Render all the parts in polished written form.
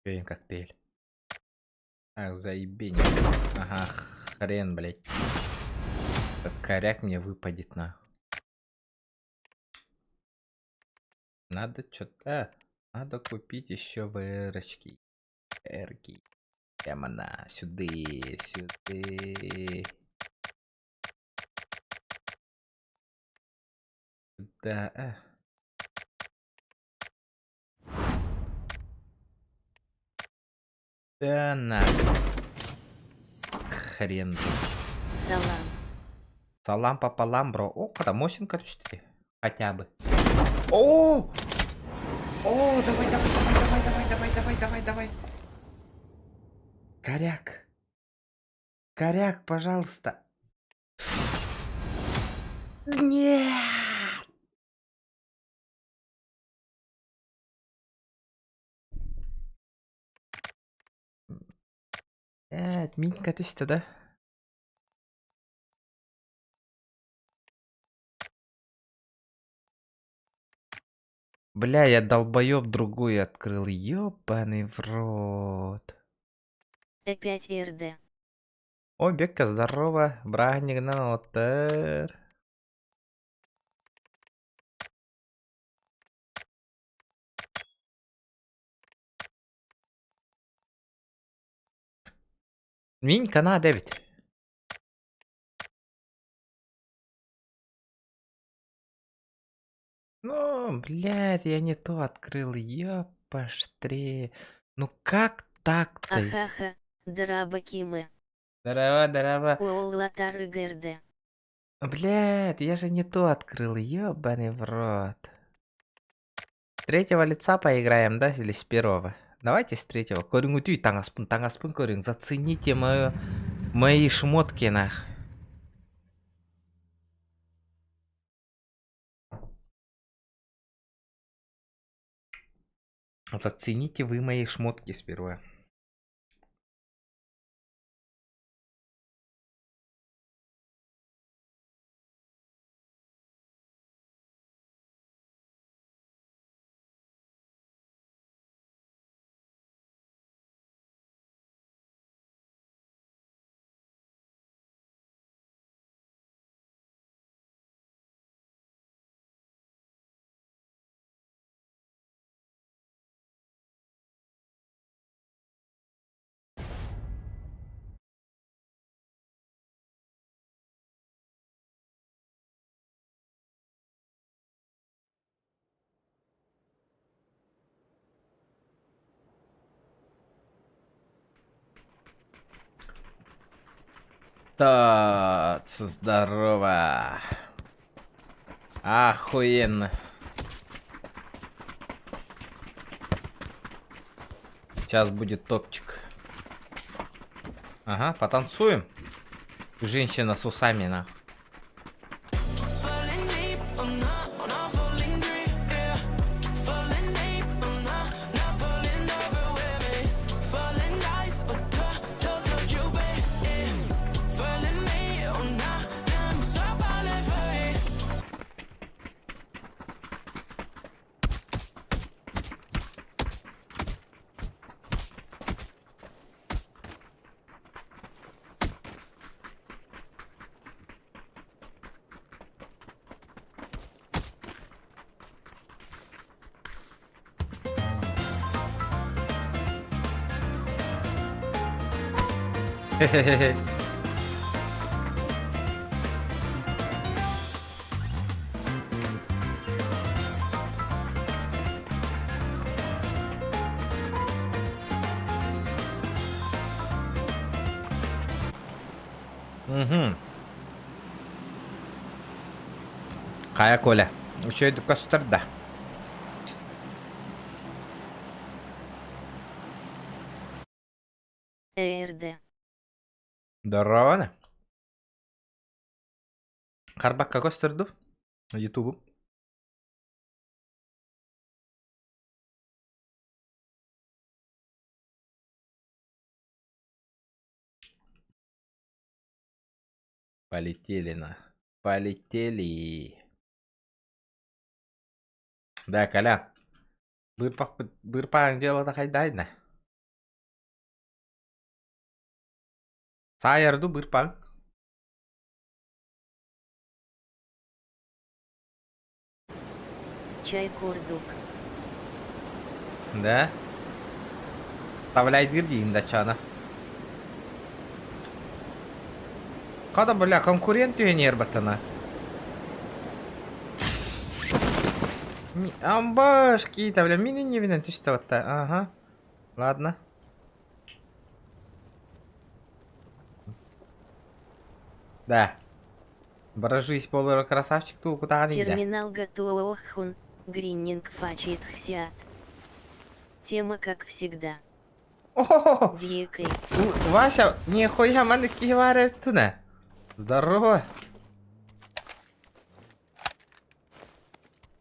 Еще коктейль. Ах, заебень. Ага, хрен, блядь. Этот коряк мне выпадет на. Надо что-то... Надо купить еще ВРочки. Эрки. Прямо на сюды, сюды. Сюда. А. Да на. Хрен. Салам. Салам пополам, бро. О, когда Мосинка 4. Хотя бы. О! О, давай, давай, давай, давай, давай, давай, давай, давай, давай. Коряк. Коряк, пожалуйста. Нет! Блядь, Минька түстэ да? Бля, я долбоеб другую открыл. Ёбаный в рот. Опять РД. О, Бекка, здорово. Браһынньыгынан оттор. Мин Канада эбит. Ну, блядь, я не то открыл, ёпаштре. Ну как так-то? Ахаха, дорообо Кимы. Здорово, здорово. Уоллатары ГРД. Блядь, я же не то открыл, ёбаный в рот. С третьего лица поиграем, да, или с первого? Давайте с третьего. Көрүҥүтүй таҥаспын, таҥаспын көрүҥ. Зацените мою, мои шмотки, нах. Зацените вы мои шмотки сперва. Так, здорово. Охуенно. Сейчас будет топчик. Ага, потанцуем. Женщина с усами, нахуй. Угу. Хайа Коля. Үчүгэйдик көстөр да. ЭРД. Здорово. Харбакка көстөр дуу? Ютубу. Полетели на. Полетели. Да, Коля. Быырпаҕын дьыалата хайдайна? Саайар дуу быырпаҥ? Чай курдук. Да? Вставляйдыыр диин даччаана. Хата, бля, конкурент түһэн иһэр баттана. Амбаш, киита, бля, мин иннибинэн түстэ батта. Ага. Ладно. Да. Бражись болор красавчик туу кутаҕын индэ. Терминалга туохун, гриннинг фачит хсиат. Тема как всегда. О, Дикой. Вася, нихуя маны киһи баар эбит Здорово.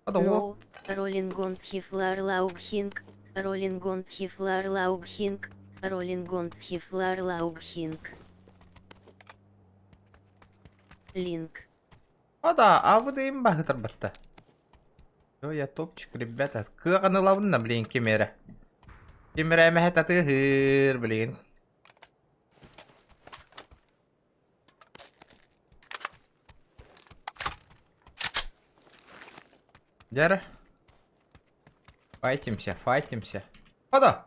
No, Роллингон Хифлар Лаугхинг, Роллингон Хифлар Лаугхинг, Роллингон Хифлар Лаугхинг. Линк. А да, а вы им баһытарбатта. Всё, я топчик, ребята. Кыаҕын ылабын блин, кимэрэ. Кимэрэ эмэһэ татыһыр, блин. Дьэ Файтимся, файтимся. Хода!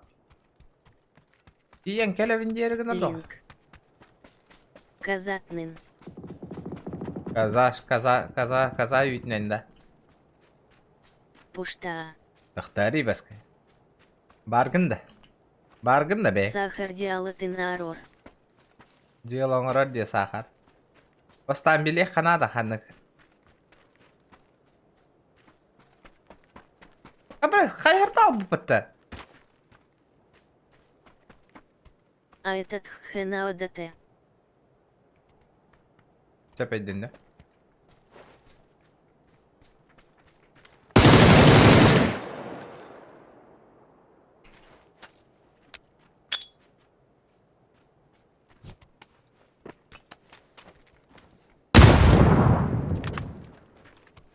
Тиийэн кэлэбин диэри гына доҕор. Линк. Казатнын. Каза, каза, каза, каза үүтүнэн да. Пуштаа. Тахтари баска. Баргын да. Баргын да бе. Сахар диалатын арор. Дьыала оҥорор диэ саахар. Бастаан билиэх ханаада ханнык. Аба хайһарта албыппытта. А этот ххенаодате. Сөп өйдөннө.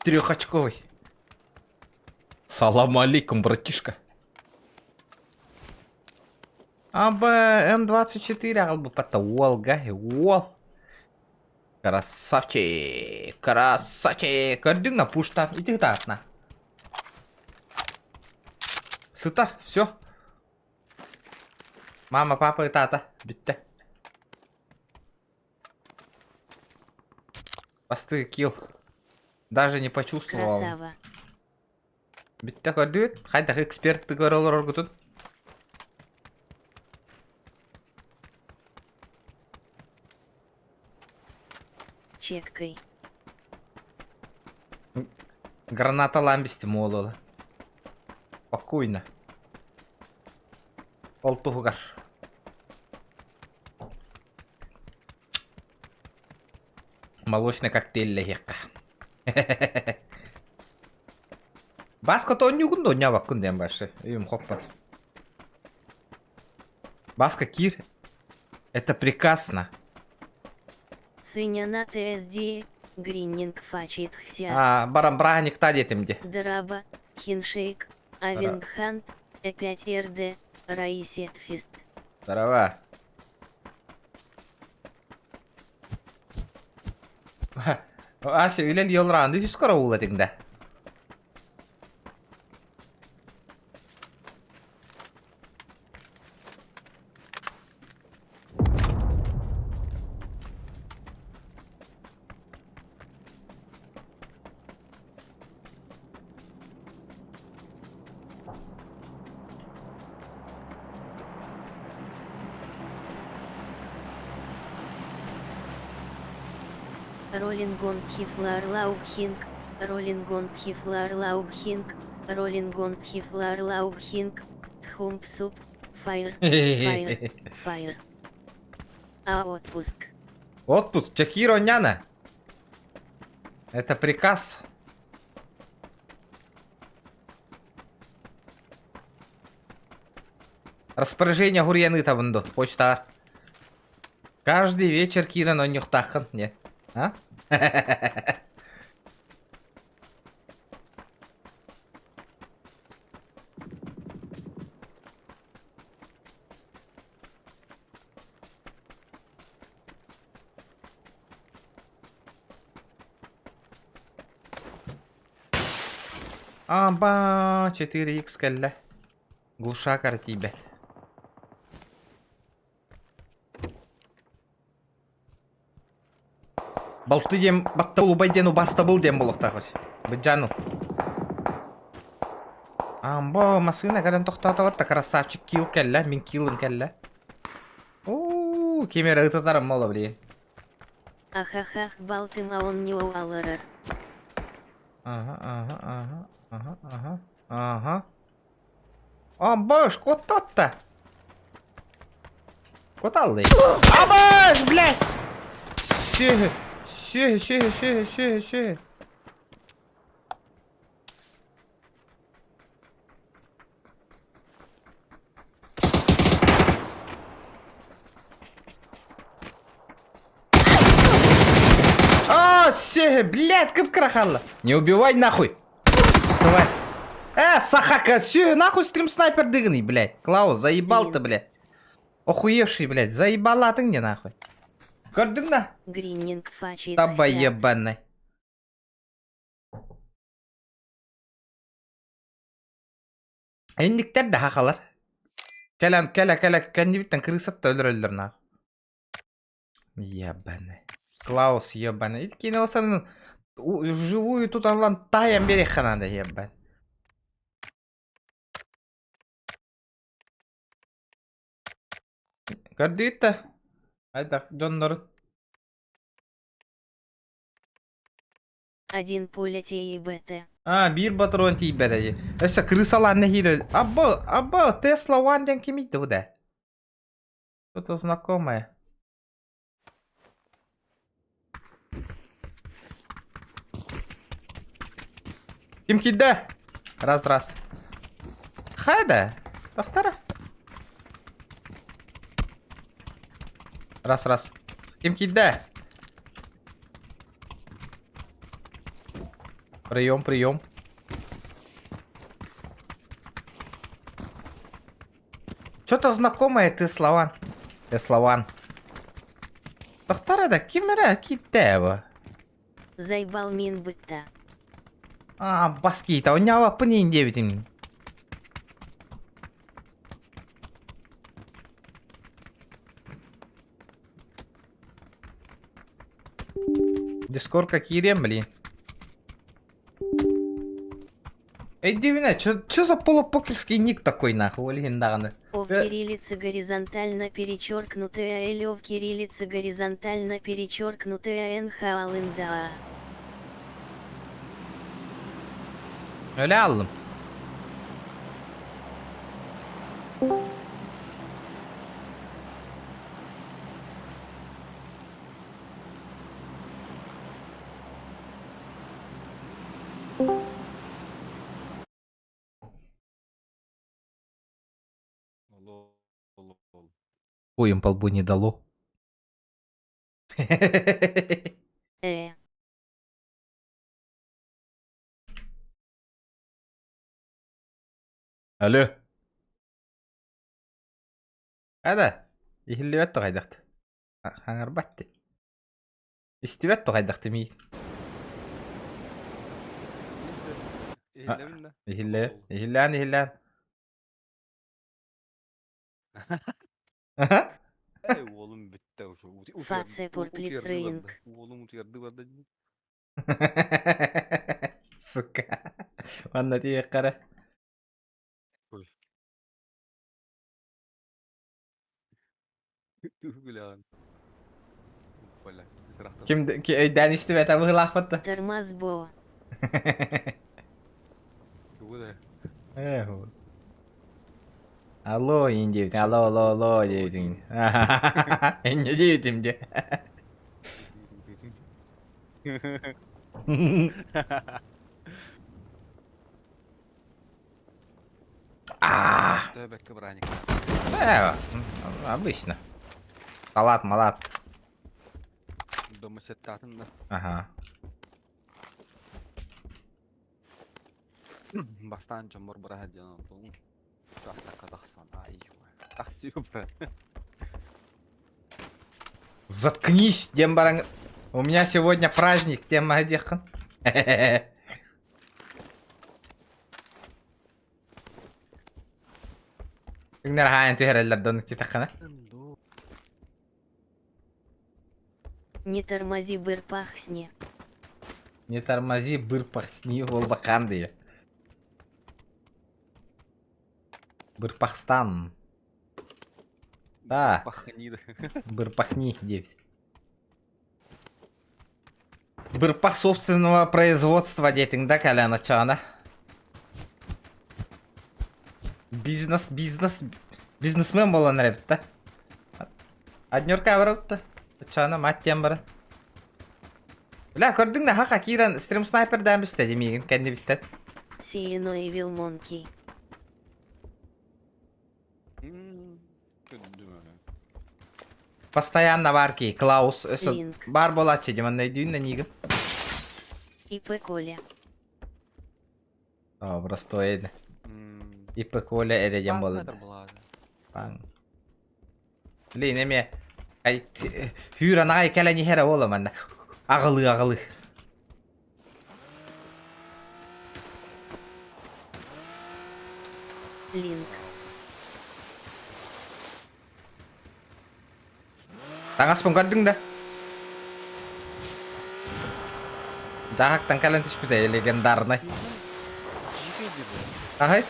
Трехочковый. Салам алейкум, братишка. АБ М24 аҕалбыппатта уолга уол. Красавчик, красавчик. Көрдүҥ на пушта. Ити ытаатна. Сытар, все. Мама, папа ытаата. Бүттэ. Бастыы килл. Даже не почувствовал. Красава. Бүттэ көрдүгүт? Хайдах эксперт көрө олороргутун? Чеккой. Гранаталаан бистим уол Спокойно. Ол туһугар. Молочный коктейль лэһиэххэ. Баска оонньуугун да оонньообоккун диэн барсы. Өйүм хоппот. Баска киир. Это прекрасно. Сыняна ТСД, Гриннинг Фачит Хсиат. А, баран браһаникта диэтим дии. Драба, Хиншейк, Авингхант, Э5РД, Раисет Фист. Здорово. Ася үлэлии олораан үһүс караул этиҥ да. Роллингон Хифлар Лаукхинг, Роллингон Хифлар Лаукхинг, Роллингон Хифлар Лаукхинг, Тхумпсуп, Файр, Файр, Файр. А отпуск. Отпуск Чакиро Няна. Это приказ. Распоряжение Гурьяны табынду. Почта. Каждый вечер киирэн оонньуохтааххын. Не. А? Аба, 4x кэллэ. Глушак эрэ тиийбэт. Балты диэн баттабыл убай диэн убаастабыл диэн буолуохтаах ось. Быдьааныл. Амбо, массыына кэлэн тохтоото да красавчик килл кэллэ, мин киллым кэллэ. Уу, ким эрэ ытатарым мола блин. Ахахах балтым оонньуу алырар. Ага, ага, ага, ага, ага, ага. Абаш, куоттатта. Куоталлый. Абаш, блядь! Сүөһү, сүөһү, сүөһү, сүөһү, сүөһү, сүөһү. А, сүөһү, блядь, кып-кыра хаалла. Не убивай нахуй. Давай. Сахака, все, нахуй стрим снайпер дыгный, блядь. Клаус, заебал ты, блядь. Охуевший, блядь, заебала ты мне нахуй. Көрдүҥ да? Грининг фачит. Таба ебаный. Инниктэр да хахалар. Кэлэн, кэлэ, кэлэ, кэннибиттэн крысатта өлөрөллөр нах. Ебаный. Клаус ебаный. Итки олсан вживую тут аллан тайан берехха надо ебать. Көрдүгүт да? Айдах дьоннорун. Один пуля ТИБТ. А, биир патрон тиийбэтэ дии. Өссө крысалаан нэһиилэ Абба, абба, Тесла One диэн кимий да? Что-то знакомое. Ким киирдэ? Раз, раз. Хайда? Тохтара. Раз, раз. Ким киирдэ? Прием, прием. Что-то знакомое ты слова. Ты слован. Тохтара да ким эрэ киирдэ бу? Заебал мин бытта. А, бас киитэ, онньообоппун иин диэбитиҥ. Дискордка киириэм, блин. Өйдүүбүн ээ, чё за полупокерский ник такой нахуй, ол иһин даҕаны. О в кириллице горизонтально перечеркнутая Л в кириллице горизонтально перечеркнутая Н Х Алында. Öyle aldım. Хуем по лбу не дало. Алло. Ада, иһиллибэт тоҕайдахт. Хаҥарбат ти. Истибэт тоҕайдахты миигин. Иһиллэбин да? Иһиллэ, иһиллээн, иһиллээн. Эй, уолум бүттэ уже. Фация Порплицрейнг. Уолум утуйарды барда дии. Сука. Манна тиийэххэ Ой. Күлэҕин. Бля, Ким өйдөөн истибэтэ быһыылаахпыт да. Тормоз бо. Тугу да. Эх. Алло, иин диэбитиҥ, алло, алло, алло диэбитиҥ. Инньэ диэбитим дьэ. А. Төбөккө бырааник. Э, обычно. Салат, малат. Дома сеттаатын да. Ага. Бастаан дьоммор быраһа диэн онтуҥ. Тахтакка тахсан. Ай, тахсыы бра. Заткнись, диэн баран. У меня сегодня праздник, диэн маһа диэххин. Күҥнэр хаайан түһэрэллэр да оннук Не тормози бырпахсни. Не тормози бырпахсни буолбакаан дии. Бырпахстан. Да. Пахни. Бырпахни диэбит. Бырпах собственного производства диэтиҥ да кэлэн оччоҕуна. Бизнес, бизнес, бизнесмен буолан эрэбит да. Однерка барабыт да. Оччоҕуна мать диэн баран. Бля, көрдүҥ да хаха киирэн стрим снайпердаан бистэ дии миигин кэннибиттэн. Сиено и Вилмонки. Постоянно баар кии, Клаус өссө баар буолааччы дии манна өйдүүн да нигин. ИП Коля. О, простой edi. ИП Коля эрэ диэн буолла. Паҥ. Блин, эмиэ хүүр анаҕай кэлэн иһэрэ буола манна. Аҕылыы аҕылыы. Линк. Таҥаспын көрдүҥ да? Дьаһактан кэлэн түспүтэ легендарнай. Аһай.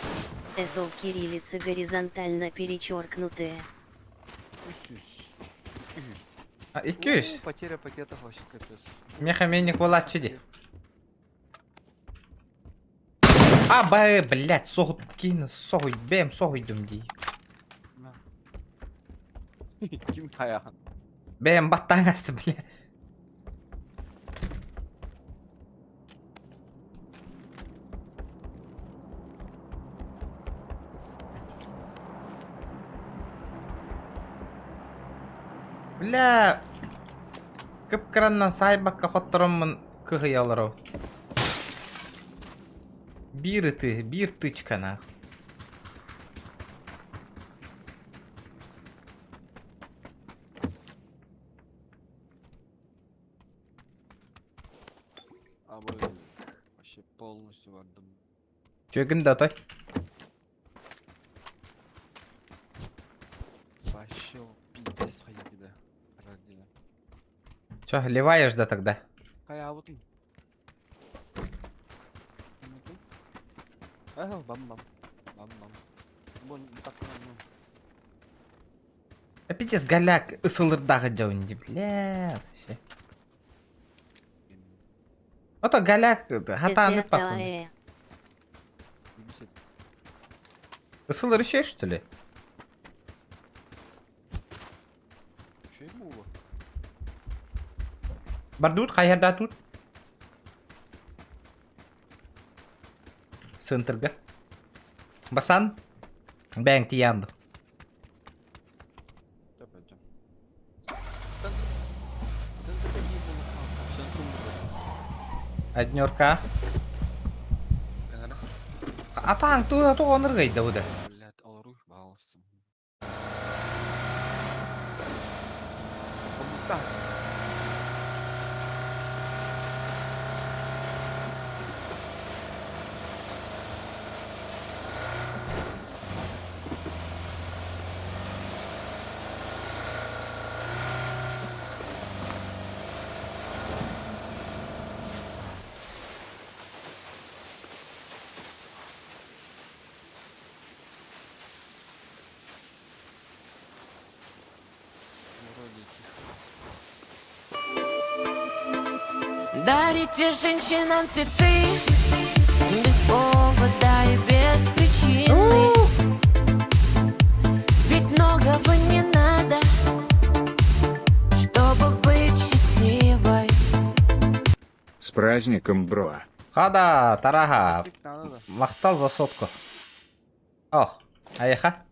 СО кириллица горизонтально перечеркнутая. А, 200. Потеря пакетов вообще капец. Мехаменник буолааччы дии. А, б, блядь, соһут киин соһуй, бэм соһуйдум дии. Ким хайахан? Бэм баттаан асты, бля. Бля, кып-кыраннан саайбакка хоттороммун кыһыйа олоров. Биир ытыы, биир тычкана. Абы вообще полностью бардым. Чөгүн да отой. Вообще пиздец хайдида. Родина. Чё, ливаешь да тогда? Хайаабытын. Ага, бам-бам. Бам-бам. Бон так ну. А пиздец голяк ысылырдааҕы дьон дии, бля, вообще. Ото голяк хатааны пахун. Ысылыр еще что ли? Бардут, хайарда тут. Центрга. Басан. Бэҥ тиянду. Однерка. Атаң туга тоҕонургайда бу да. Блядь, олоруй, баалыстым. Вроде тихо. Дарите женщинам цветы Без повода и без причины Ведь многого не надо Чтобы быть счастливой С праздником, бро. Хада, тараха. Надо, да. Махтал за сотку. Ох, айха.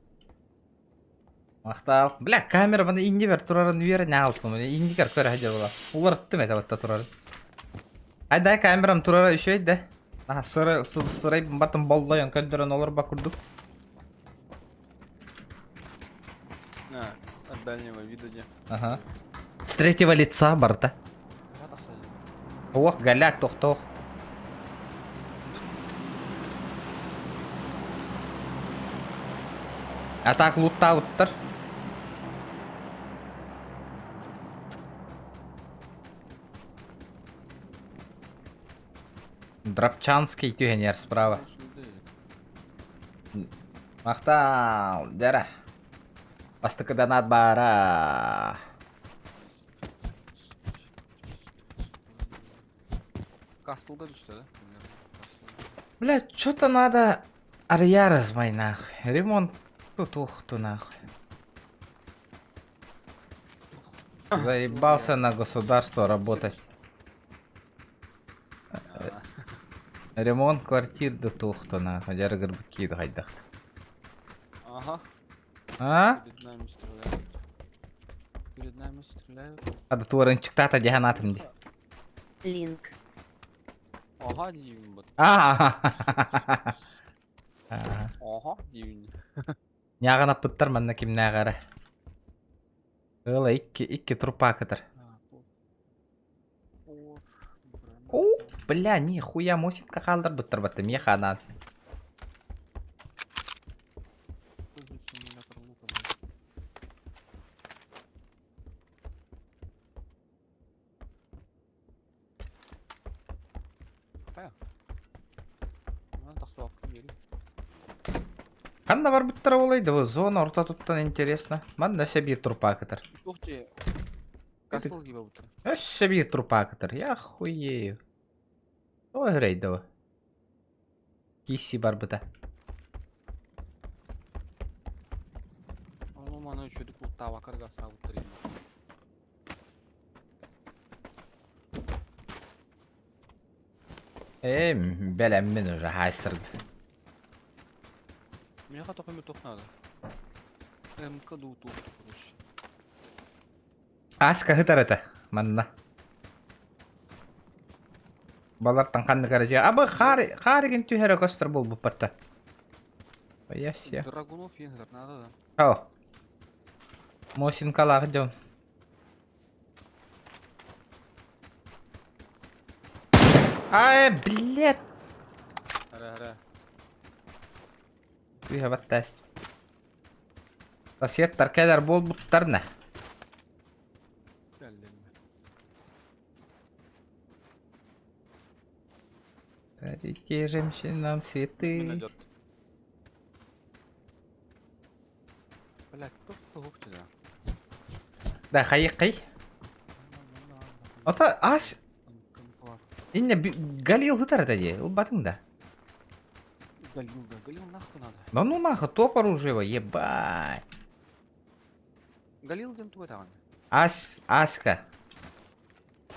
Махтал. Бля, камера маны иннибэр турарын үөрэн аалтым. Иннигэр көрө сылдьар буолар. Уларыттым этэ батта турарын. Айдай камерам турара үчүгэй да. Аха, сыры сырай батын боллойон көрдөрөн олорбо курдук. А, от дальнего вида де. Ага. С третьего лица барта. Ох, голяк, тохтох. А так луттаабыттар. Драпчанский түһэн справа. Махтал, дьара. Бастакы донат баара. Кастылга түстэ да? Бля, что-то надо арыйар азмай нах. Ремонт тутухту нах. Заебался на государство работать. Ремонт квартир да тухту нах. Дьарыгырбыт кииду хайдах. Ага. А? Перед нами стреляют. Перед нами стреляют. Ада туорынчыктаата дьаһанаатым дии. Линк. Ага диибин бат. Аа. Ага диибин. Ньааҕынаппыттар манна кимнээҕэ эрэ. Ыала икки икки трупа кытар. О, бля, нихуя Мосинка хаалларбыттар батта миэхэ анаан. Симулятор лука, блядь. Хайа? Манан тахсыбаккын диэри. Ханна барбыттара буолай да зона ортотуттан интересно. Манна өссө биир трупа кытар. Ух ты! Кастыл киба бутта. Өссө биир трупа кытар. Я хуею. Ой, рейдова. Кисси барбыта. Ону маны үчүдүк луттаабаккар саабыттар Ээ, бэлэммин уже хаайсырга. Миэхэ тоқоймо туох наада? МК дуу туох короче. Аска сытар этэ манна. Балартан ханнык эрэ дьиэ. Абы хаар хаарыгын түһэрэ көстөр буолбуппатта. Ясия. Драгунов иэн сытар наада да. О. Мосинкалаах дьон. Ай, блядь! Эрэ эрэ. Кыыһа баттаас. Сосеттар кэлэр буолбуттар на. Кэллим. Дарите женщинам цветы. Миномет. Блядь, кто туох тебя? Да, хайыкый. Ата ас инне Галил ытар это дии, ылбатыҥ да. Галил, да, Галил нахуй надо. Да ну нахуй, топ оружие, ебать. Галил диэн тугу этэҕин? Ас, Аска,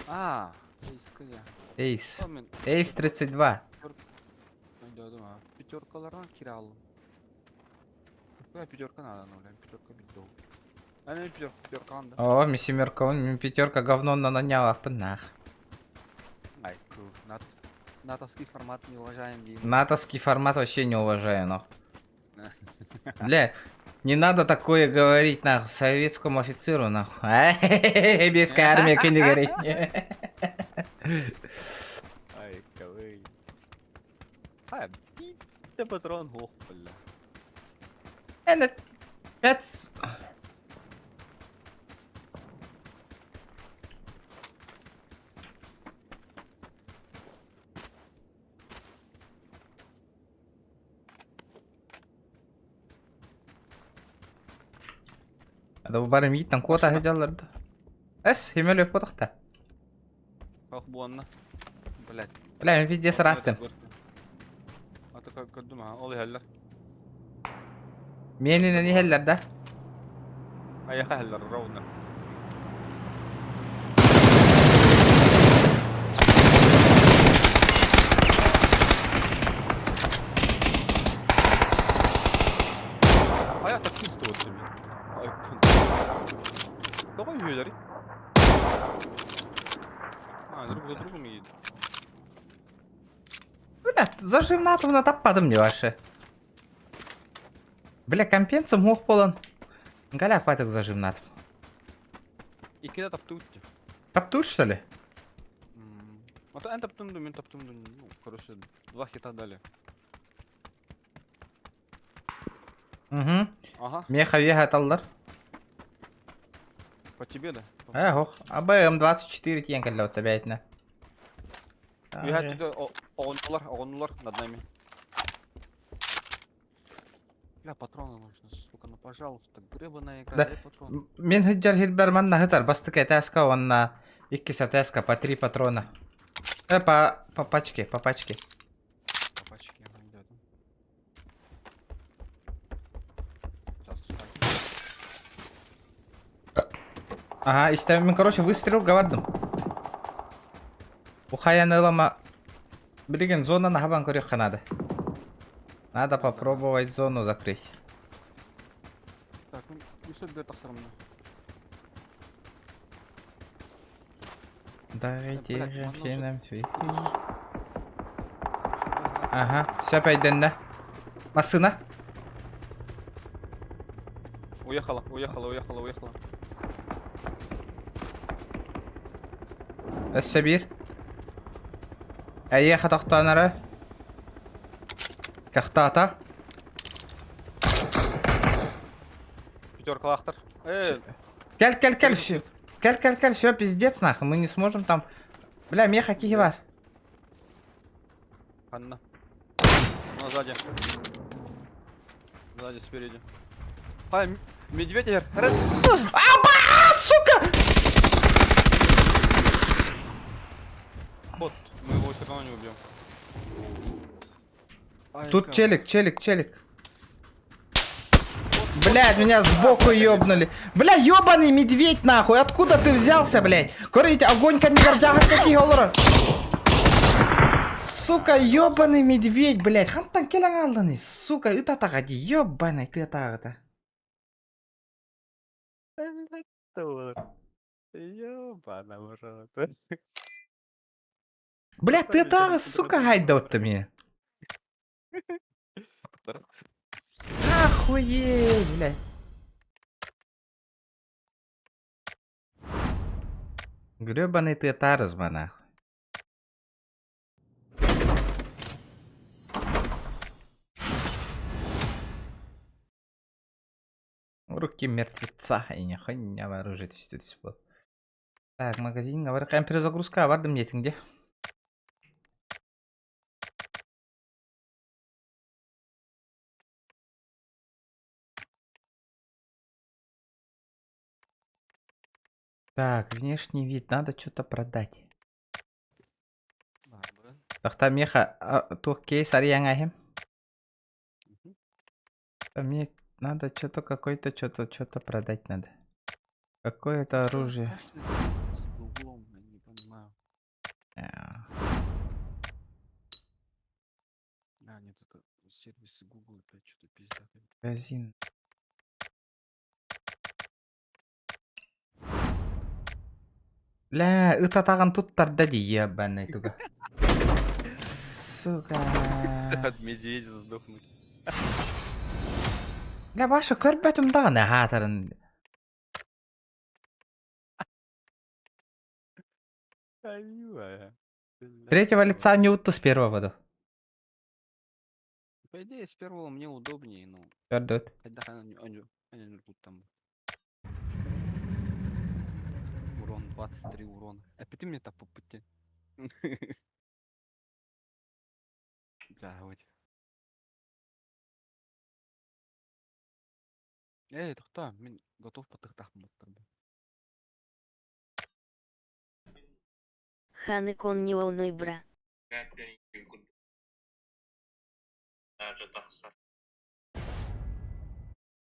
А, Эйская. Эйс. Мен Эйс 32. Өйдөөдүм а. Пятеркаларынан кире алдым. Какая пятерка надо, ну, бля, пятерка бит А мен пятерка, пятерка анда. О, ми семерка, он ми пятерка говно на наняла, нах. Ай, натовский формат не уважаем, Дим. Натовский формат вообще не уважаю, нах. Бля, не надо такое говорить, нахуй, советскому офицеру, нахуй. Беская армия күнү говорит. Ай, кавый. Ай, биттэ патрон хуох бля. Это пять. Hadi bu barım yiğitten kota hıcalardı. Es, himel öp odakta. Ох, буонна. Блядь. Бля, мен видео сараттым. Ата көрдүм ha, ол иһэллэр. Менинен иһэллэр да. Айаха иһэллэр, ровно. Хайа таксист вот тебе. Ай, Тоҕо үһүөлэри? А, друг за другом едет. Бля, заживнатовна таппадым не ваше. Бля, компенсом мох полон. Галя патык заживнат. Иккитэ таптыыбыт дии. Таптур, что ли? А то эн таптым ду, мин таптым ду, ну, короче, два хита дали. Угу. Ага. Меха веха аталлар. По тебе, да? Э, ох. АБМ-24 тиэн кэллэ отта бэйтинэ. Үһэ түдэ оҕоннулар, оҕоннулар над нами. Бля, патроны нужны, сука, ну пожалуйста, гребаная игра, Да. дай патрон. Мин сылдьар сирбэр манна сытар бастакы этээска уонна иккис этээска по три патрона. Э, по, по пачке, по пачке. По пачке, ага, идёт. Сейчас, так. Ага, истэ, мин, короче, выстрел гавардым. Ухаян ылама. Билигин зона нахабан көрүөххэ надо. Надо попробовать зону закрыть. Так, ну, еще бер тахсарымна. Давайте Блядь, же манна все уже- нам свети. Ага, все пойдем, Массына. Уехала, уехала, уехала, уехала. Өссө биир. Эйиэхэ тохтоон эрэр. Кахтаата. Пятерка лахтар. Э, Кэл, кэл, кэл, все. Кэл, кэл, кэл, все, пиздец, нахуй. Мы не сможем там... Бля, меха киһи бар. Анна. Ну, сзади. Сзади, спереди. А, медведь, эр. А, сука! Вот, мы его все равно не убьем. Тут челик, челик, челик. Блядь, меня сбоку ёбнули. Бля, ёбаный медведь, нахуй. Откуда ты взялся, блядь? Көрите, огонь коннигардяга какие олорор. Сука, ёбаный медведь, блядь. Хантан кэлэн ааллыный, сука, ыт атаҕа дии, ёбаный ты атаҕыта. Ёбана в рот. Бля, ты атаҕа, сука, хайда вот мне. Охуеть, блядь. Гребаный ты атарызма, нахуй. Руки мертвеца и нихуя оружие түстү бол. Так, магазин бар. Кайм перезагрузка бардым диэтиҥ Так, внешний вид. Надо что-то продать. Тахта меха туох кейс арыйаҥ аһым. Мне надо что-то какое-то что-то что-то продать надо. Какое-то оружие. С углом, я не понимаю. Э, А, нет, это сервисы Google опять что-то пиздят. Магазин. Бля, ыт атаҕын туттарда дии ебаный туга. Сука. От медведя сдохнуть. Бля, Баша көрбөтүм даҕаны хаатарын. Третьего лица не уту с первого ду. По идее, с первого мне удобнее, но... Көрдөт. Хотя они, они, они тут там. Урон 23 урона. Опять мне так по пути. Да, вот. Эй, это Мин готов потыхтах буттар. Ханы кон не волнуй бра.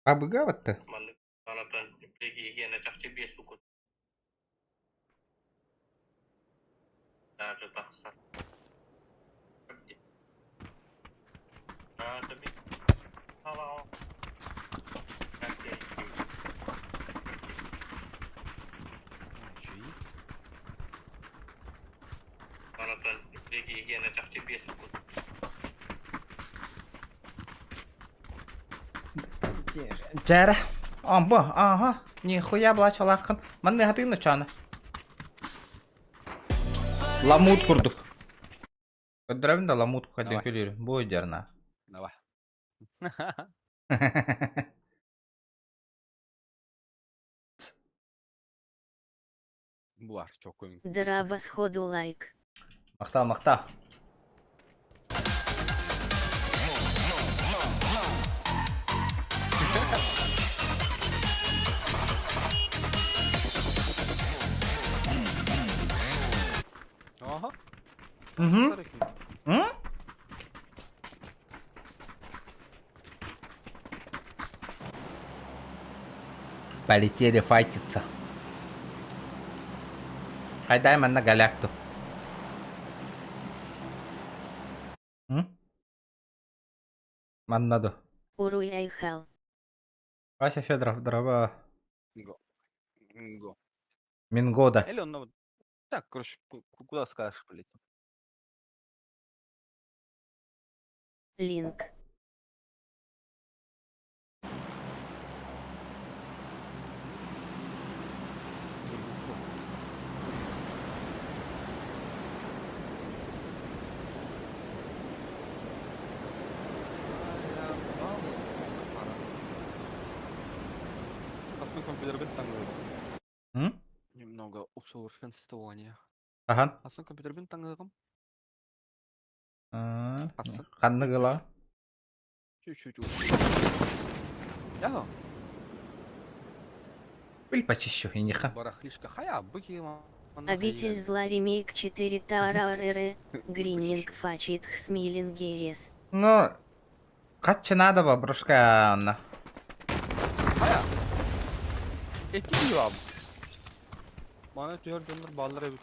Абыгаватты. Дьэ Амбо, ага, нихуя былаачалааххын. Манна хатыгын очаана. Ламут курдук. Көрдөрөбүн да ламут курдук Давай. күлүр. Бу дьарна. Давай. Бу баар, чоккуйун. Дорообо сходу лайк. Махтал, махтал. Ага. Угу. М? Полетели файтиться. Хайдай манна галякту. М? Манна ду. Уруй Айхал. Вася Федоров, дорообо. Го. Го. Мингода. Или он ну, так, короче, куда скажешь, блядь. Линк. Основной компьютер М? Немного усовершенствования. Ахан. Основной компьютер бин таңыгым. Асы. Ханнык ыла? Чуть-чуть. Я Пыль почищу, и неха. барахлишка. Хая, быки. Обитель зла ремейк 4 Таарарр. Грининг фачит хсмилингерес. Ну, хаччы надо бабушка Анна. Хайа. Эки вам. Мана түһэр дьоннор бааллар эбит.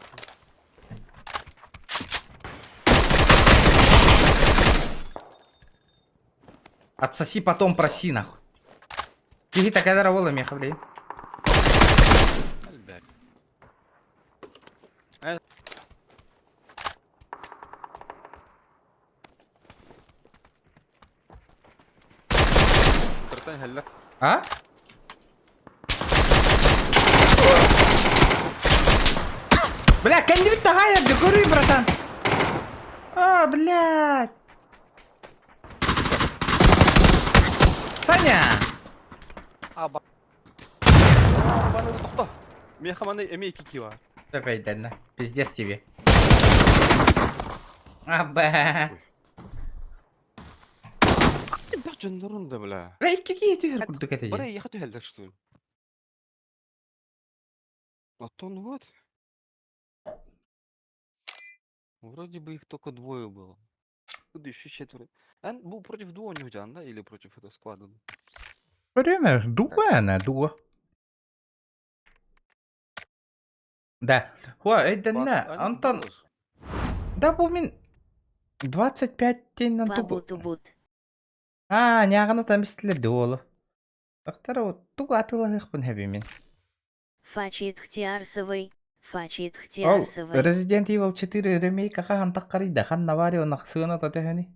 Отсоси, потом проси, нахуй. Киһи такая вола меха, блин. Элбэк. Братан, хеллер. А? Бля, кандибит тагайер, декоруй, братан. А, блядь. Саня! А, ба. Баны тохто. Меха маны эме ики кива. Давай, да, пиздец тебе. Аба. Бах дьоннорун да, бля. Бля, икки киһи түһэр курдук этэ Бары дии. ехать түһэллэр, что ли? Антон, вот. Вроде бы их только двое было. Куда еще четверо? Эн был против дуо не да? Или против этого склада? Время дуэна, дуо. Да. Хуа, өйдөннө, Антон, да бу мин 25 день на тугу. Пабутубут. А, няганы там истилер дуолу. Доктор, тугу атылаһыхпын хэби мин. Фачит хтиарсовый. Фачит Ол хтиарсовый. Resident Evil 4 ремейк хахан таххарыйда, ханна баарый онно сыаната төһөнүй?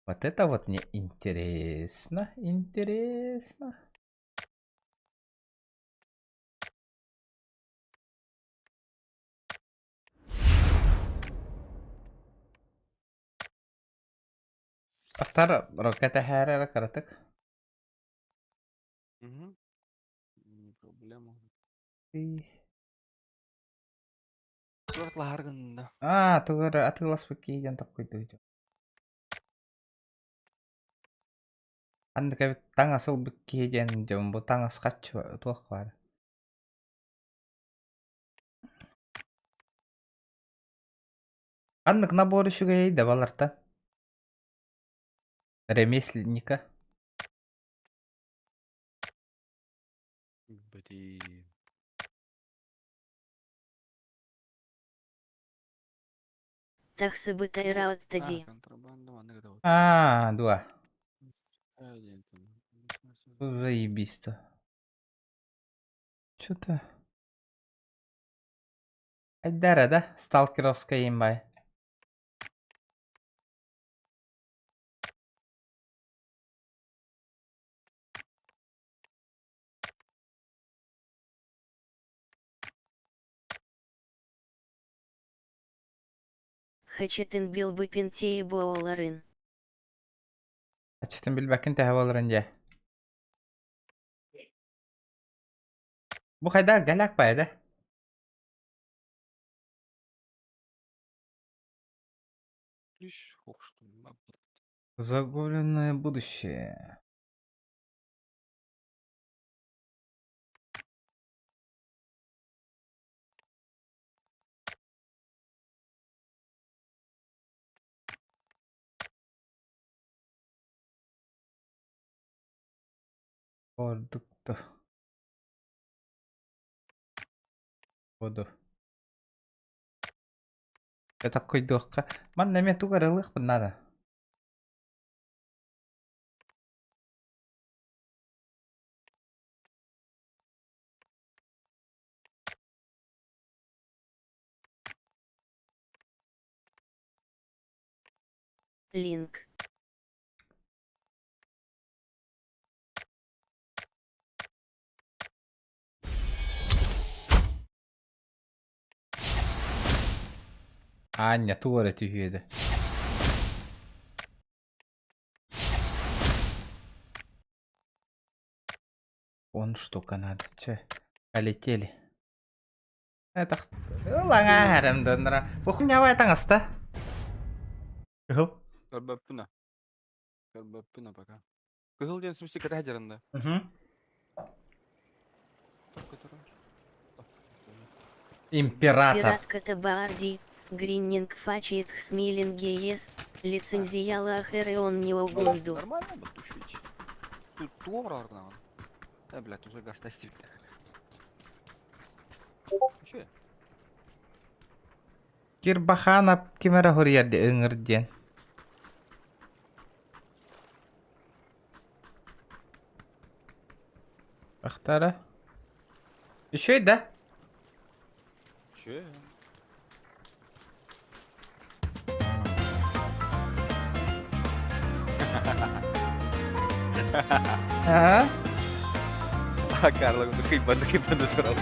Вот это вот мне интересно, интересно. Астар ракета хэрэ каратык. Угу. Не проблема. Ларганда. А, тугары атыласпыт киһи такой дойду. Анны кэбит таҥас ылбыт киһи диэн дьон бу таҥас хаччы туох баар. Ханнык набор үчүгэй да баларта. Ремесленника. Блин. Тахсыбытайраоттади. А, контрабанда, маннык да вот. А, дуа. Один там. Заебись-то. Чё-то. Айдара, да? Сталкеровская имба. Хачатын билбы пентеи бооларын. Ачытын билбэккин тэһэ буоларын дьэ. Бу хайдах галяк баайда? Загубленное будущее. Ордук да. Буду. Это койдуохха. Манна эмиэ тугу эрэ ылыахпын наада. Линк. Аня, тугу эрэ түһүө да. Он штука надо. Че, полетели. Это лаҥаа доннора. Бу хуйнявай таҥаста. Кыһыл. Көрбөппүн Көрбөппүн пока. Кыһыл диэн смысле кэтэһэ дьарында. Угу. Император. Пиратка Табаарди, Гриннинг Фачит Хсмилингеес, лицензияла Хереон Неогунду. Нормально бы тушить. Тут туора аргнан. Да, блядь, уже газ тестит. Че? Кирбаханап ким эрэ хоруйар ыҥыр диэн. Ахтара. Үчүгэй да? Че? Аа? А, Карло, кыйбанды турал.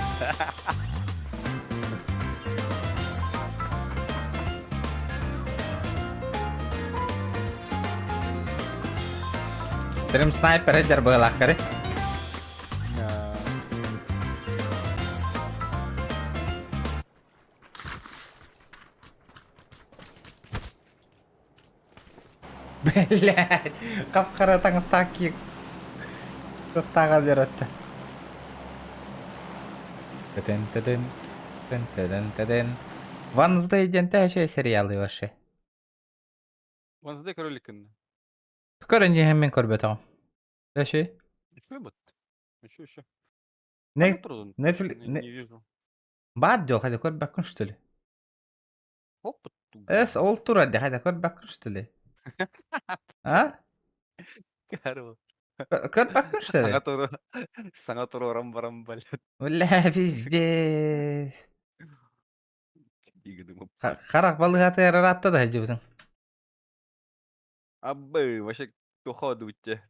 Стрим снайпер дьэр быһылаахтары. Блять, хап-хара таҥастаах киик туохтааҕа беретте. Тэтэн тэтэн тэн тэтэн тэтэн. Ванздай диэн төһө сериалы вообще? Ванздай король кынна. Көрөн иһэн мин көрбөтөҕүм. Төһө Еще бот. Еще еще. Не Трудно. Netflix Не, не вижу. Баар дьол хайда көрбөккүн что ли? Опыт. Эс ол турар дии хайда көрбөккүн что ли? А? Карл. Көрбөккүн что ли? Саҥа туру саҥа туруоран баран блядь. Бля, пиздец. Игодым. Харах балыгаты ыраатта да сылдьыбытыҥ. Абы, вообще походу те.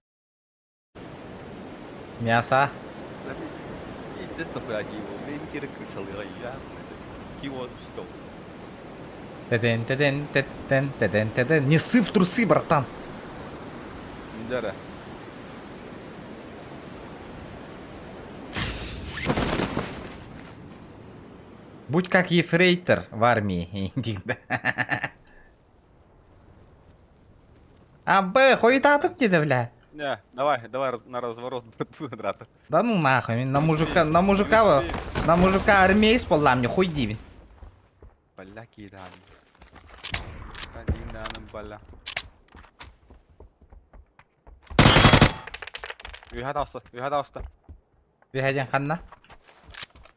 Мясо. Естественно, его. Мен керек крысалыга я. Кио стол. Теден, теден, теден, теден, теден. Не ссы в трусы, братан. Да. Будь как ефрейтор в армии. А, Б, хуетатып деді, бля. Не, давай, давай на разворот, брата. Да ну нахуй, на мужика, на мужика, на мужика армейс полла мне, хуй дивин. Бля, кидан. Киданым, бля. Үһэ тахса, үһэ таҕыста. Үһэ диэн ханна?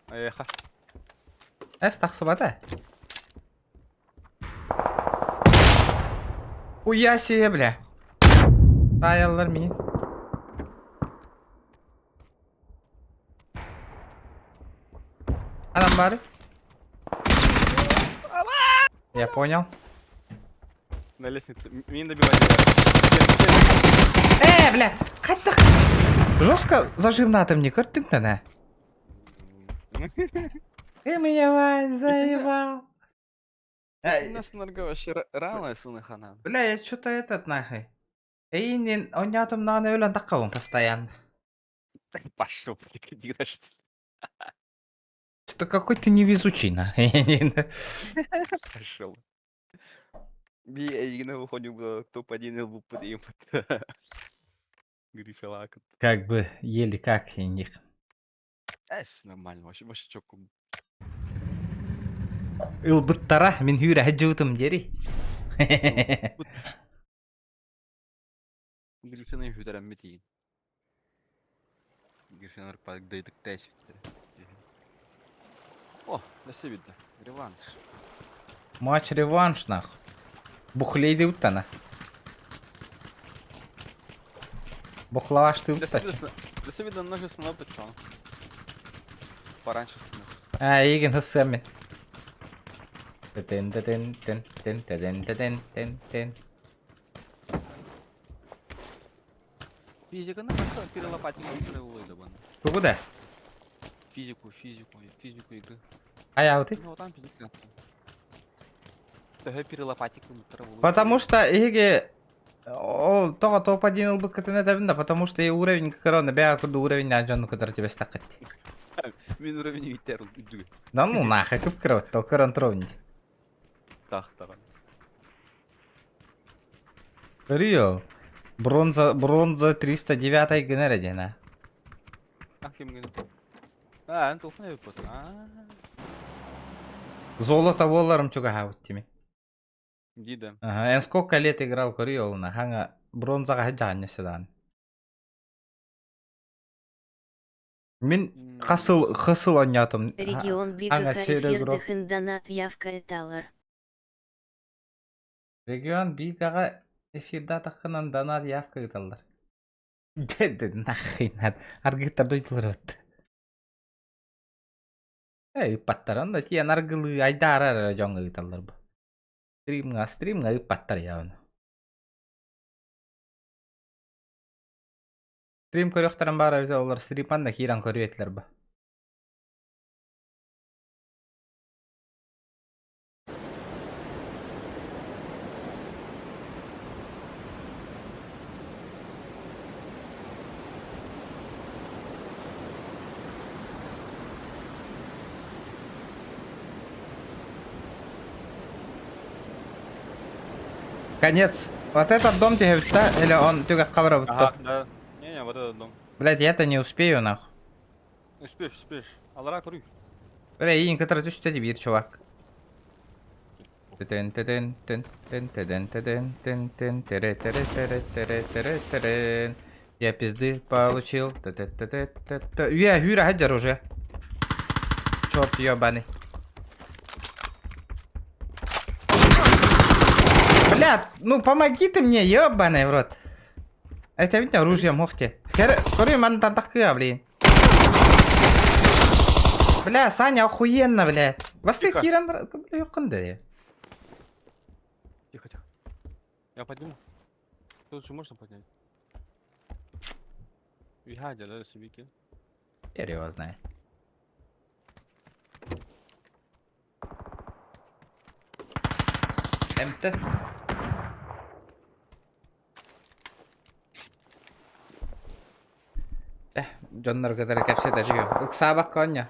Эйиэхэ. Эс тахсыбата. Хуя себе, бля. Таяллар миин. Адам бары. Я понял. На лестнице. Мин добивай. Бля, хайдах. Жестко зажимнатым не көрдүҥ да Ты меня, Вань, заебал. Нас вообще рано хана. Бля, я что-то этот нахуй. Эйнин, онятым на өлөн таққабын постоянно. Пошел, блядь, что ли. Что какой ты невезучий, на. Пошел. Би эйигин выходим топ-1 ылбыппыт ийэм Грифелак. Как бы еле как и них. Эс, нормально, вообще, вообще чётко. Ылбыттара мин хүүрэ дьуутум диэри. Гриффины үтэрэммит иин. Гриффиннар дайдык тээспиттэрэ. О, өссө биирдэ. Реванш. Матч реванш нах. Бухлейди уттана. Бухлавашты уттачы. Өссө биирдэ множество опыт Пораньше сынып. А, игин хыссыам мин. Тен тен тен тен тен тен тен тен тен. Физиканы просто перелопатить улойда баны. Тугу да? Физику, физику, физику игры. Хайаабытый? Ну, там физика. Төһө перелопатик Потому что эһиги ол тоҕо топ-1 ылбыккытын этэбин да, потому что и уровень корона бэйэ курдук уровень дьону кытары түбэстэххит. Мин уровень үйтер үрдүгү. Да ну нахуй, кып-кыра көрөн туругун Тахтаран. Көрүө. Бронза, бронза 309 гына эрэ диэн аа. А ким гына? А, эн туохун эбит А. Золото буолларым чугаһаабыт тими. Дида. Ага, эн сколько лет играл көрүө олуна хаҥа бронзаҕа сылдьаҕын өссө даҕаны. Мин хас сыл хас сыл оонньоотум. Регион Хаҥа Бигаха серебро. эфирдыхын донат явка эталар. Регион Бигаҕа эфирдаатаххынан донат явка ыыталлар. Дьэ нахрен надо. Аргыттар дойдулар эбит. Э, ыыппаттар. Онно тиийэн аргылыы айдаарар эрэ дьоҥҥо ыыталлар бу. Стримҥа, стримҥа ыыппаттар явно. Стрим көрүөхтэрин баара эбитэ олор стриман да киирэн көрүө этилэр бу. Конец. Вот этот дом тебе да? Или он түгэххэ барабыт Ага, да. Не-не, вот этот дом. Блять, я-то не успею нахуй. Успеешь, успеешь. Алара көрүй. Бля, иин кытары түстэ дии биир чувак. Тен тен тен тен тен тен тен тен тере тере тере тере тере терен. Я пизды получил. Т т т т т т. Үйэ, үүрэ сылдьар уже. Черт ебаный. Бля, ну помоги ты мне, ебаный в рот. Это ведь оружие мохте. Хер, көрү мантан таккыа, блин. Бля, Саня, охуенно, бля. Басты Тихо. киирэн бар, бля, юккун да. Тихо, тихо. Я подниму. Тут же можно поднять. Виха, да, себе Хер его знает. МТ. Э, дьоннор кытары кэпсэтэ түһүө. Ыксаабакка оонньоо.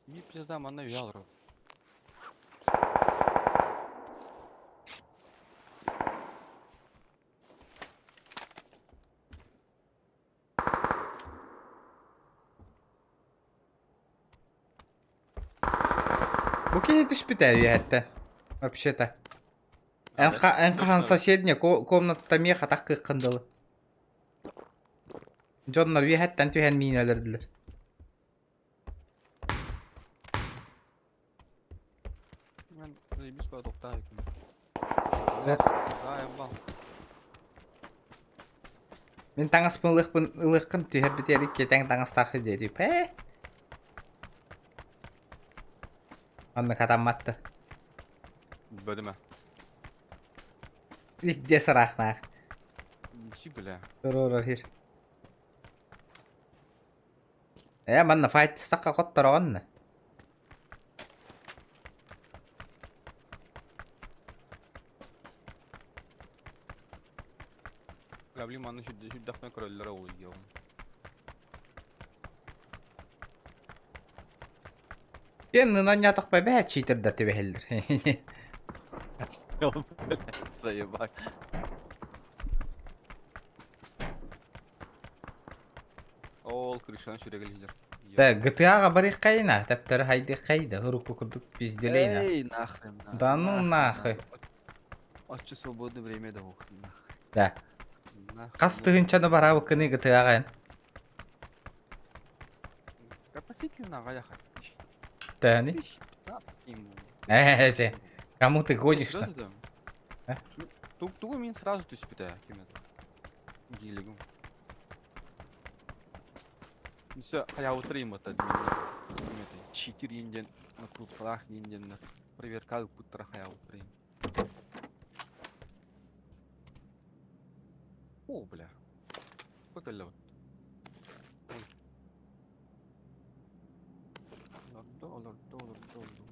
И пизда, манна вялру. Бу киһи түспүтэ үөһэттэн. Вообще-то. Эн эн хаһан соседняя комната эмиэ хатах кыаххын дылы. Дьоннор үөһэттэн түһэн миин өлөрдүлэр. Мен заебись по тоқтайкам. Мин таҥаспын ылыахпын ылыаххын түһэрбитигэр икки тэҥ таҥастаах диэтим. Ээ. Онно хатамматты. Бөлүмэ. Дьэ сараахнаах. Си бля. Туруорар хир. Ээ манна файттыстахха хоттороҕун. Бля, блин, манна сүрдэхпинэ көрөллөрө ол ийэҕин. Диэн анньаатахпа эбээт читерда түбэһэллэр. Заебать. Ол крышаны сүрэгэлиһилэр. Да, GTA-га барыаххайына, тэптэрэ хайдыаххайда, урукку курдук пизделейна. Эй, нахрен. Да ну нахуй. Оччо свободное время да нахуй. Да. Хас тыһыынчаны бараабыккыный GTA-га эн? Относительно аҕайах. Тэни? Ээ, кому ты гонишь-то? Тугу мин сразу түспүтэ ким это? Гилигим. Все, хайаутырым это читер инден, накруткалаах инден, проверка ыппыттара хайаутырым. О, бля. Көтөллөбүт. Ой. Олордо, олордо, олордо, олордо.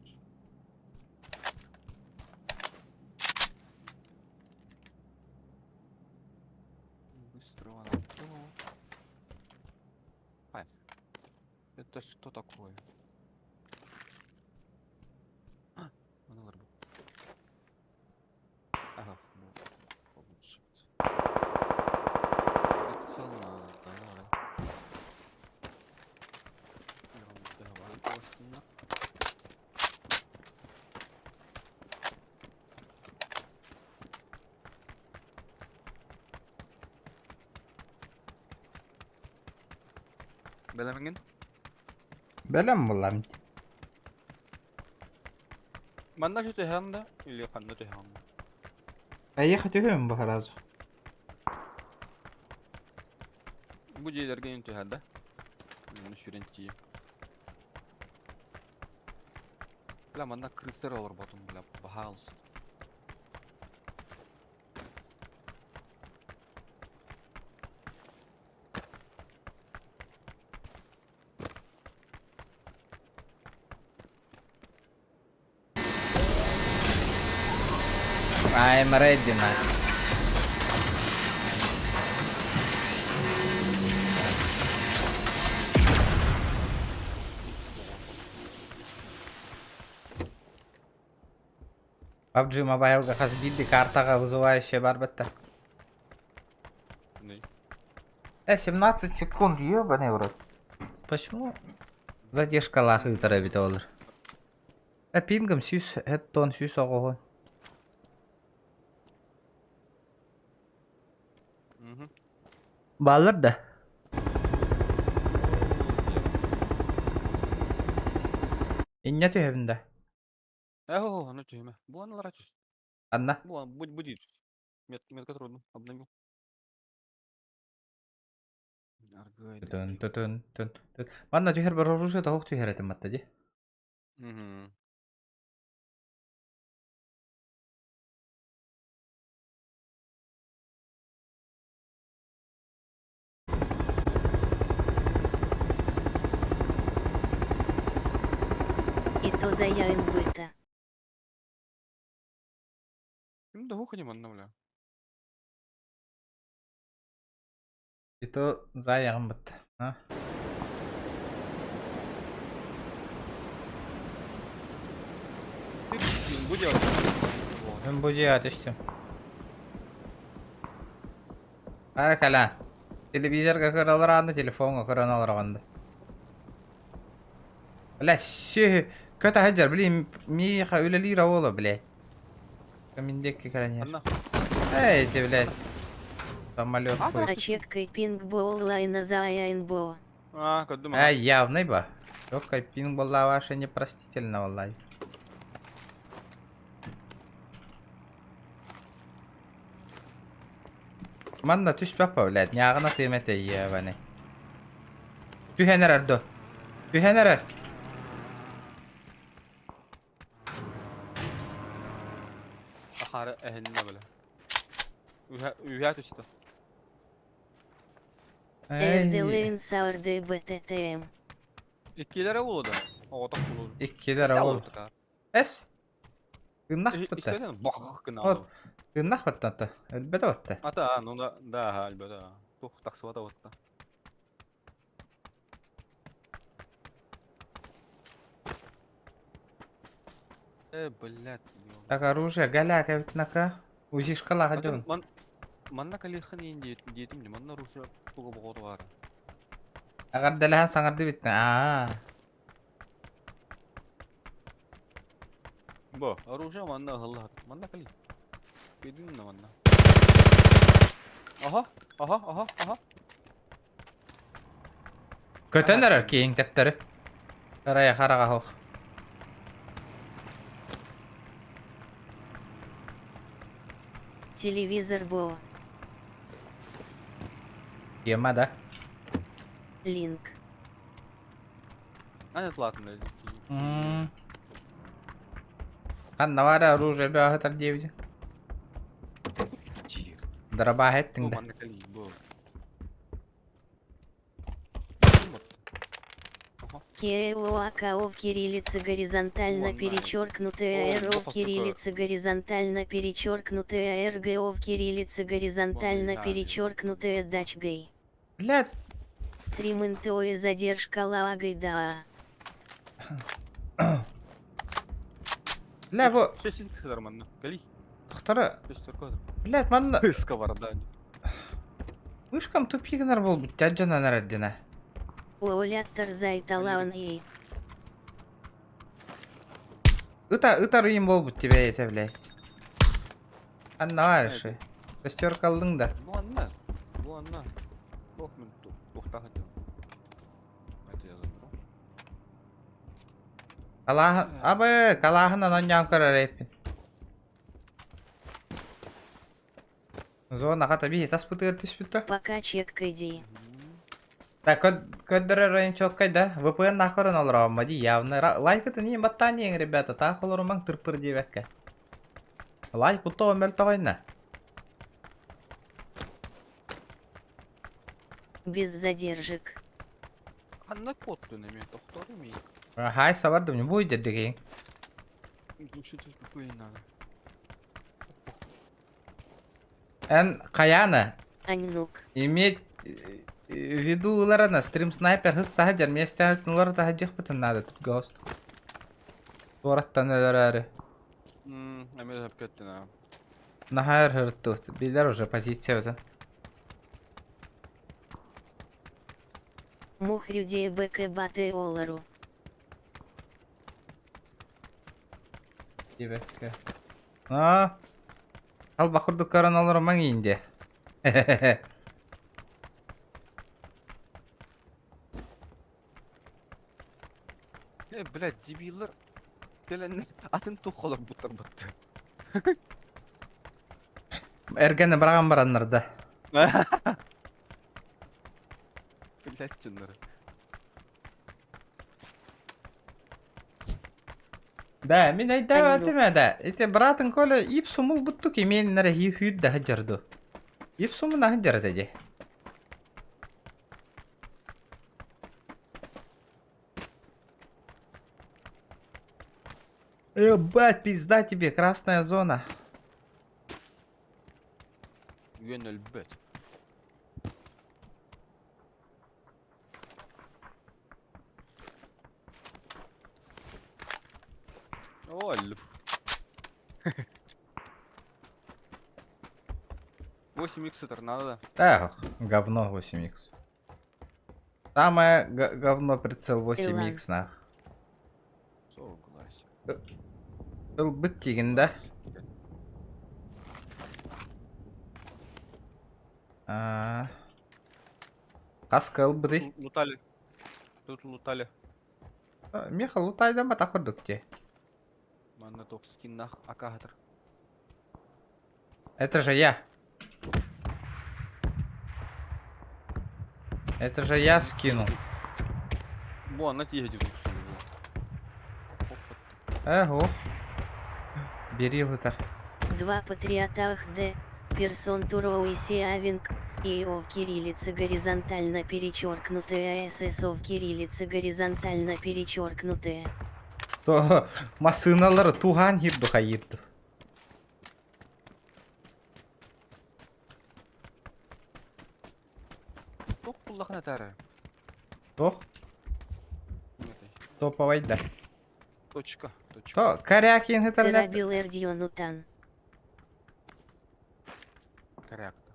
Быстро олордо. Ай. Это что такое? А, оно ларбу. Ага, получше. Прицел надо, давай. Давай, пластина. Бэлэмҥин? Бэлэм булам. Манна түһэн да или ханна түһэн? Эйиэхэ түһүөм бу сразу. Бу дьиэлэргэ түһэр да? Манна сүүрэн тиийэ. Бля, манна крыстар олорботум, бля, пожалуйста. I'm ready now. PUBG Mobile-га хас биирдии картаҕа вызывающая барбыт да. 17 секунд, ебаный в рот. Почему задержкалаах ыытар эбитэ олор? Пингом сүүс тон сүүс оҕоһун. Бааллар да? Инньэ түһэбин да? Э, ону түһүмэ. Бу аналара түс. Анна? Бу будет. Метка трудно. Обновил. Тын тын тын тын. Манна түһэр бар оружие тоһук түһэр этим матта ди. Угу. И то за я им быта. Ким да не манна бля. И то заяҕым бытта. А? Ты бу делать. Мин бу дьиэҕэ түстүм. Аа кэлэн. Телевизорга көрө олороонно, телефоҥҥа көрөн олороҕун да. Бля, сүөһү көтө сылдьар, блин, миэхэ үлэлиир оҕоло, блядь. Мин диэки кэлэн иһэр. Анна. Эй, ты, блядь. Самолет хуй. Ачеккой пингбол лайна за АНБО. А, көрдүм. Э, явный ба. Легкая пинг была ваша непростительно, валлай. Манна түспэппэ, блядь, ньааҕына тиэмэтэ ебаный. Түһэн эрэр до. Түһэн эрэр. Ахары эһиннэ бля. Үһэ түстэ. Эй, РДЛН СРДБТТМ. Иккилэрэ буолуо да. Оҕотох буолуо. Иккилэр ол. Эс. Тыыннах Истэн бах гына. Вот. Тыыннах баттата. Өлбөтө батта. Ата, ну да, да, өлбөтө. Тух тахсыбата батта. Э, блядь, ё. Так, оружие, голяк, эбитнака. Узишкалаха дьон. Ман манна калихан иин диэтим манна оружие туга боҕото баар. Аҕардалаһан саҥарды битнэ. Аа. Бу, оружие манна ыһылла. Манна кали. Кедин на манна. Аха, аха, аха, аха. Көтөн эрэр киэҥ тэптэри. Арай хараҕа суох. Телевизор Бо. Тема, да? Линк. Аня тлатын М. Ханна баар оружие бөҕө диэбитин. Дырабааһа эттиҥ Бу да. манна кали бу. КОАКО в кириллице горизонтально Вон, на. перечеркнутая О, РО в опа, кириллице горизонтально перечеркнутая РГО в кириллице горизонтально на. перечеркнутая дачгой. Блядь, Стрим НТО и задержка лагой да. бля, бу Шестин кысылар манна. Кали. тохтора. Шестерка. Блядь, манна Сковорода. Вышкам тупигнар буолбут дьадьанан эрэрдинэ. Оолятор зайталаан ей. Ыта ытар ыйым буолбут тебе этэ, блядь. Анна баар Шестерка ыллыҥ да. Бу анна. Бу анна. Ох, мен тухтаха дел. Это я заберу. Калааһын абы калааһынан онньоон көрөр эппин. Зона хата биһи таспытыгар түспүт Пока чек иди. Так, көрдөрөр район чоккай да. VPN нахорон олоромма ди явно. Лайкытын иин баттаан диэн, ребята, таах олорумаҥ тырпыр диэбэккэ. Лайк бутто мөлтөҕөйна. Без задержек. Анна кот неме тохтор ми. Хай сабардым, не будет дегин. Глушитель какой надо. Эн Каяна Аннук. иметь в виду ыларана стрим снайпер хыс саһа вместе нулар таһа надо тут гост. Туораттан өлөрөөрү. Мм, эмиэ хөпкөттүн а. Нахайр хырттут. Билер уже позиция это. Мухрюде БК Бате Олару. Дибекке. А. Ал бакырдык көрөн олоромаң инде. Э, блядь, дебиллар. Кэлэннэр атын тухолор буттар бутты. Эргени бараган бараннар да. Блядь, чыннары. Да, мин айда Аннук. атыма да. Ите братың Коля ип сумул буттук имен наре хи хүйд да хаджарду. Ип сумун хаджар деди. Ебать, пизда тебе, красная зона. Үөн өлбөт. О, өлүп. 8 икс надо. Эх, говно 8х. Самое говно прицел 8х нах. Согласен. Ылбыт тигин да. А. Каска ылбыты. Тут лутали. Тут лутали. Меха лутайдан ба тахырдык те. Манна топ скин нах акахатыр. Это же я. Это же я скинул. Бу анна тиһэ дьүрүк Эго. Бери лытар. Два патриота ХД, персон Туро и Сиавинг, и О в кириллице горизонтально перечеркнутая ССО в кириллице горизонтально перечеркнутая. То масыналары тухан хирду хайырду. тары. Туох? Топовай да. Точка, точка. То, Корякин это Терабил Эрдионутан. Коряк-то.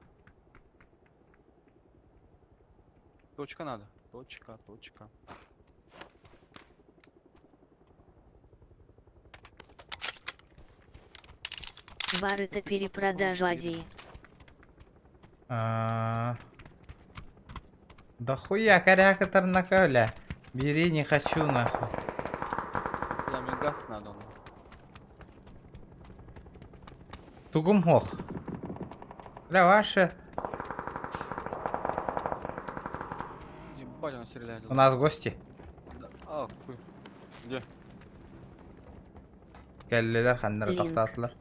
Точка надо. Точка, точка. Бар это перепродажа Адии. А, Да хуя, коряка тарнакаля. Бери, не хочу нахуй. Да, мне газ надо. ну. Тугум хох. Бля, ваше. Ебать, он стреляет. У нас гости. Да. А, хуй. Где? Кэллилэр ханна эрэ Линк. тохтоотулар.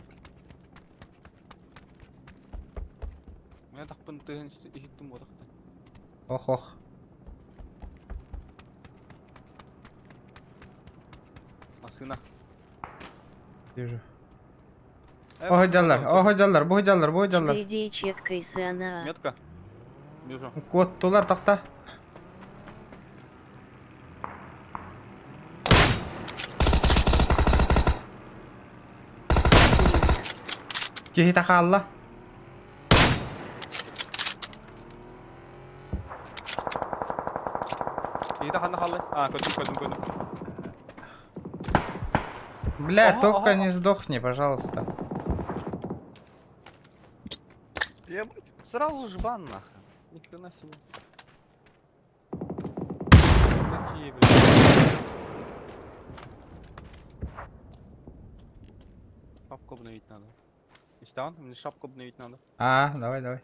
Меня так пынтыгын иһиттим буотахтан. Ох ох. Массыына. Вижу. Э, Ох дьаллар, ох дьаллар, бу дьаллар, бу дьаллар. Чгайдей чек кайсана. Метка. Вижу. Куоттулар тохта. Киһи хаалла. Киһитэ ханна хааллай? А, көрдүм, көрдүм, көрдүм. Бля, Ага, только ага. не сдохни, пожалуйста. Ебать, сразу же бан нахрен. Ни хрена себе. Какие, блядь. Шапку обновить надо. Истан, мне шапку обновить надо. А, давай, давай.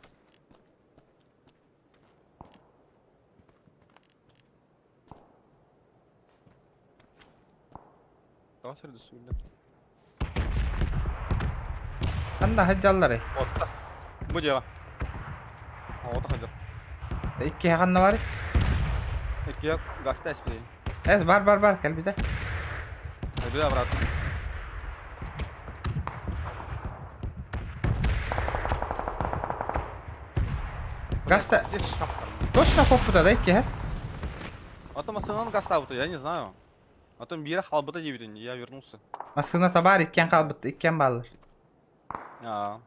Давай среду блядь. Ханна сылдьалларый? Вот так. Бу дело. А вот ходил. Икки ханна баарый? Икки гаста спи. Эс баар баар баар кэлбитэ. Иду обратно. Гаста- Где шапка? Точно куоппута да икки А то массыынанан гаста я не знаю. А то биирэ хаалбыта диэбитиҥ, я вернулся. Массыыната баар иккиэн хаалбыт, иккиэн бааллар. А,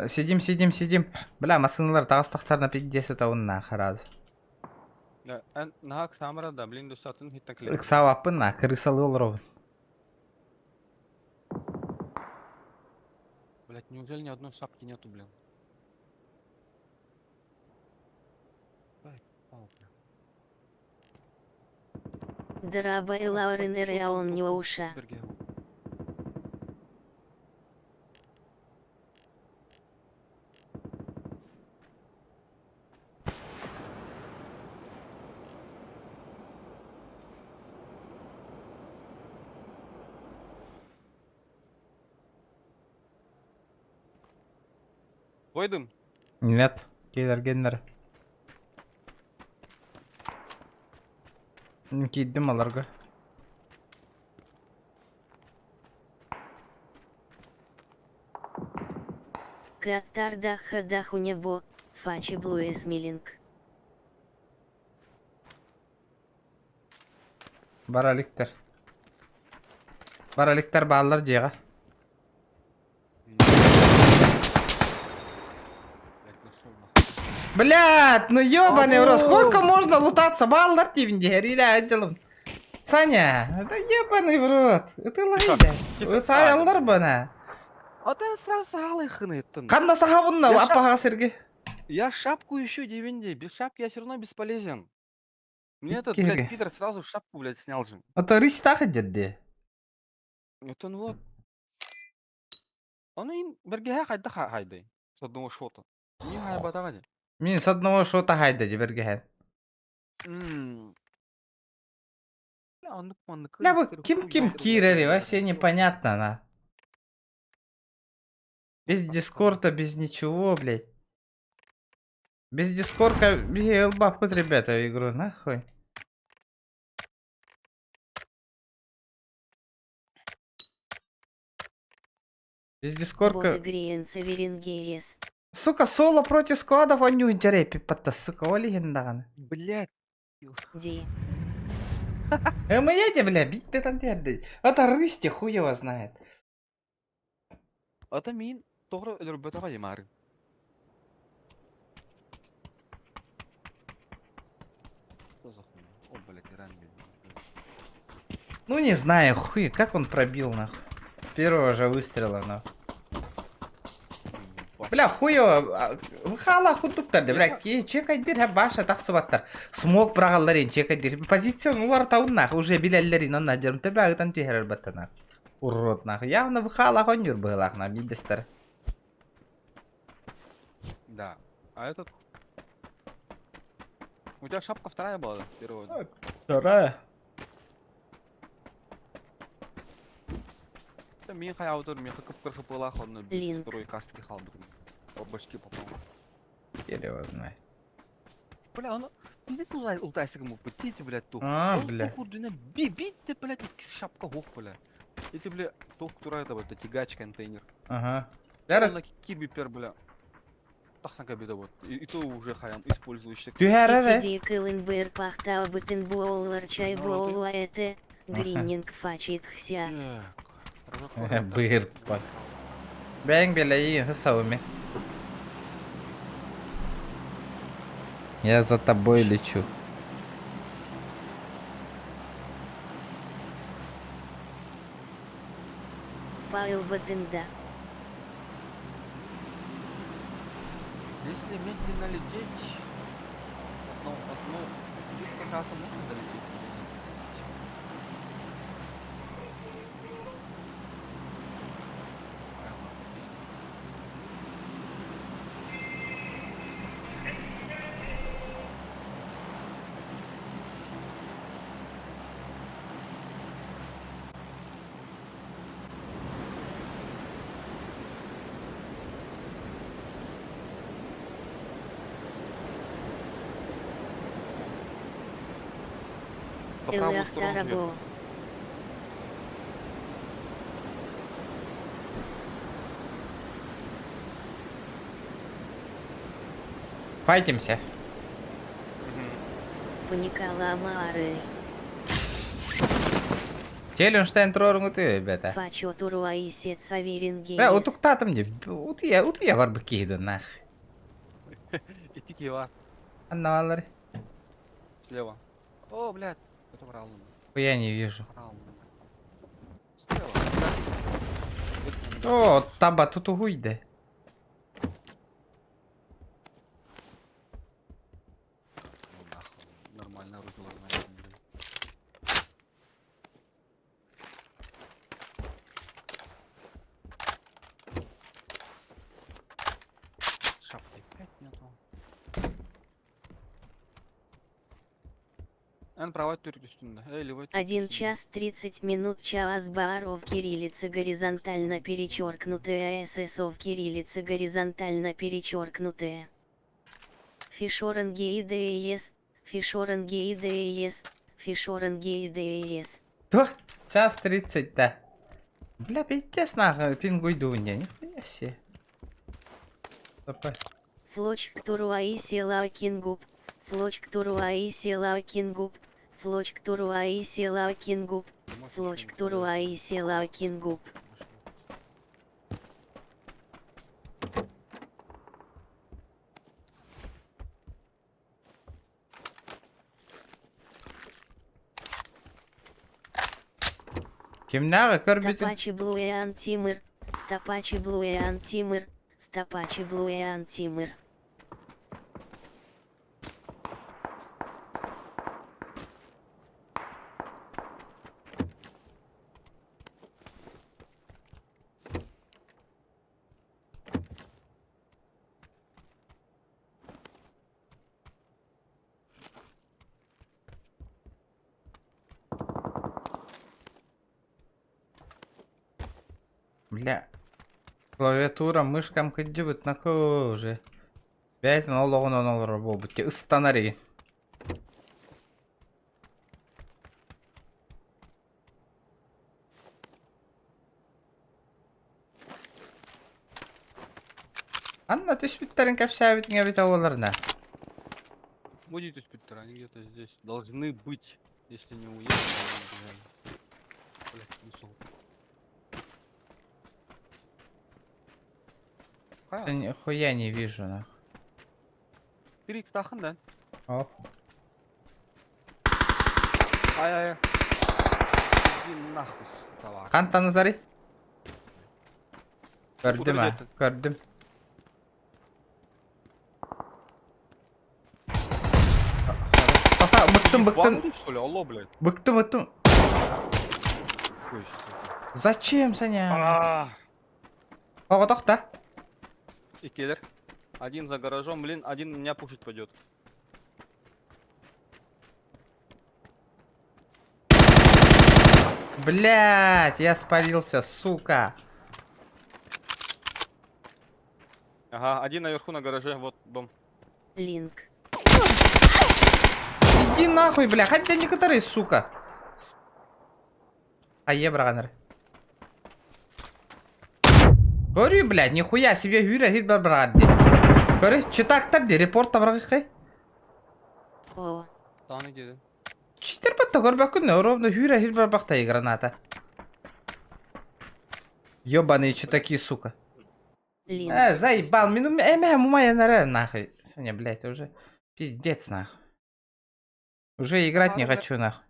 Сидим, сидим, сидим. Бля, массыыналар таҕыстахтарына пиздец это он нахуй раз. Да, эн наһаа ыксаама да, блин, дусатын хиттан клей. Ыксаабаппын на, крысалыы олоробун. Блять, неужели ни одной шапки нету, блин? Ай, пал, бля. Дорообо Элаурен Эреон Неуша. Берге. Твой дым? Нет, киирэр геннер. Киирдим аларга. Каттардаха дахунебо, фачи блуэсмилинг. Бара иликтэр. Бара иликтэр бааллар дьиэҕэ. Блять, нашел нахуй. Блядь, ну ёбаный в рот, сколько можно лутаться? Бааллар диибин дии, дьалым. Саня, это ебаный в рот. Это лайда. Тихо. Ытааллар бана. А ты сразу саалыхын Ханна сахабынна Я аппаха сиргэ. Я шапку ищу, диибин, Без шапки я все равно бесполезен. Мне этот, Иккигэ. блядь, пидор сразу шапку, блядь, снял же. Это рыстах дедде. Вот он вот. Он и бэргэһэ хайдах хаайдай. С одного шота. Не хаайбатаҕа дии. Мин с одного шота хаайда дии бэргэһэн. Бля, оннук маннык. Бля, бу ким ким киирэри вообще непонятно на. Без дискорда, без ничего, блядь. Без дискорда, ылбаппыт, ребята, в игру, нахуй. Без Бот дискорка Гриенца Верингеес. Сука, соло против сквадов оонньуу дьэрэйпиппатта, сука, ол иһин даҕаны. Блять. Ди. Мы бля, бить ты там тиэрдэй. Это рысти, хуй его знает. Ата мин тоҕо өлөрбөтөҕө дьимаары. Что за хуйня? О, блядь, Иран, блядь. Ну не знаю, хуй, как он пробил нахуй. С первого же выстрела нахуй. Бля, хуё, хала худуктар, бля, чекайдир баша тахсыбаттар. Смок быраҕаллар чекайдир. Позиция улар таун нах, уже билэллэрин онна дьэрм төбәгытан түһэрэр баттана. Урод нах. Явно выхала хонюр быһылаах на мидестер. Да. А этот... У тебя шапка вторая была, да? Первая. Вторая. Это мин хайаутер, мин кып кырхыпылах, он без Линк. второй каски халбыр. По башке попал. Хер его знает. Бля, он... Пиздец, ултайся ему, пытите, блядь, тух. А, Он бля. тух урдуна би бит ты, блядь, шапка гох, бля. Эти, бля, тух, которая это вот, тягач контейнер. Ага. Он на киби пер, бля. Тахсан кабида вот. И то уже хаям использующий. Түһэрэр Итиди кылын пахта бытын буоллар чай буолуа это. Гриннинг фачит хся. Быр пак. Бэң белэйин хысауми. Я за тобой лечу. Павел Батында. Если медленно лететь, одно, одно, здесь как раз можно долететь или нет, кстати? Прямо, блин. По правую сторону вверх. Элэхтарабо. Файтимся. Мгм. Паникала Амаары. Челюнштейн трорунгу ты, ребята. Фачо Туруаисет Бля, Саверингейс. утуктатым не. Утуя, утуя бар быкиды нах. Идти кива. Анналар. Слева. О, блядь. Это брал. Я не вижу. Брал. Слева. Да. О, таба тут угуйде. Ну, нахуй. Нормально рубила, блядь. Шапки опять нету. Эн правой түрк үстүндө. Эй, левой түрк 1 үстүндө. час 30 минут час баров кириллица горизонтально перечеркнутая ССО в кириллице горизонтально перечеркнутая. Фишоранги и ДС, фишоранги и ДС, фишоранги и ДС. Тух, час 30, да. Бля, пиздец нахуй, пингуйдунья, нихуя себе. Стопэ. Цлоч ктуруаиси лаокингуп, цлоч ктуруаиси лаокингуп, цлоч ктуруаиси лаокингуп, Может, цлоч ещё не ктуруаиси лаокингуп. Кимнәҕэ көрбүтүн? Стопачи Блуэан Тимир, Стопачи Блуэан Тимир, Стопачи Блуэан Тимир. Бля. Клавиатура, мышкам кыдьыбыт нако уже. Бэйэтин олоҕунан олорор буолбут дии ыстанар игин. Анна түспүттэрин кэпсээбитиҥ эбитэ буолларына. Будет түспүттэр, они где-то здесь должны быть, если не уехали, они убежали. Блядь, не сон. Да нихуя не вижу, нахуй. 3x тахын да? Оп. Ай-ай-ай. Иди нахуй, собака. Хантан ытарый? Көрдүм а, Утары көрдүм. Тоха, быктым, быктым. Ебанули, что ли? Алло, блядь. Быктым, быктым. Ой, щас это. Зачем, Саня? А, Оҕотох да? И келлер. Один за гаражом, блин, один меня пушить пойдет. Блять, я спалился, сука. Ага, один наверху на гараже, вот дом. Линк. Иди нахуй, бля, хотя некоторые, сука. А ебраганер. Говорю, блядь, нихуя себе юра хит барбради. Говорю, читактар ди, репорт табрагы О. Таны деді. Читер батта көрбөккүн, ровно хүрэ хир барбахтай граната. Ёбаные читаки, сука. Линк. Заебал, мину эмэ мумая нарэ нахуй. Саня, блядь, это уже пиздец нахуй. Уже играть не хочу нахуй.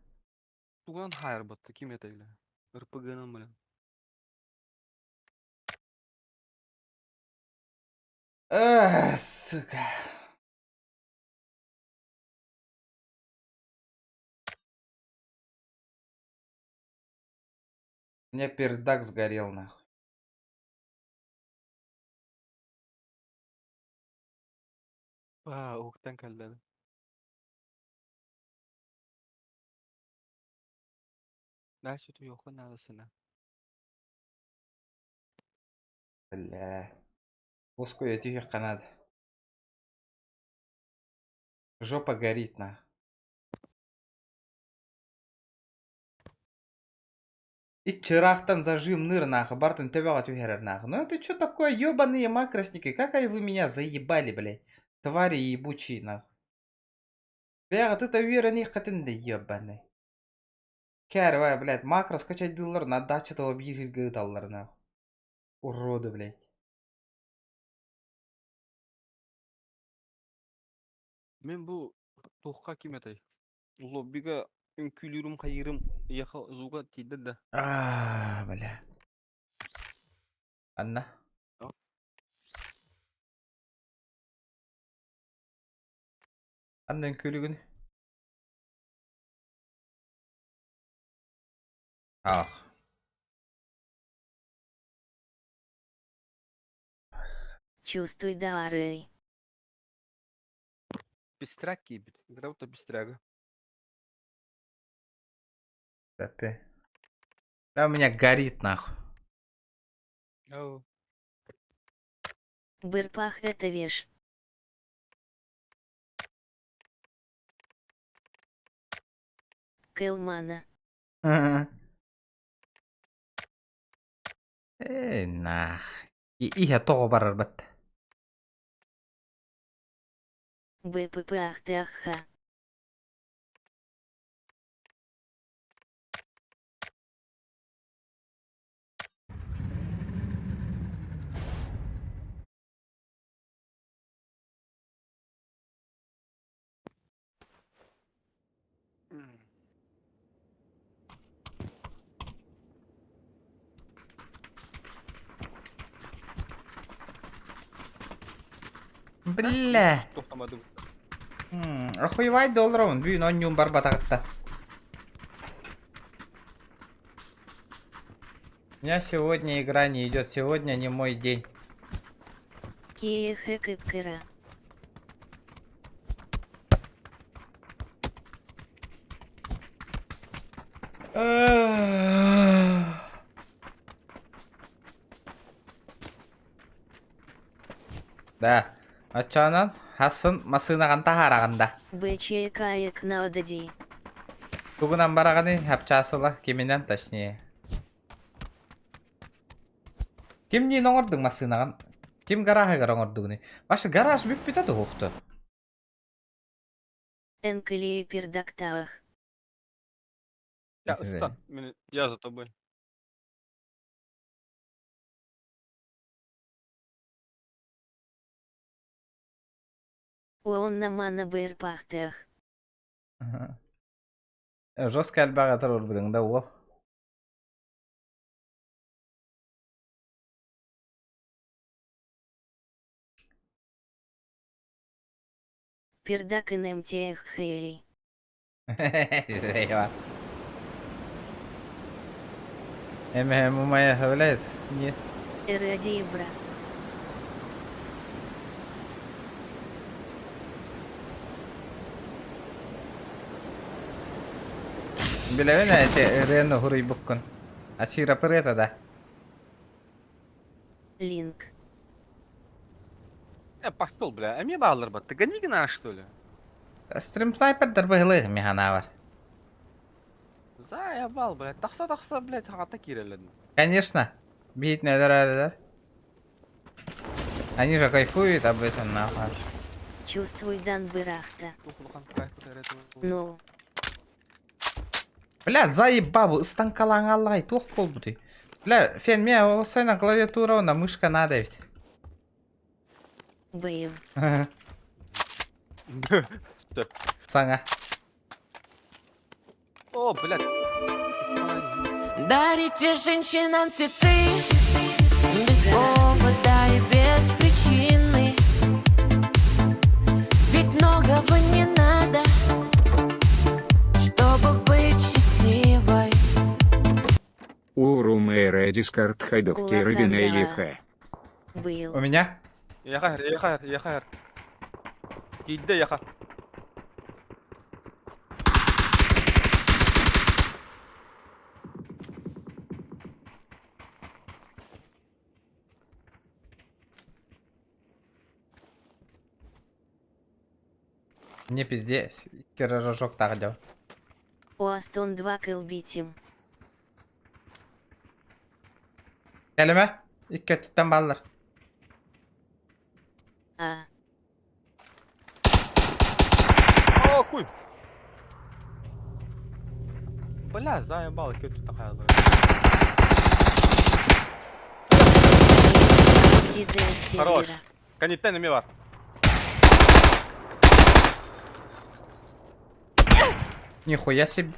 Туган хайр бат, таким это или? РПГ нам, блин. Эх, сука. У меня пердак сгорел нахуй. А, уктан калдады. Дальше tu yo'q надосына. Бля. Ускуя тихих канад. Жопа горит нах. И чырахтан зажим ныр нах, бартын төбөҕө түһэрэр нах. Ну это что такое, ёбаные макросники? Как они вы меня заебали, блядь? Твари ебучие, нах. Бля, ты-то уверен их да ебаный. Кәрвай, блядь, макро скачать дыллар на дача того бирге даллар, нах. Уроды, блядь. Мен бу туохха ким этэй? Лоббига үҥкүүлүүрүм хайыырым ехал звуга тиийдэ да. А, бля. Анна. Анна үҥкүүлүгүн. Ах. Чувствуй дары. Пестряк киирбит. Игра пестряга. Бля, у меня горит нахуй. Ау. Бырпах это веш. Кэлмана. Эй, нах. Иһэ тоҕо барар бат. БПП ах ты аха. Бля. Тохтамадым. Охуевай долларовын бүгүн онньуун барбатаҕытта. У меня сегодня игра не идет, сегодня не мой день. Киэхэ кыпкыра. Да. Оччоонон хасын массыынаҕын таһаараҕын да. БЧК надади. Тугунан бараҕыный хапчаасыла киминэн точнее. Кимниин оҥордуҥ массыынаҕын? Ким гарааһыгар оҥордугуный? Ваше гараж бүппүтэ дуһуохту. Энклеи пердактаах. Я ыстан. Мин я за тобой. Уонна манна быырпахтаах. Жестко элбэҕи туруорбутуҥ да уол. Пердак НМТХ. Моя оставляет? Нет. Ради бра. Билэбин эти ырыаны уһуруйбуккун. Ачыыра ырыата да. Линк. Э, пошел, бля. Эмиэ бааллар ба. Ты гони гына, что ли? Стрим снайпердар быһылы механавар. Заебал, блядь. Тахса тахса, блядь, хата киирэллэр. Конечно. Бить надо. Они же кайфуют об этом нахуй. Чувствуй дан бырахта. Ну. Бля, заебал, станкалаң туох буолбутуй. Бля, фен, мне на клавиатура, на мышка надо ведь. Бэйв. Саҥа. О, блядь. Дарите женщинам цветы Без повода и без причины Ведь многого не надо Чтобы быть счастливой Урумэйре дискард хайдов кирыгине ех. Был. У меня? Яхар, яхар, яхар. Киирдэ яха. Не пиздец. Кирожок так делал. У Астон 2 кылбитим. Кэлимэ. Икки өттүттэн бааллар. А. О, хуй. Бля, заебал, тут такая. Хорош. Канитен эмиэ баар. Нихуя себе.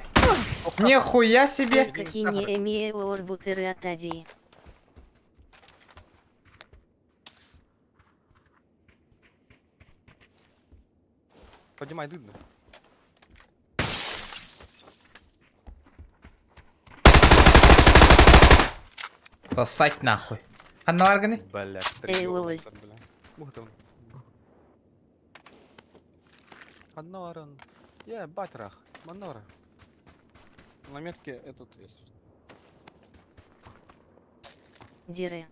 Нихуя себе. Какие не эмиэ орбутеры атади. Поднимай дыбно. Сосать нахуй. Ханна бааргыный? Блядь, Эй, лоль. Ух ты. Ханноран. Е, батрах. Манора. На метке этот есть. Дире.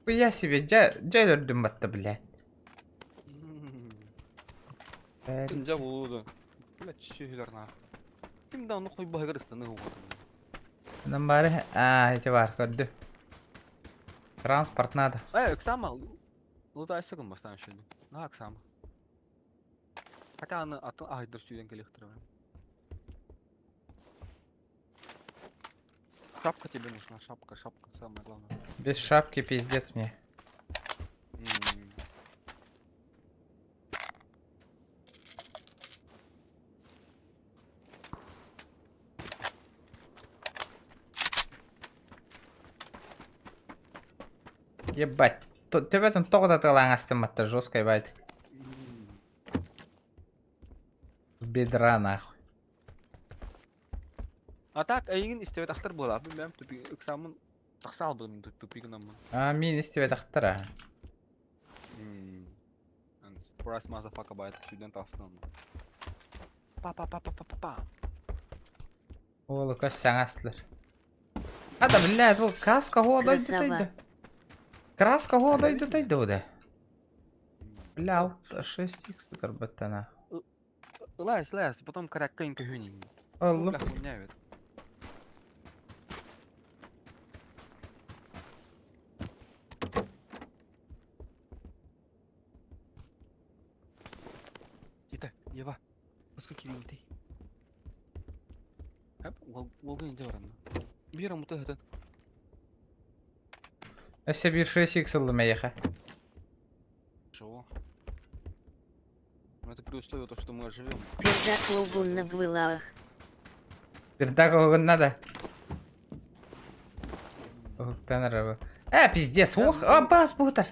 Хуя себе, дьэ, дьэ өлөрдүм батта, блядь. Дьэ буолду. Блядь, сүһүлэр наар. Ким да ону хойбоһыгар ыстаны угутун. Нам бары, а, эти бар, көрдү. Транспорт надо. Э, Оксама, лутайся гын бастан şimdi. На Оксама. Хотя аны атын айдыр сүйден келехтир. Шапка тебе нужна, шапка, шапка, самое главное. Без шапки пиздец мне. Ебать. Төбөтүн тоҕо да тылаҥастымматтар жестко ебать. Бедра нахуй. А так, эйигин истэбэтэхтэр буолар. Бу бэйэм тупик ыксааммын тахса албытым тупигынан. А, мин истибэтэхтэр. And surprise motherfucker байт сүүрэн тахсан. Па па па па па па па. Уолу көс саҥастылар. А да, блядь, бу каска хуо дойду Красава. тайда. Краска хуо дойду тайда да. Бля, алта 6 х тарбаттана. Лээс, лээс, потом караккын көһүнин. Алло. Бля, хуйня ведь. Кириҥтэй. Хап, уолга инде баранна. Биир амута хатан. Өссө биир 6x ыллым эйиэхэ. Чего? Ну это при условии, то, что мы оживем. Пердак лугунна бвылаах. Пердак уһугунна да. Уһуктан арабы. Э, пиздец, ух, аббас буутар.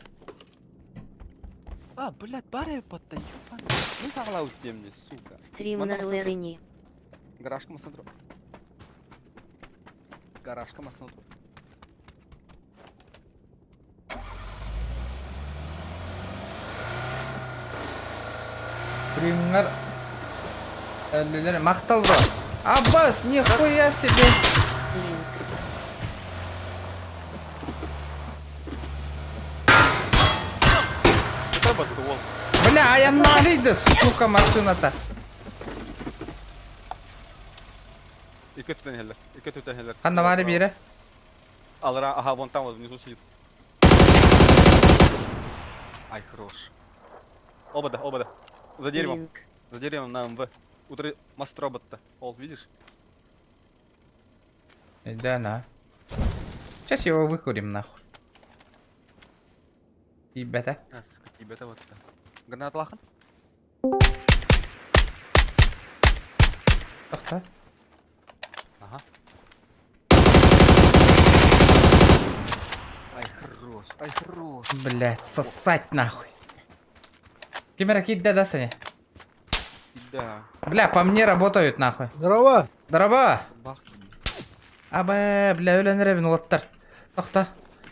А, блядь, бары потта, ебаный. Ну саҕалаабыт диэмни, сука. Стримнер Лерини. Гаражка массандро. Гаражка массандро. Примнар өллүлэр махтал бро. Аббас, нихуя себе. Линк. Бля, айаннаары да, сука, машината. Икки өттүнэн иһэллэр. Икки өттүнэн иһэллэр. Ханна баары биэрэ? Алара, ага, вон там вот внизу сидит. Ай, хорош. Оба да, оба да. За деревом, Линк. за деревом на МВ. Утро мост робот-то. Ол, видишь? Да, на. Сейчас его выкурим нахуй. Ребята. А, сука, ребята, вот это. Граната лахан? Тохта. Ага. Ай, хорош, ай, хорош. Блять, сосать нахуй. Кемера кидда да, Саня? Да. Бля, по мне работают нахуй. Здорово! Здорово! Бах. Абэ, бля, өлөн эрэбин уолаттар. Тохта.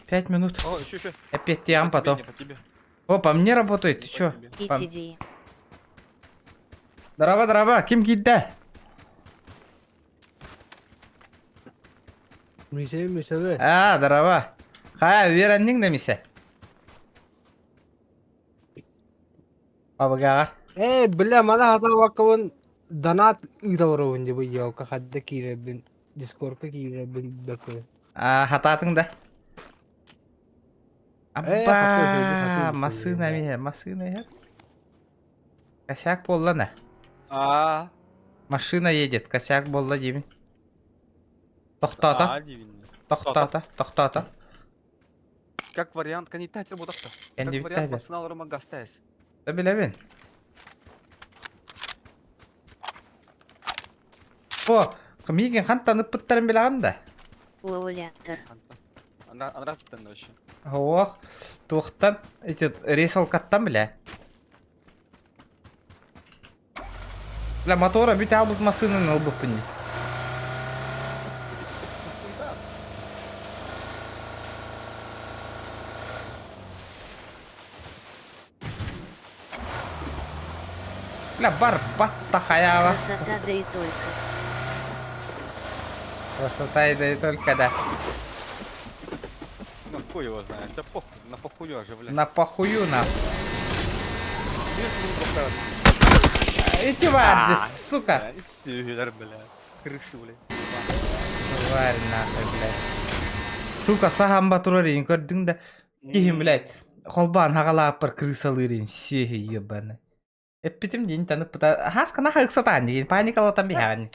5 минут. О, еще, еще. Опять тиам По тебе, потом. не по тебе. О, по мне работает, ты Не по чё? тебе. Пам. ETD. Здорово, здорово, ким киирдэ? Миисэ, Миисэ. А, здорово. Хайа, үөрэнниҥ да Миисэ? Бабыгаҕа. Ээ, бля, маны хатаабаккабын донат ыыта олоробун дии бу елка хадда киирэбин, дискордка киирэбин бөкө. А, хатаатыҥ да? Ээ, хатыы хатыы Абба, хатыы массыына иһэр, массыына иһэр. Косяк буолла на. А, Машина едет, косяк буолла диибин. Тохтоото, а, дивин. тохтоото, тохтоото. Как вариант, канитатер будахта. Как Кэнди вариант, бүттэ. пацана Рома гастаясь. Да билэбин. О, миигин хантан ыппыттарын билэҕин да? Уолятор. Анраттан вообще. Ох, туохтан, эти ресалкаттан бля. Бля, мотора бүтэ хаалбыт массыынаны ылбыппын дии. Бля, бар батта хайаба. Красота да и только. Красота и да и только, да. Ну, хуй его знает. Да похуй, на похую оживлять. На похую на. Эти варды, сука. Сюгер, бля. Крысы, бля. Тварь нахуй, блядь. Сука, саһан батурарин көрдүҥ да. Киһим, блядь, холбоон хаҕалааппар крысалыырин, сүөһү ебаный. Эппитим диин таныппыта. Хаска наха ыксатаан диин, паникалатан биһэҕин.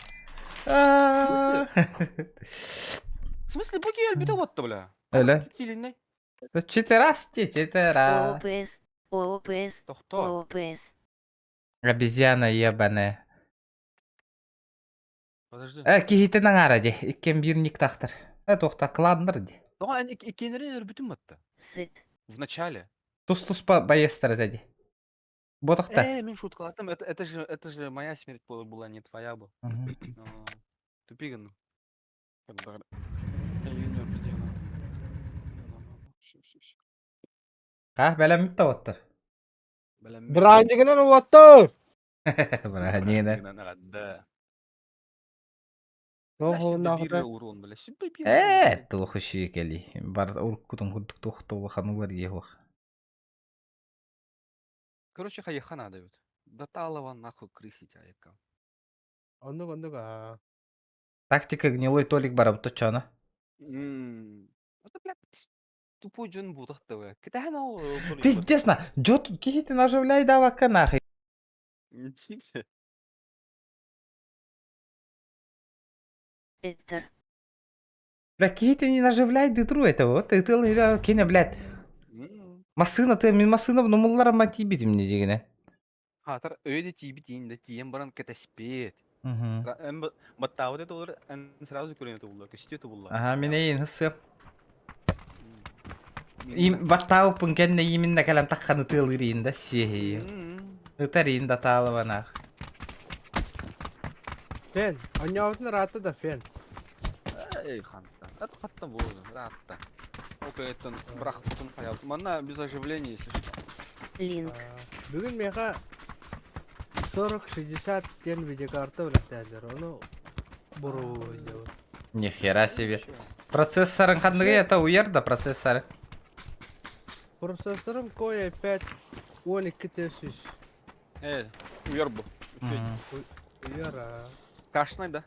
В смысле, буги альбита вот-то, бля? Өлө. Килинный. Четырасти, четыра. ООПС. ООПС. Тохто. ООПС. Обезьяна ебаная. Подожди. Э, киһитин аҥаара дии. Иккиэн биир никтаахтар. Э, туохта кланнар дии. Ну, они иккиэннэрин өлбүтүм батта. Сыт. В начале. Тус-туспа байыастар этэ дии. Ботахта. Э, мин шуткалатым, это же моя смерть была, не твоя была. Мгм. Тупиган. А, бэлэммит да оттор. Бырааһынньыгынан уоттар! Бырааһынньыгынан. Да. Туох уоннаахыта урон, бля. Э, туох үчүгэй кэлии. Бар уруккутун курдук туох да улахан уларыйа суох. Короче, хайыха дают. До Талова нахуй крысить, айка. Оннук оннук аа. Тактика гнилой Толик барабыт оччоно. Это, блядь, тупой дьон буолбатах да, Кытаан ол Пиздец на. Дьон киһитин оживляй давакка нахуй. Ничего. Эттер. Бля, киһи не наживляй дытру этого. Ты тыл кине, блядь. Массыына ты мин массыына номуллара ма тиийбитим не дьигинэ. Хаатар өйө да тиийбит иин да тиийэн баран кэтэспит. Эн баттаабыт это олор эн сразу көрөн это булла, көстүө это булла. Аха, мин эйин хыссыап. Им баттаабыппын кэннэ иминна кэлэн тахханы тыалыыр иин да сиэһи. Ытар иин да таалабанаах. Фен. Онньообутун ыраатта да фен. Эй, ханта. Это хатта буолла, ыраатта. Ол кэнниттэн бырахпытын хайалт. Манна без оживления, если что. Линк. Бүгүн миэхэ 40-60 диэн видеокарта үлэхтээллэр. Ону боруобулуй диэбит. Нихера себе. Процессорын ханныгы это уйар да процессоры? Процессорым Core i5 12 T3. Э, уйар бу. Үчүгэй. Уйар аа. Кашнай да.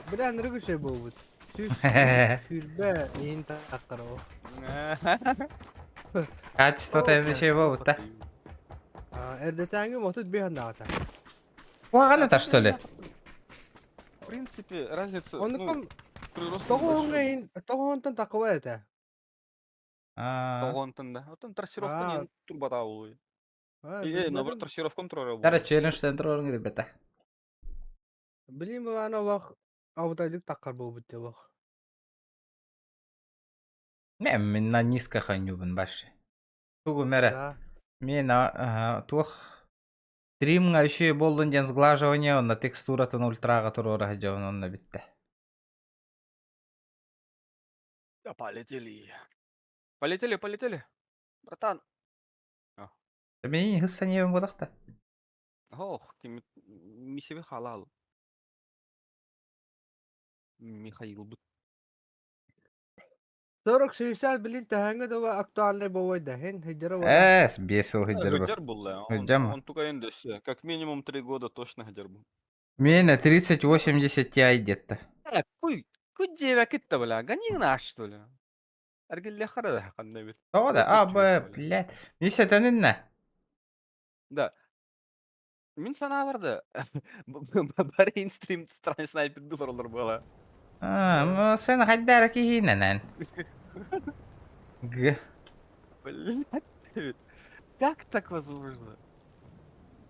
Бля, нырык үчүгэй буолбут. Сүүс сүүрбэ иһин тахтар ол. Качество үчүгэй буолбут да. Эрдэтээҥи 35 андаҕата. Куһаҕан это что ли? В принципе, разница, ну, Оннукум прирост тоҕуһуҥҥа небольшой. иһин тоҕуһунтан таххыбат этэ. Тоҕонтон да. Оттон трассировка Аа. не турбата буолуй. Аа, Э, наоборот, билбэтим. трассировкам турара Дара буолуй. челлендж центр орун ребята. Билим былаана олох абытайдык таххар буолбут дии олох. Мен на низко ханюбун баши. Тугу мере. Да. Мен туох стримҥа үчүгэй буоллун диэн сглаживание онно текстуратын ультраҕа туруора сылдьабын онно бүттэ. Да, полетели. Полетели, полетели. Братан. Мин хысса небин бодахта. Ох, ким мисеби халал. Михаил бут. 40-60 билин тэһэҥҥэ да актуальнай буолуой да иһин сылдьара буолла. Эс, биэс сыл сылдьар бу. Гадер был, он, Сылдьам. он только индус. Как минимум 3 года точно гадер был. Миэнэ 3080 Ti где-то. Э, куй, куй девять бля, гони наш, что ли? Аргилле хара ханна бит. Тоҕо да? А, б, блядь. Миша төнүннэ. Да. Мин санаа барды. Бары инстрим страны снайпер олар была. А, сен хайдара киһинэнэн. Г. Блядь, как так возможно?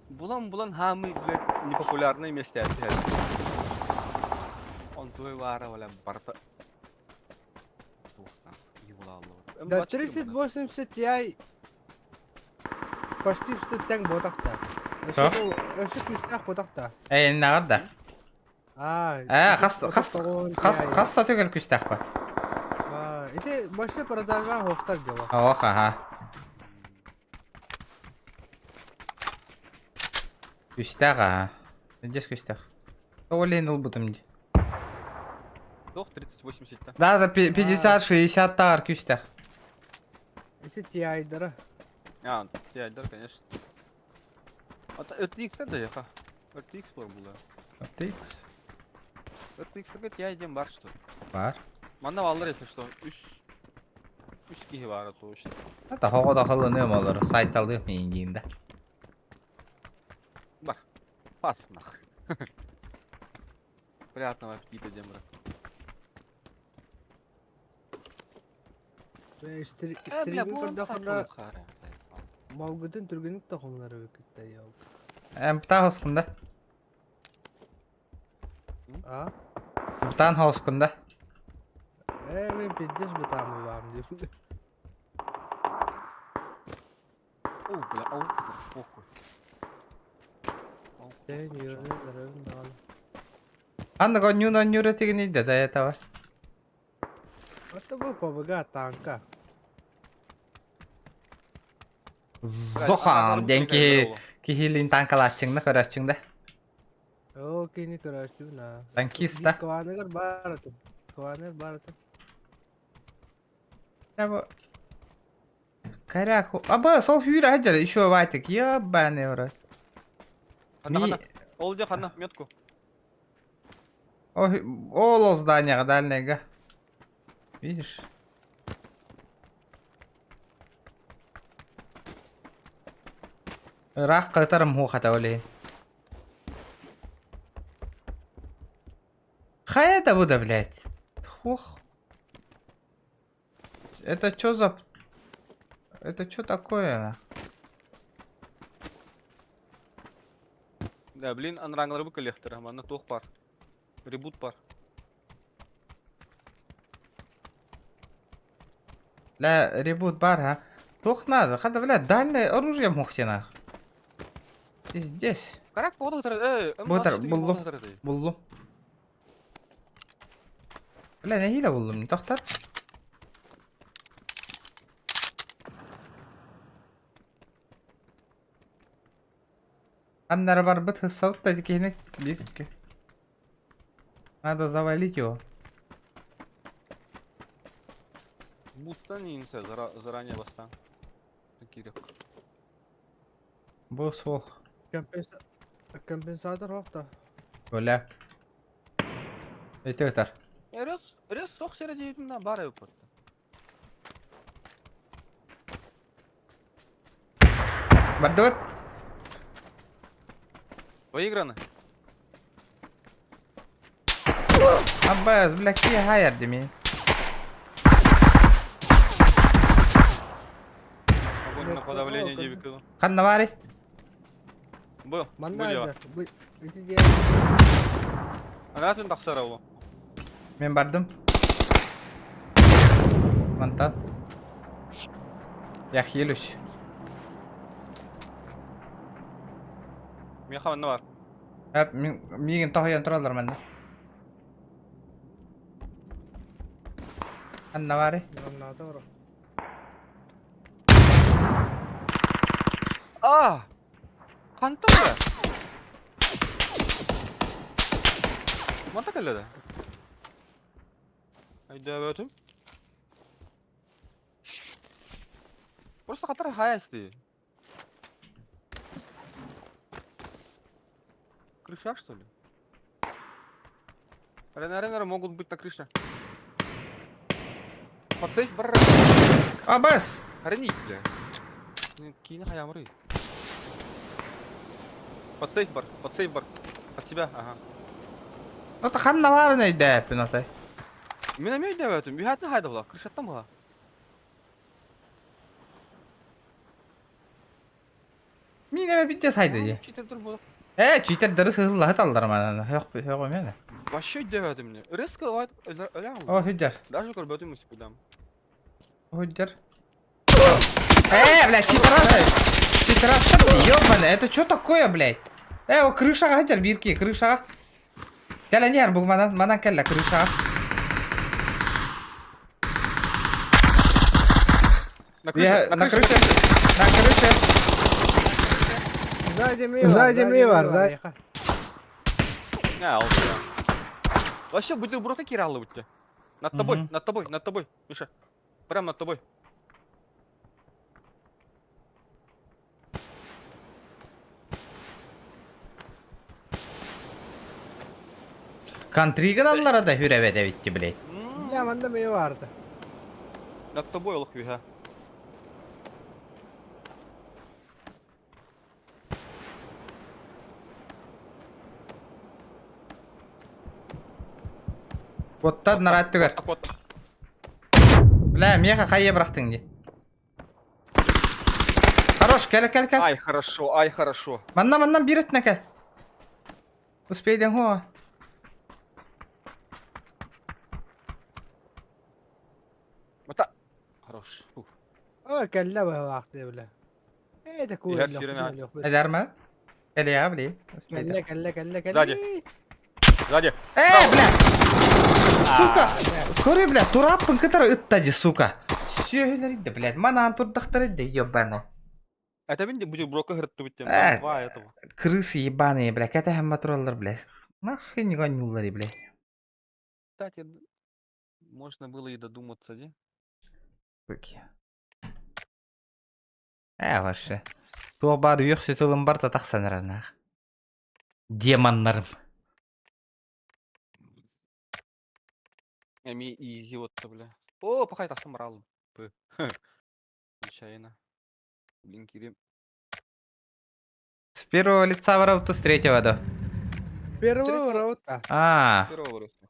Булан-булан хамы, блядь, непопулярное месте опять. Он твой вара, бля, барта. Ух, нахуй, Да 3080 Ti почти что тэҥ буотахта. Что? Өссө күүстээх буотахта. Эй, наҕарда. Аа, Э, хас хас хас хас та төгөл күүстээх ба. Аа, ити больше продажа суохтар дьола. Ох, аха. Күүстээх аа. Дес күүстээх. Олен ылбытым дии. Дох 3080 да. Даже 50-60 таар күүстээх. Ити Ti-дара. А, я, да, конечно. А RTX да яха. RTX бар була. RTX. RTX Ti диэн бар что. Бар. Манна баллар если что. Үс үс киһи баар точно. Это хоҕо да халыныам олор. Сайт алыам миигин да. Бар. Пас нах. Приятного аппетита, дем, брат. Э, бля, Стримин буолан көрдөххүнэ саккын малгытын түргэнник да хомунар эбиккит да ёлка. Эм птаа хоскунда. А? Птаан хоскунда. Э, мин пиздец бытаамы баам диим. О, бля, ау, похуй. Ау, Дьэ, похуй, ньүөрүнэн өрөбүн даҕаны. Анна гоннюн оннюра тигини да да этого. Это бу ПВГ танка. Зохан диэн киһи киһилин танкалааччыҥна көрөөччүҥ да. Оо, кини көрөөччүбүн аа. Танкист да. Кваныгар баар этим. Кваныгар баар этим. Я бу Коряку. Аба, сол хүйрэ хаджар еще ватик. Ебаный в рот. Ханна, Ми ханна. Ол дьэ ханна, метку. Ол здание дальнего. Видишь? Ыраах кытарым хуухата олей. Хайа да бу да, блядь. Ох. Это чё за... Это чё такое? Да, блин, анраңлары бу кэлиэхтэрэ. Манна туох баар? Ребут баар. Бля, ребут баар, а? Туох надо? Хада, бля, дальнее оружие мухтина. Здесь. Карак буолу э, Бутар, буллум. Буллум. Бля, нэһиилэ буллум. Тохтор. Аннары барбыт хыссалык да киһини биир Надо завалить его. Буттан иинсэ заранее бастаан. Киирэх. Бу суох. Компенсатор охта. Бля. Ити ытар. Рез, рез сох сире диэбитим баар эбит Бардыбыт. Выиграно. Аббас, бля, какие хайер деми. Огонь на подавление диэбит Ханна баарый? Был. Манна Анатын тахсара ол. Мин бардым. Мантан. Я хилюсь. Миэхэ манна бар. Эп, миигин тоһуйан тураллар манна. Ханна баарый? А! Хантан да? Манта кэллэ да? Өйдөөбөтүм. Просто хатар хайас дии. Крыша, что ли? Ренаренеры могут быть на крыше. Под сейф бар. Абас! Рени, бля. Киин хаямры. Под сейф бар, под сейф бар. От тебя, ага. Ото ханна баарын өйдөөппүн отой. Мин эмиэ өйдөөбөтүм. Үһээтин хайда була, крышаттан була. Мин эмэ битте сайды дии. Читердер була. Э, читердери сыһыллаһыт аллар манан. Хөөх хөөх эмиэ. Вообще өйдөөбөтүм мне. Резко өлө О, хүддэр. Даже көрбөтүм үспүдам. Хүддэр. Э, блядь, читерасы. Читерасы, ёбаный, это что такое, блядь? Э, о, крышаҕа сылдьар биир крышаҕа. Кэлэн иһэр бу манан, манан кэллэ крышаҕа. На крыше, На крыше, на крыше. Сзади ми бар, сзади. Не, алды. Вообще, бутербродка кираллы бутте. Над тобой, над тобой, над тобой, Миша. Прям над тобой. Контри гыналлара да хүрәбәт эбитти, блядь. Бля, манна ми барды. Над тобой олох үһэ. Оттан нараат түгэр. Бля, меха хайа бырахтыҥ дии. Хорош, кэл, кэл, кэл. Ай, хорошо, ай, хорошо. Манна, манна, биир өттүнэ кэл. Успейдеҥ хуо. Мата. Хорош. Ух. Ой, кэллэ быһылаах дии бля. Ээ, такой Иһэр сирин Эдэр ма? Кэлиэ, бли. Кэллэ, кэллэ, кэллэ, кэллэ. Сзади. Сзади. Э, бля! Сука! Көрү, бля, турааппын кытары ытта дии, сука. Сүөһүлэр да, блядь, манаан турдахтара да, ебаный. Это мин бутербродка хырттыбыт тем. Э. Два этого. Крысы ебаные, бля, кэтэһэн тураллар, блядь. Нахуй не гонюллары, блядь. Кстати, можно было и додуматься, де? Суки. Э, вообще. Туох баар үөх сытылым бар да тахсан эрэр Демоннарым. Эми изи вот бля. О, пахай тахсан баралым. П. Случайно. Блин, кирим. С первого лица воровту, с третьего, да. Первого рота. А, Первого роста.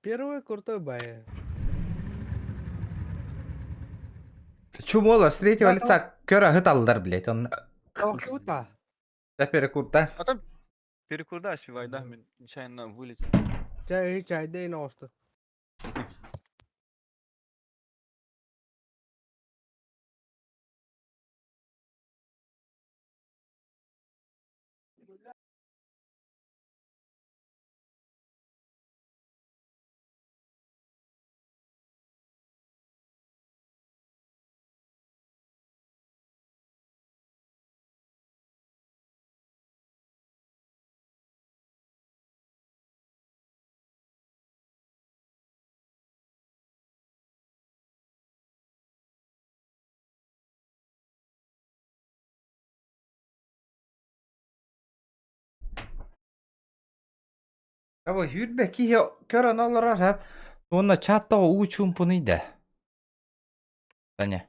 Первый крутой бай. Чумола с третьего лица көр аһыталлар, блядь, он Круто. Да перекурда. А там перекурда успевай, да, мен нечаянно вылетел. Чай, чай, дай на остров. Того хүрбэ киһи көрөн олорор хэп. Уонна чат тоҕо уу чуумпунуй да. Таня.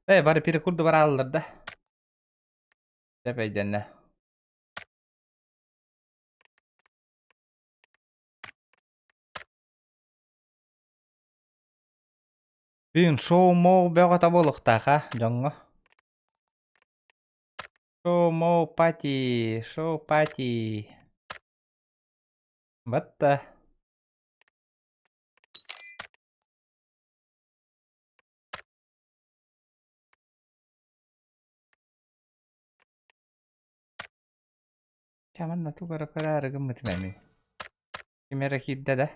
Э, бары перекурду барааллар да. Деп өйдөннө. Бүгүн шоу-моу бөҕөтө буолуохтаах а дьоҥҥо. Шоу-моу пати, шоу-пати. Батта. Чэ манна тугу эрэ көрөөрү гыммытым эмиэ. Ким эрэ киирдэ да?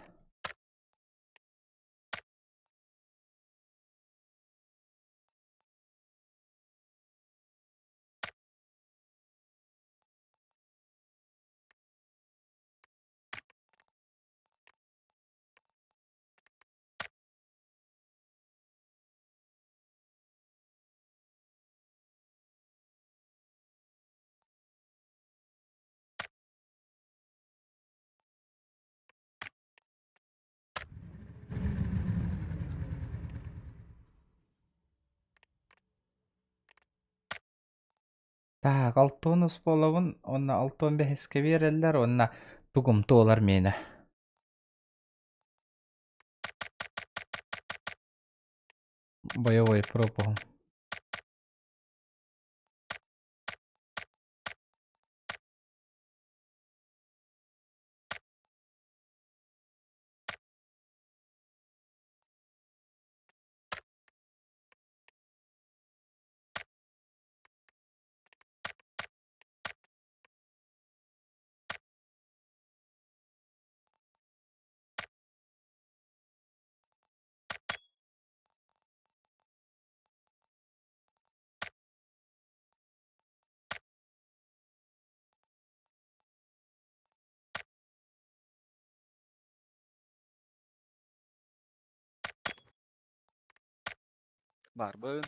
Так, алтонус буолабын уонна алтон бэһискэ биэрэллэр уонна тугум туолар миэнэ. Боевой пропуһум. Барбын.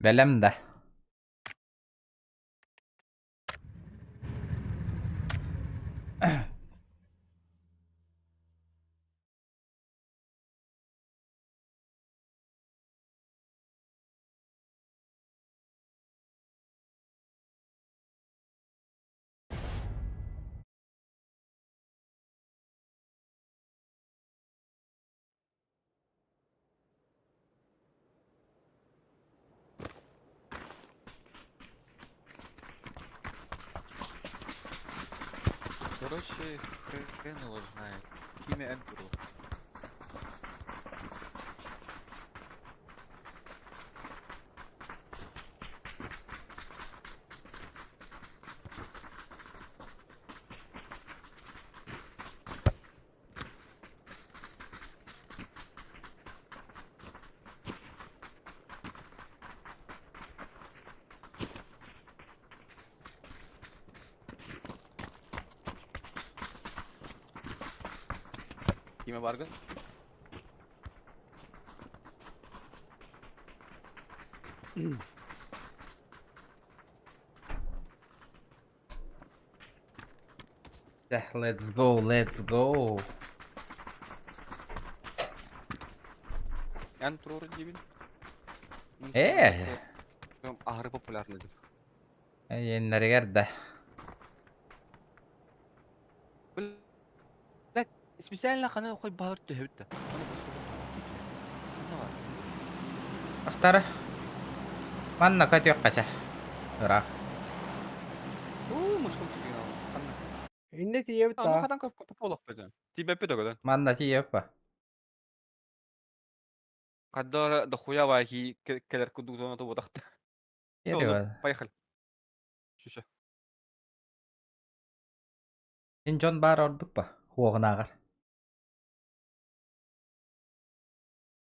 Бэлэм да. Короче, хрен его знает. Имя Эндрю. Кимэ баргын? Let's go, let's go. Эн туруору диибин. Э. Аһары популярный деп. Эйиэннэригэр да. Блядь, специально ханы хой баһыр төһөбүт да. Ахтара. Манна көтүөххэ чэ. Ыраах. Уу, мушкум түгэн ханна. Инне тиийэбит Аны да. хатан көп олохпут. Тибеппит өгөдөн. Манна тиийэппэ. Каддара дохуя вайхи келер кудук зона тобутахта. Дерево. Поехали. Шүшө. Ин дьон баар ордук ба? Хуоҕунааҕар.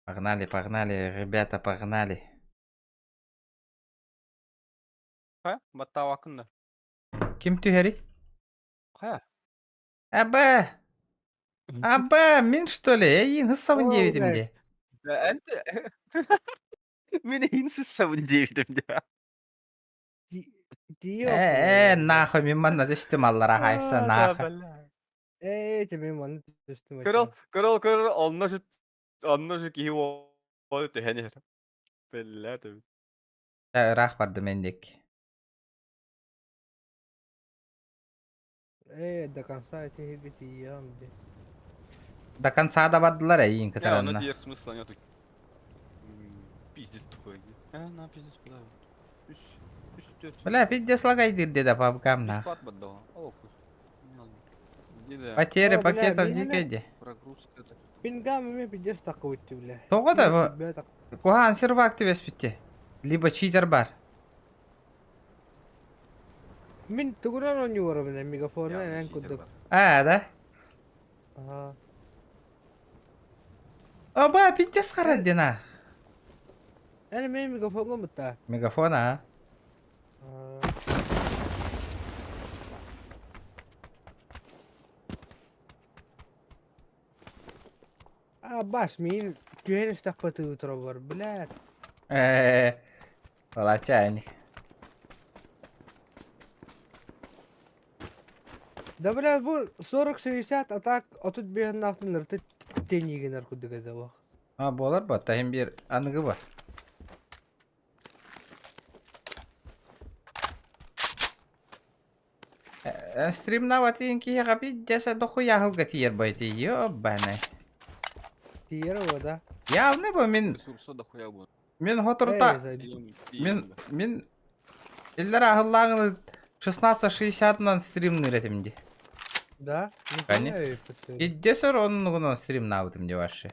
Погнали, погнали, ребята, погнали. Хайа, баттаабаккын да. Ким түһэрий? Хайа. Аба! Аба, мин что ли? Эйиин сабын О, диэбитим блядь. дии. Мин эйиин сыссабын диэбитим дии. Тиийэ Э, э, нахуй, мин манна түстүм аллара хайса, нахуй. Ээ, мин манна түстүм. Көрөл, көрөл, көрөл, онно şu онно şu киһи буолу түһэн иһэр. Биллээ төбүт. Ыраах бардым эндик. Ээ, до конца этиһиргэ тиийэҕим дии. До конца да бардылар эйиин Не, онно кытаранна. тиийэр смысла нету. Пиздец такой. Э, на пиздец куда? Үс, үс, төрт. Бля, пиздец лагайдыр деді пабгам нах. Бесплатно баддоо. О, Потеря О, бля, пакетов мин дикэй ди. Прогрузка. Пингам эмиэ пиздец таххыбыт бля. Тоҕо да бу куһаҕан сервак түбэспитти. Либо читер бар. Мин тугунан оонньуур мегафонунан эн курдук. А, да? Аха. Оба, пиздец харар дина. Эн мин мегафоҥҥа бутта. Мегафон, а? А, баш, мин түһэн истэхпэ тураллар, блядь. Э, Волочайник. Да, блядь, бу 40-60, а так 35 нахтын нырты тенигинер курдук этэ буох. А, буолар ба, таһым биир аныгы бар. Стримнават иин киһиэхэ пиздец дохуя аһылга тиийэр байти, ёбаный. Тиийэр да. Явно бу мин Ресурса дохуя будет. мин хоторта мин мин иллэр аһыллааҥы 16.60-нан стримныыр этим ди. Да? Кани. Пиздец өр оннугунан стримнаабытым ди вообще.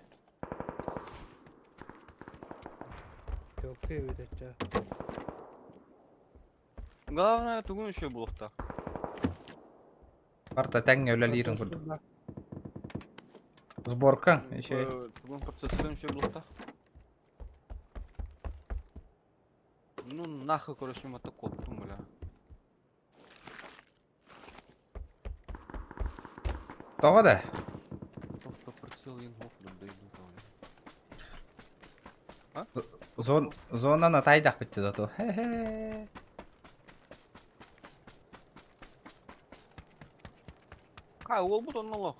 Окей, видача. Главное, тугун еще булуохта. Барта тэҥҥэ үлэлиирин курдук. Сборка еще. Тугун процессор еще булуохта. Ну нахуй, короче, мотокоттум, бля. Тоҕо да? Тобто прицел ингоп, да иду, бля. Зон зонаны тайдах битти зато. Хе-хе. А, ол бут онно олох.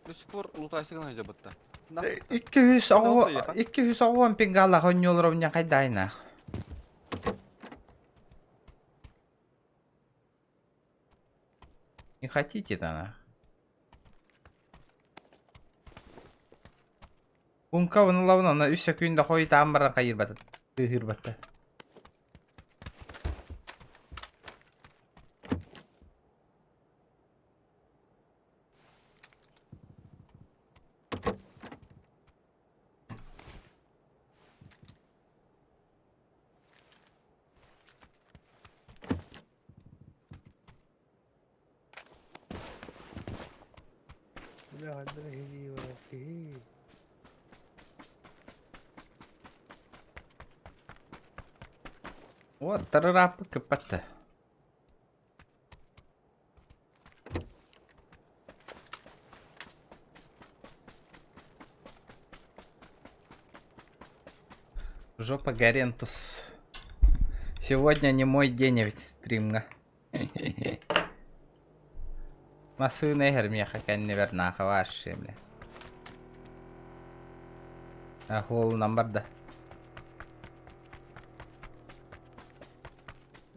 До сих пор лутайсы гына жабытта. 200 210 пингалах онньуолар унньан хайдайна. Не хотите-то на? Унка онлавна на үс секунда хой тамбаран кайырбата. Тыһырбатта. Бля, дорогие киһи. Вот тарарапы кыппатта. Жопа Гарентус. Сегодня не мой день ведь стримҥа. Массыына иһэр миэхэ кэннибэр нааха вообще бля. А хуолунан барда.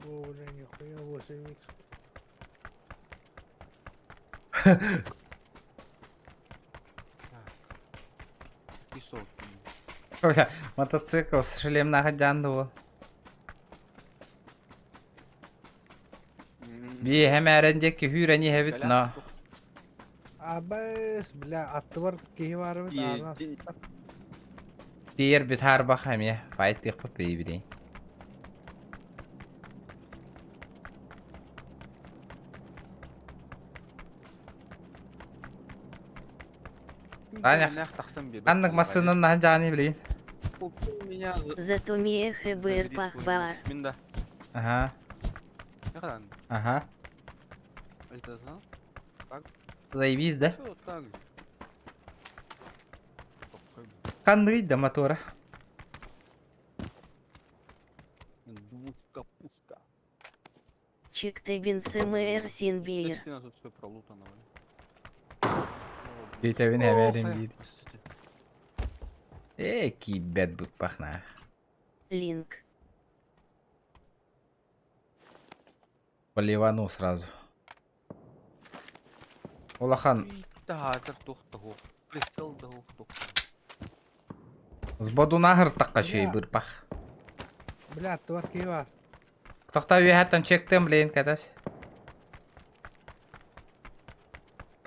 О, бля, нихуя 8 икс. Бля, мотоцикл с шлемнаах дьаан дуо. Биэһэ мээрэн диэки хүүрэн иһэбит, но Абыс, бля, аттыбар киһи баар эбит, аана тиийэрбит хаарбах эмиэ файтыахпыт бэйибирий. Таня, ханнык массыынан наһан дьааны билигин? Зато миэхэ быырпах баар. Ага. Ага. Заебись, да? Ханныгый да мотора? Двушка пушка. Чиктебин СМР Синбиир. Битэбин эбэрин биир. Ээ, киирбэт быппахна. Линк. Поливану сразу. Улахан. Сбодунаһыр таққа шөй бырпах. Бля, аттыбар киһи баар. Тохтоо үөһэттэн чектем блин кэтэс.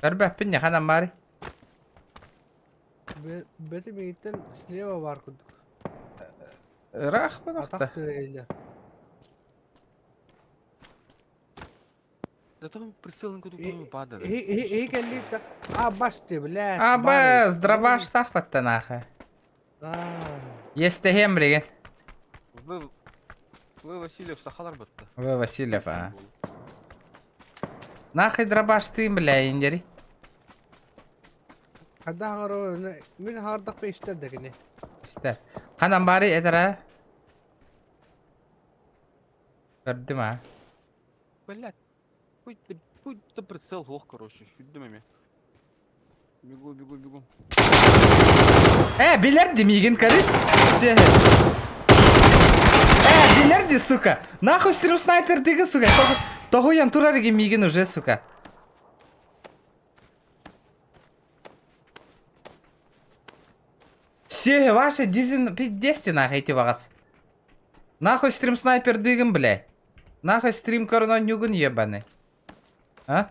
Көрбөппүн не ханан баарый? Бэти миигиттэн слева баар курдук. Ыраах бадахта. Атах тыа Да там прицелын кудук падает. Иһи кэлли А, баш ты, блядь. Абас, дробаш тахпаттан аха. Естэһиэм билигин. Вы, вы Васильев сахалар бытта. Вы Васильев, а. Нахай дробаштыым, бля, индери. Хадда хаҥар мин хаардахпа истэр да кини. Истэр. Ханан баары этэрэ? Көрдүм а. Блядь. Хоть ты, хоть ты прицел ох, короче, сүрдүм эми. Бегу, бегу, бегу. Э, билэр миигин көрү. Все. Э, билэр сука. Нахуй стрим снайпер диги, сука. Тоҕуйан турар миигин уже, сука. Все, ваши дизин пиздесте нахуй эти вагас. Нахуй стрим снайпер дигин, блядь. Нахуй стрим көрөн нюгун ебаный. А?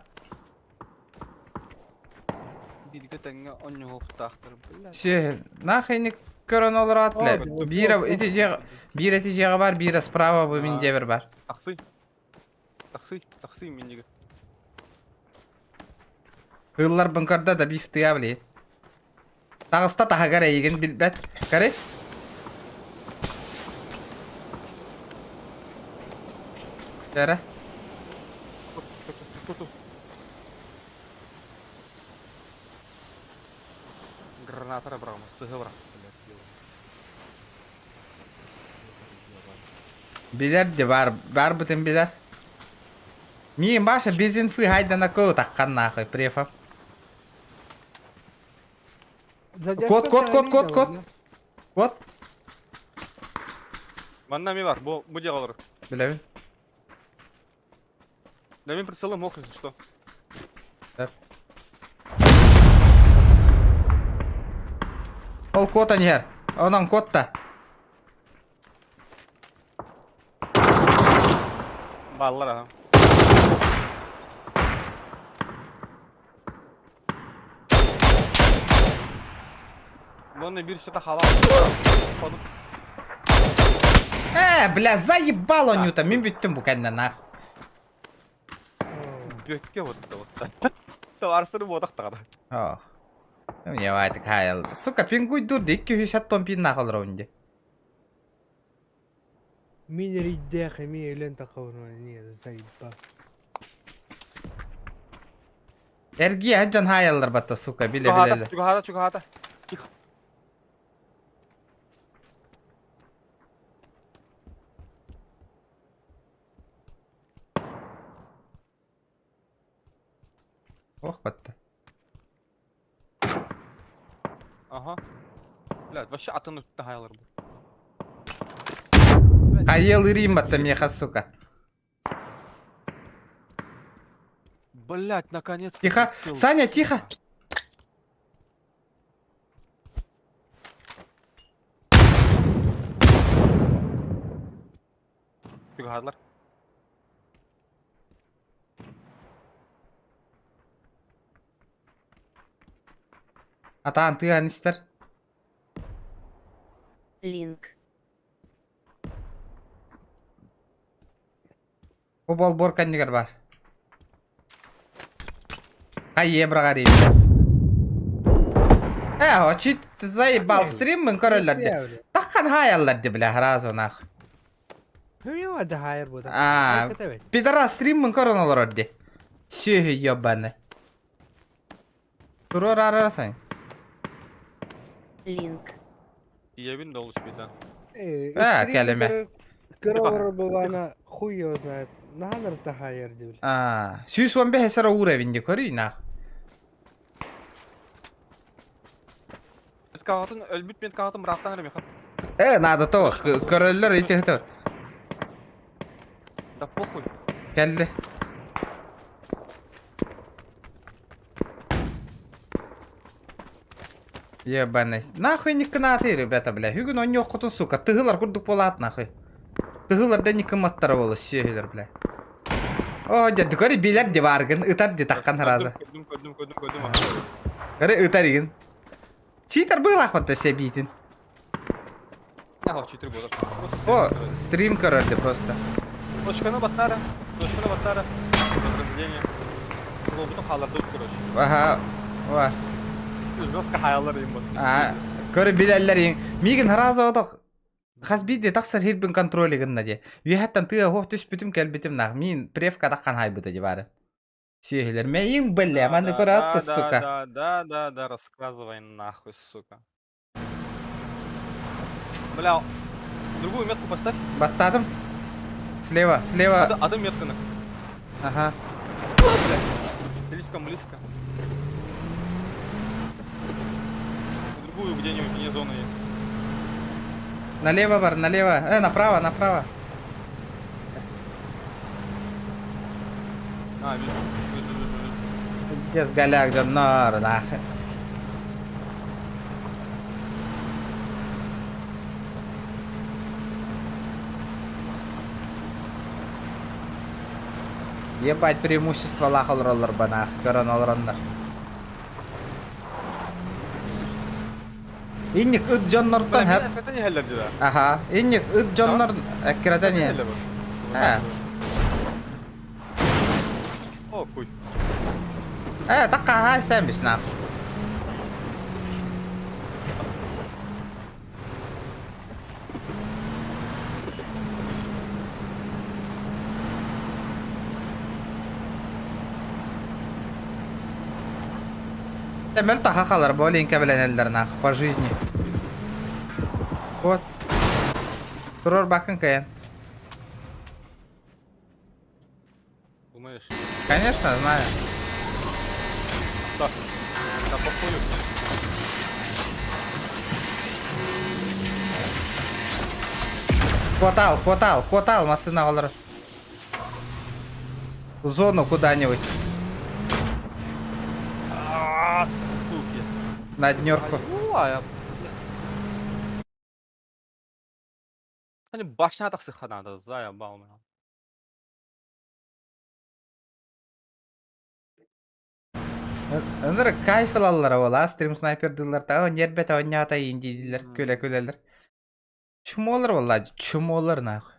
Бииргэ тэҥҥэ онньуһуохтаахтар, блядь. Все, нахуй не көрөн олорот, блядь. Биир ити дьиэ биир ити дьиэҕэ бар, биир справа бу мин дьиэбэр бар. Тахсый. Тахсый, тахсый минигэ. Кыылларбын көрдө да бифтыа блин. Таҕыста таһыгар эйигин билбэт. Көрүй. Көрө. Граната быраҕыма, сыһы бырах. Билэр де бар, барбытын билэр. Миин баша без инфы хайдана коо таххан нахуй префа. Код, код, код, код, код. Код. Манна ми бар, бу бу дьиэҕэ олорор. Билэбин. Да мин прицелым ох, если что. Так. Ол код иһэр. Онон код та. Бааллар аха. Манна биир сыта халаа. Ходуп. Э, бля, заебал Анюта. Мин бүттүм бу кэннэ нах. Бүөккэ вот вот. Товарыстары буотах тагада. О. Мне вайтык хайал. Сука, пингуй дур 260 пин нах олоробун дии. Мин эрийдээх эмиэ өлөн тахабын не заебал. Эргийэ сылдьан хаайаллар батта, сука, билэ билэллэр. Чугаһаата, чугаһаата. Тихо. Ох батта. Ага. Блядь, вообще атын өттө хаялар бу. Хайел ирим батта меха, сука. Блядь, наконец-то. Тихо. Саня, тихо. Чугаһаатылар. Атаан тыаһан истэр. Линк. Бу болбуор кэннигэр бар. Хайе быраҕар сейчас. Э, очит заебал стрим көрөллөр де. Таххан хаайаллар де бля, сразу нах. А, пидорас стриммын көрөн олорор де. Сүөһү ебаный. Туруор арара сай. Линк. Ийэбин да олус битэн. Э, кэлимэ. Кыра буолана хуй его знает. Наһаа таһайар диብል. А, 115 сара уровень де көрүй нах. Меткаҕытын өлбүт меткаҕытын бырааттаан эрэ миэхэ. Э, надо то, көрөллөр ити хытыр. Да похуй. Кэлли. Ебаный. Нахуй не кынаты, ребята, бля. Бүгүн онньуоххутун, сука. Тыһылар курдук буолаат, нахуй. Тыһылар да никыматтара буолу, сүөһүлэр, бля. О, дьэ, көрү билэр ди бааргын, ытар ди таххан сразу. Көрдүм, көрдүм, көрдүм, көрдүм. Көрү ытар игин. Читер быылаахпын сэбиитин. Ага, читер буолар. О, стрим көрөрдө просто. Точканы баттара. Точканы баттара. Подразделение. Лобутун хаалларды короче. Аха. Ва. Жестко хааллар им вот. Аа, көрө билэллэр иң. Мигин сразу одох хас биирдии тахсар сирбин контроль гынна дии. Үөһэттэн тыа уох түспүтүм кэлбитим нах. Мин превка таххан хайбыта дии баары. Сүөһүлэр мэйиҥ бэлэ, маны көрөөт Да, сука. да, да, да, да, рассказывай нахуй, сука. Бля, другую метку поставь. Баттаатым. Слева, слева. Ады метканы. Ага. Слишком близко. Другую где-нибудь вне зоны есть. Налево бар, налево. Направо, направо. А, вижу, вижу, вижу, вижу. Дес голяк дьоннор, нахуй. Ебать преимущество лах олороллор банах, көрөн олороннор. Инник ыт дьоннортон хэп. Это не хеллер дела. Аха, инник ыт дьоннор эккирэтэн иһэн. Э. О, хуй. Э, такка сен бис нах. Мөл таха халар, боленько билэнэллэр нах, по жизни. Вот. Турор бакын каян. Думаешь? Конечно, знаю. Да. Да похую. Хватал, хватал, хватал, массына олар. Зону куда-нибудь. А, суки. На днерку. Они башня так надо, заебал меня. Ыныр кайф ылаллар буола, стрим снайпер дыллар та нербет оннята индидилер, күлэ күлэлэр. Чумолар буолла, чумолар нахуй.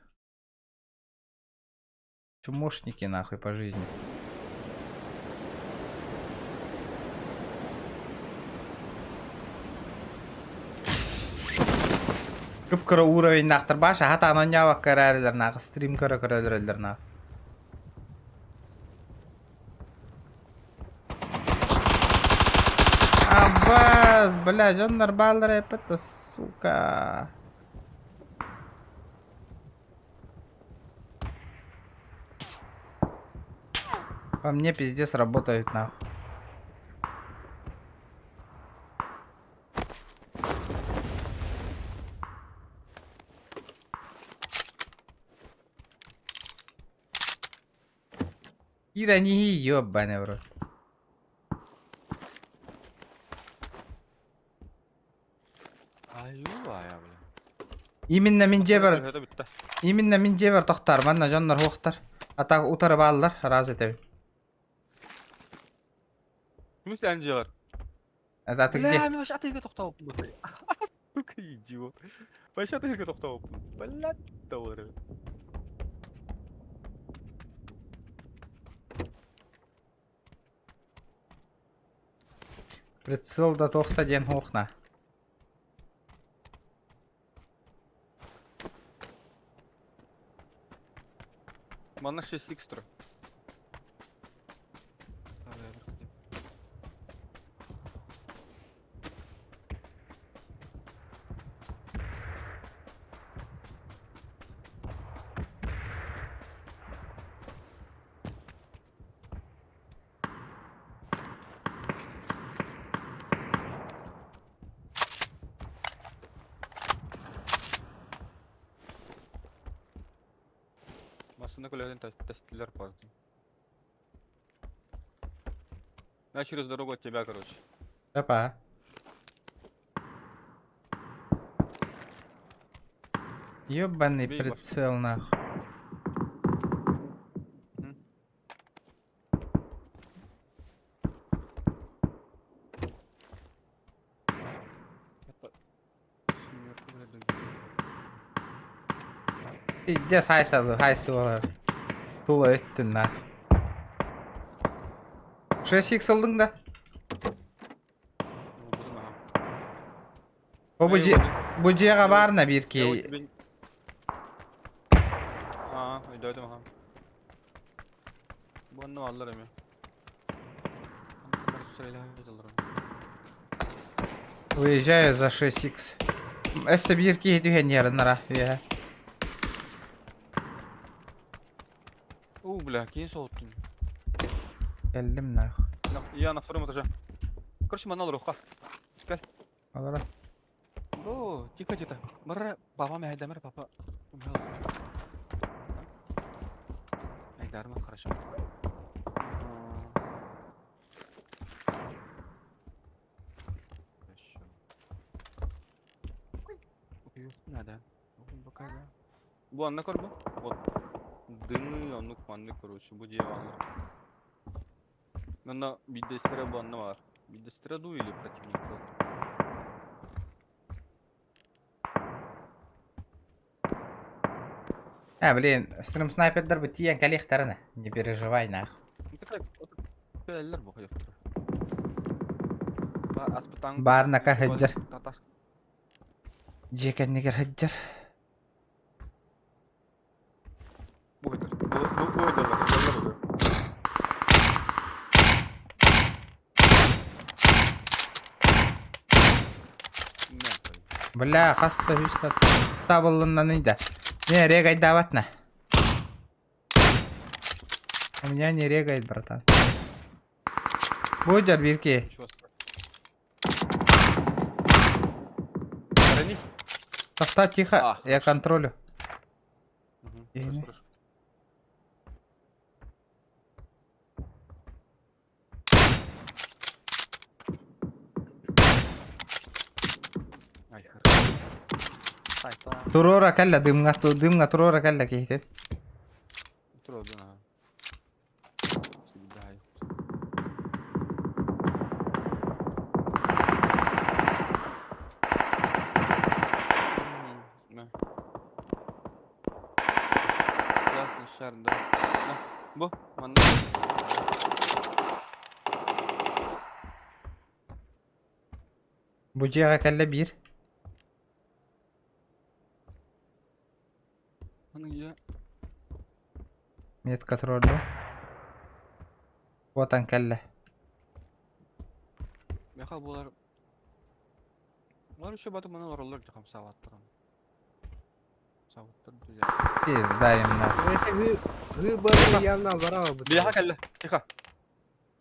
Чумошники нахуй по жизни. Кып-кыра уровень нахтар баша, хата аноньява карарилер нах, стрим көрө көрөлөр нах. Аббас, бля, дьоннор бааллар это, сука. По мне пиздец работают нахуй. Киирэн иһии, ёбаный в рот. Аю-ая, бля. Именно мин дьиэбэр, Төһөтө бүттэ. именно мин дьиэбэр тохтоор, манна дьоннор суохтар. А так утары бааллар, араас этэбин. Ким сен дьиэҕэр? Это ты Бля, где? мен вообще атыыга тохтообуппун. Сука, идиот. Вообще атыыга тохтообуппун. Блядь, доллары. Прицел да тохта диэн хуохна. Манна 6 х тур. Массыына көлөһүн тэстилэр партия. Я через дорогу от тебя, короче. Опа. Ёбаный Бей башню. прицел нахуй. Это... Семерку, блядь, добили. Пиздец, хайса, хайсы олар. Тула өттүн на. 6х ылдың да? Ылбытым, ага. О, бу Я дьиэ, его бу дьиэҕэ Я баар на биир Я его киһи. тебе... Аа, өйдөөтүм, ага. Бу онно бааллар эмиэ. Выезжаю за 6х. Өссө биир киһи түһэн иһэр нара. У, бля, кини соһуттун. Кэллим нахуй. Я на втором этаже. Короче, манна олоруохха. Олоро. О, тихо где-то. Мара, папа мэһэйдэмэр, папа. Айдарма, хорошо. Хорошо. Надо. Бу анна көр бу. Вот. Дымы, оннук маннык, короче, бу дьиэ бааллар. Манна биирдэстэрэ бу анна баар. Биирдэстэрэ дуу или противник был? А, блин, стрим снайпердар бы тиийэн кэлиэхтэринэ. Не переживай нахуй. Ну такая, вот кэлэллэр бу хайахтара. Аспытаң Баарнака сылдьар. Дьиэ кэннигэр сылдьар. Бу хайдар. Бу бу бу хайдаллар. Хайдаллар бу. Бля, хаста үстэ табыллыннаный да. Не, регайдаабат на. У меня не регает, братан. Будь бирки. Ничего страшного. Храни. Тохтоо, тихо, А, я контролю. Мгм, Или- Хорошо, хорошо. Ай, хорошо. Сайта. Туруора кэллэ дымҥа, дымҥа туруора кэллэ киһитин. Трудно. Всегда. На. Красный шар, да. На. Бу, манна. Бу дьиэҕэ кэллэ биир. Аны я. Метка туруордум. Куотан кэллэ. Меха булар. Булар еще батым мана олороллор дьахам саабаттар. Саабаттар дьэ. Пизда им нахуй. Это вы выборы явно барабы. Биэхэ кэллэ. Тихо.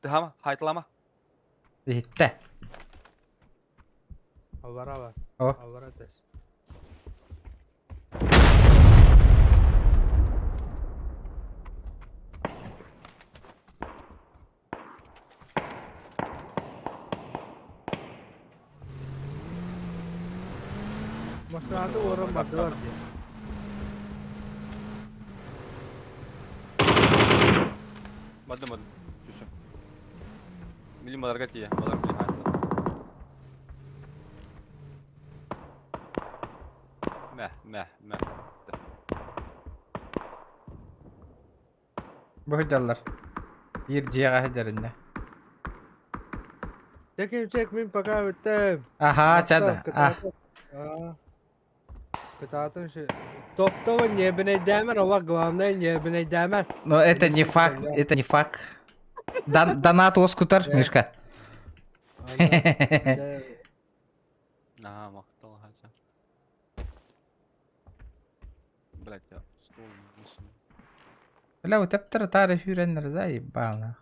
Тыхама, хайталама. Иһиттэ. Бараба. О. Аларатас. Машината уоран бардылар дии. Бардым бардым. Все. Билим баларга тиийэ. Балар билим хаайда. Мэ, мэ, мэ. Бу сылдьаллар. Биир дьиэҕэ сылдьарынна. Чеким чек мин пока бүттүм. Аһаа, чэ Махтал, да. А. кытаатын. Аа. Кытаатын ше. Топтова ньиэрбинэйдээмэр, олох главное ньиэрбинэйдээмэр. Но это не факт, это не факт. Дан, донат уоскутар, Мишка. Аны, Наһаа махтал хача. Блять, я стол высунул. Бля, утептер тары хүреннер да ебало.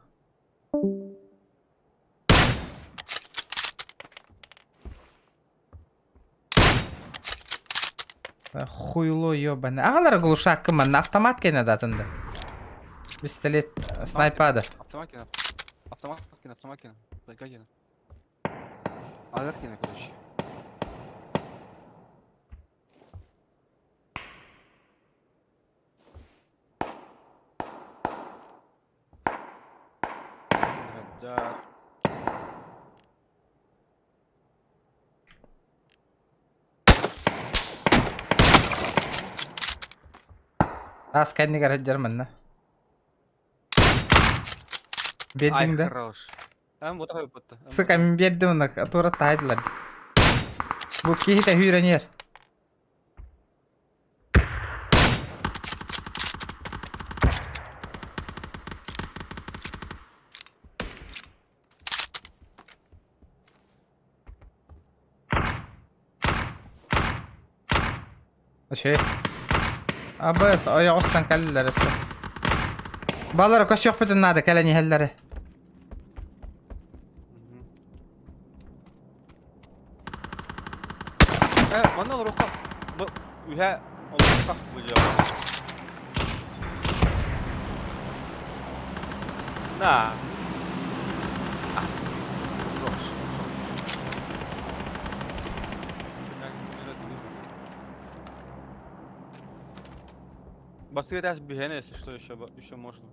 Хуйло ебаный. Агалар глушак манна автомат кене датында. Пистолет снайпада. Автомат кена. Автомат кена, автомат кена. Зайка кена. Алар кена, короче. Хаджар. Тас кэннигэр сылдьар манна. Ай, Биэрдиҥ да? хорош. Эн вот такой будто. Сука, мин биэрдим уна туора таайдылар. Бу киһитэ сүүрэн иһэр. Şey. Абыс, ойоҕостон кэллилэр өссө. Балары көсүөхпүтүн наада кэлэн иһэллэри. Э, манна олоруохха. Бу үһэ олоруохха бу На. Хорош. Басты раз бегене, если что, еще, еще можно.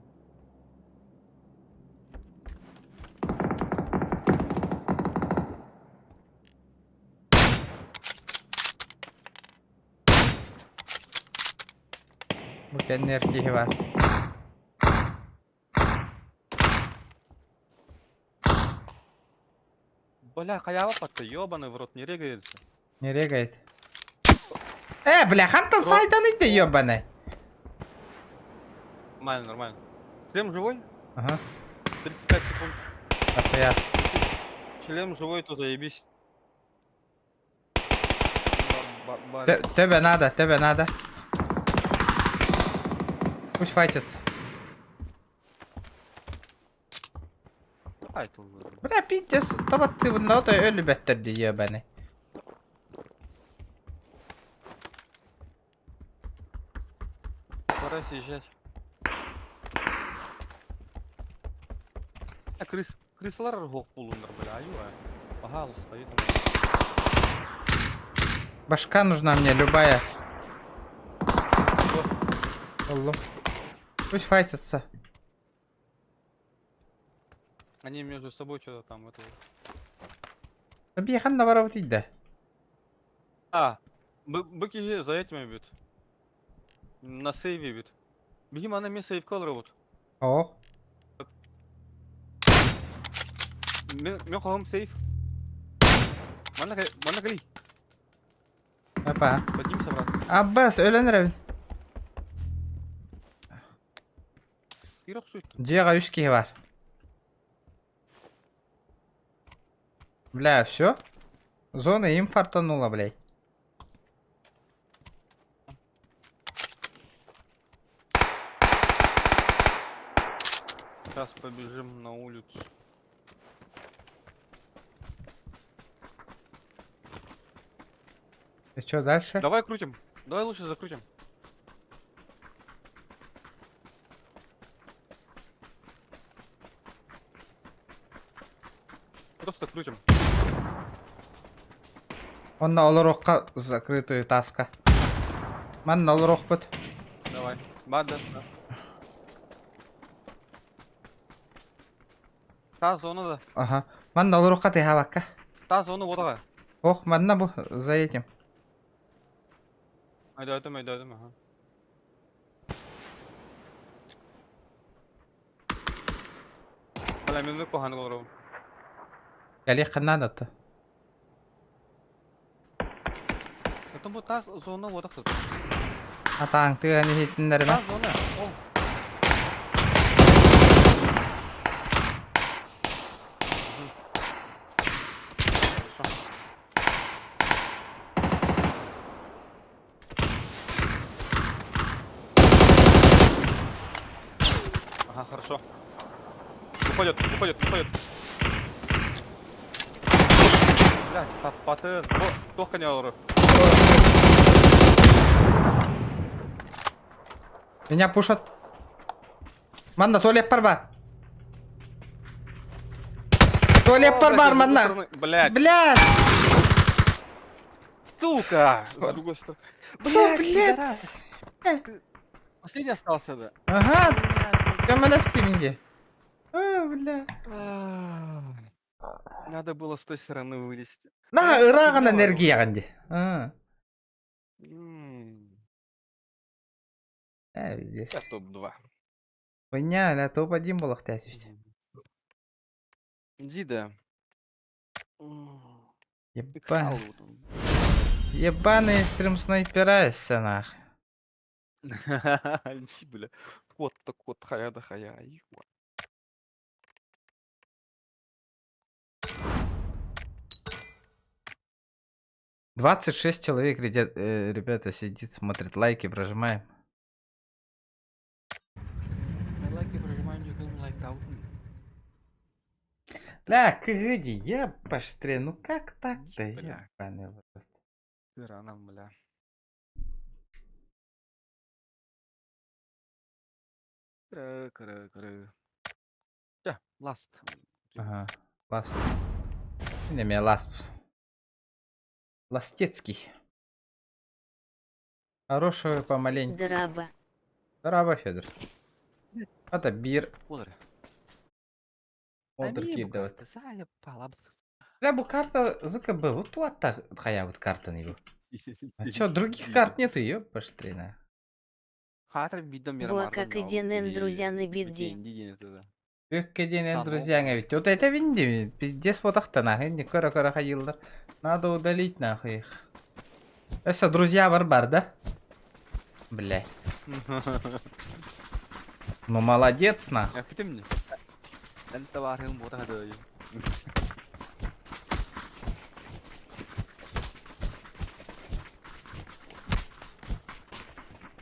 Бу кэннэр киһи бар. Бля, халява подта, ёбаный в рот, не регается. Не регает. Э, бля, хантан сайдан иди, ёбаный. Нормально, нормально. Шлем живой? Ага, 35 секунд. охуя. Шлем живой, то заебись. Тебе надо, тебе надо. Пусть файтятся. Бля, пиздец, табатты нота өлүбэттэр дии ебаный. Пора съезжать. А, крыс, крысалар ох булундар, бля, аюа. Ага, он стоит. Башка нужна мне, любая. Алло. Пусть файтятся. Они между собой что-то там это. Бьехан наворот да. А, быки за этими бит. На сейве бит. Бегим, она мне сейв кол робот. О. Мен хоһум сейф. Манна манна кали. Опа. Поднимся, брат. Аббас, өлөн эрэбин. Кирок суйт. Дьиэҕэ үс киһи бар. Бля, все? Зона им фартанула, блядь. Сейчас побежим на улицу. И что дальше? Давай крутим. Давай лучше закрутим. Просто крутим. Онно олоруохха закрытую таска. Манна олоруохпут. Давай. Бар да. Таас зона да. Ага. Манна олоруохха тыһаабакка. Таас зона уотаҕа. Ох, манна бу за этим. Өйдөөтүм, өйдөөтүм, аха. Бля, минут куһаҕан олоробун. Кэлиэххэ наада то. Оттон бу таас зона уотах сытар. Атааҥ тыаһын иһитиннэримэ. Таас зона. Ол. Хорошо. Ага, хорошо. Выходит, выходит, выходит. Блядь, таппатын. О, туох олору. Меня пушат. Манна туалет бар. Туалет бар, манна. Блядь. Блядь. Сука! С другой стороны. Блядь, блядь. Последний остался, да? Ага, көмөлөс минде. О, бля. Надо было с той стороны вылезти. На, ырааҕын энергияҕын ди. А, э, здесь. Я топ-2. Хуйня, ля топ-1 буолуохтаах эбит. Дида. Еба. Ебаные стрим снайпера нах. Иди, бля. Кот-то кот, хая да хая. Ё. 26 человек, ребята, сидит, смотрит, лайки прожимаем. Лайки прожимаем, дюкан лайк аутын. Бля, кыгыди, я поштре, ну как так-то, Бля. ебаный в рот. Тыраном, бля. Кыры, кыры, кыры. Yeah, last. Ага, ласт. Не, меня ласт. Ластецкий. Хорошего помаленьку. Драба. Здорово, Федор. Это бир. Одр. Одр кидывает. Заебала. Бля, бу карта ЗКБ. Вот тут хая вот карта не был. А чё, других карт нету, ёпа на. Хатыр бидом Буа как и Денен друзьяны бидди. Легкий Санок. друзья, ведь вот это винди, пиздец вот так-то нахуй, не кора кора ходил. Надо удалить нахуй их. Это друзья варбар, да? Бля. Ну молодец нахуй. Я хотим мне. Эн товарым вот это.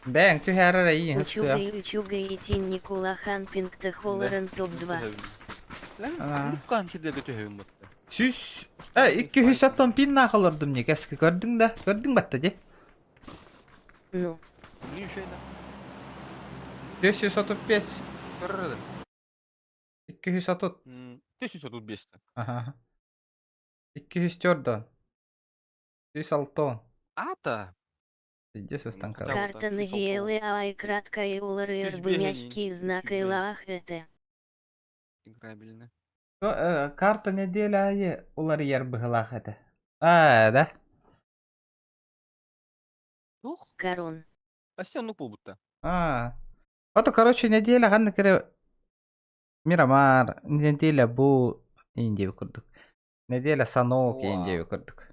Бэнг, ты хера и Учуга и учуга и тин Никула Хан Пингта Холлорен топ-2. А. Лукан сидел төһөм бутта. Сүс. Э, 200 пин нахалырдым не кәскі көрдің да? Көрдің батта де? Ну, Не еще да. 235. Көрді. 230. 235. Ага. 204. 206. Ата. Иди со станка. Хотя бы карта так, на писал пол. DLA и краткая и улары Ты рбы ж мягкий знак и бегай. лах это. Играбельно. Карта неделя айы улар ер быһылаах этэ. А, да? Ух. Корон. А сен ну будто. А. Ото, короче, неделя ханна кире Мирамар, неделя бу индиви курдук. Неделя Санок Уа. индиви курдук.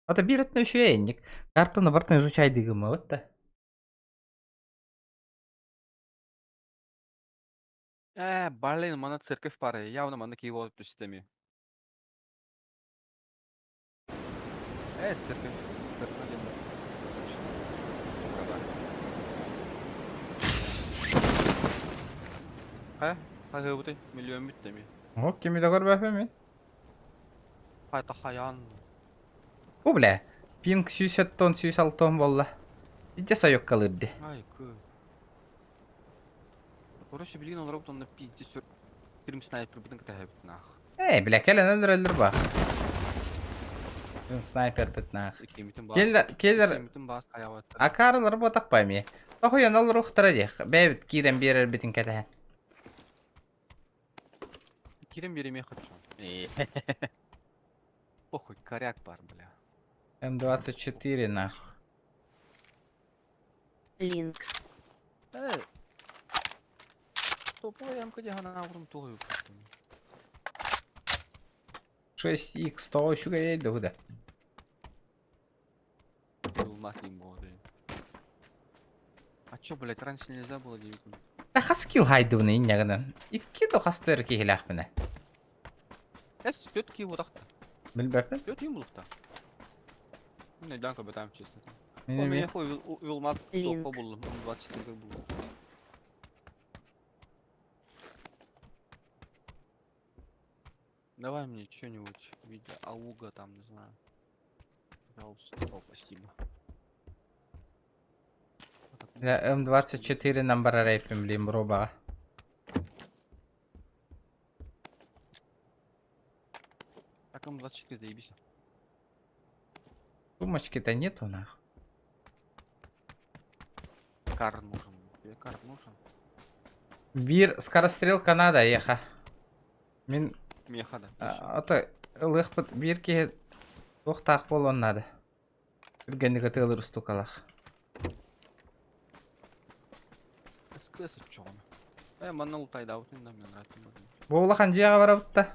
Ото биир өттүнэн үчүгэй инник. Картаны бартын изучай дигиммабыт да. Э, блин, мана церковь пары. Явно мана киво системе. Э, церковь, церковь один. Хайа, хайа бутый, миллион бүттэ ми. О, кими да көрбөппүн мин. Хайта хаян. О, бля. Пинг 170 106 буолла. Ити сайоккалыыр дии. Ай, кы. Короче, билигин олорбут онно пиздец сүр. Стрим снайпер бутын кытаһабыт нах. Эй, бля, кэлэн өлөр өлөр ба. Снайпербит наах. Иккимитин баас. Келлер, келлер Иккимитин баас хайаабаттар. акаарылар буотах эмиэ. Тоһуйан олоруохтара диэх. Бэйэбит киирэн биэрэрбитин кэтэһэн. Киирэн биэримиэ хочу. Похуй, коряк бар, бля. М24 нахуй. Линк. Э, Топовая ямка дьаһанаабытым туох үппүттүм. 6х тоҕо үчүгэй да да. Булмат им болды. А чё, блядь, раньше нельзя было девять? Да хас килл хайдыбыны инньэ Икки да хас төр киһилээхпинэ. Эс, түөрт киһи буолахта. Билбэппин. Түөрт киһи булухта. Не, данка бэтам, честно. Мин О, эмиэ. меня хуй, Вилмат Линк. топа буллум, 24 буллум. Давай мне что-нибудь в виде ауга там, не знаю. Пожалуйста, о, спасибо. Вот так, Бля, М24 нам барарайпым, блин, броба. Так, М24, заебись. Сумочки-то нету, нахуй. Кар нужен. Тебе кар нужен? Биир скорострелка надо, еха. Мин Меха, да. ото ылыахпыт биир киһи туохтаах буолуон наада. Түргэнник ытыалыр устукалаах. СКС чоҕун. Э, манна лутайдаабытын да, мне нравится. Бу улахан дьиэҕэ барабыт да.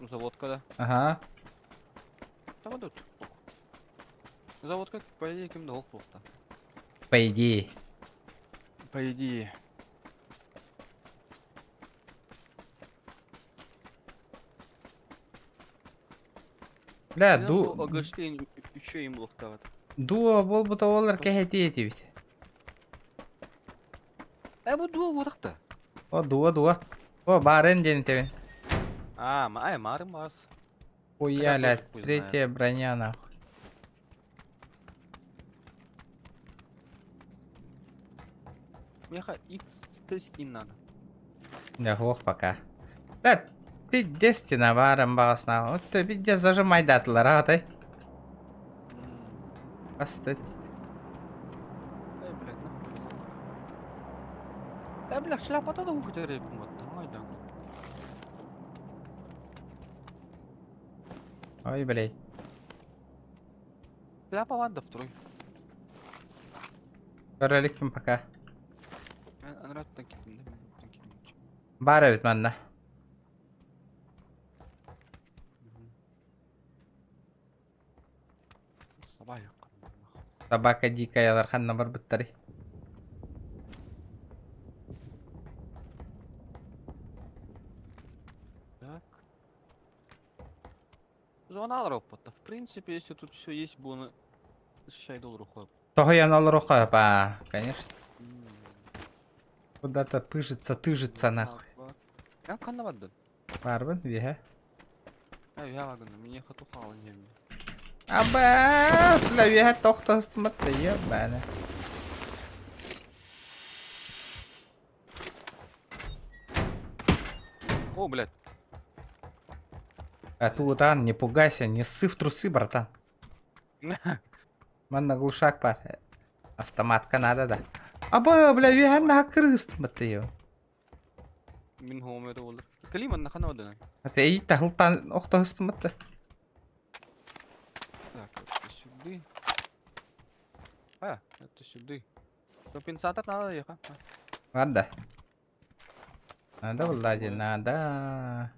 Заводка, да. Ага. Там тут. Заводка, по идее, ким да ох. По идее. По идее. Бля, ду... ОГШ еще им лухтават. Дуо буолбута буоллар кэһэтии этибит. Э, бу дуо буолахта. О, дуо, дуо. О, баарын диэн этэбин. А, ай, марын бас. Хуя, Я ля, тоже хуй знаю. третья броня, нахуй. Меха X6 им надо. Да, ох, пока. Бля, ты где стена баарын бағасына? Вот ты где зажимайдатылар, а, ты? Асты. Эй, блядь, нахуй. Э, бля, шляпа да уху вот. Ай, да. Ой, блядь. Шляпа ладно, второй. Көрөлүкпүн пока. Анраттан китим, да? Баар эбит манна. Собака. Собака дикая ханна барбыттары. Так. Зона опыта. В принципе, если тут все есть, было $6 хуй. Тоһуйан олоруха, па, конечно. Куда-то пыжится, тыжится, нахуй. Я ханна бадды. Барбын, виһэ. А, я лагана, мне хату хала не. Абас, бля, виһэ тохтостыматта, ебана. О, блядь. А тутан, не пугайся, не ссы в трусы, братан. Манна глушак пар. Автоматка надо, да. Аба, бля, виһэ на крыстыматта, ё. Мин хоумер олар. Калима на ханна бадды. А ты и тахылтан охтостыматта. Так, это сюда. А, это сюда. Компенсатор надо ехать. Ладно. Надо, Влади, надо.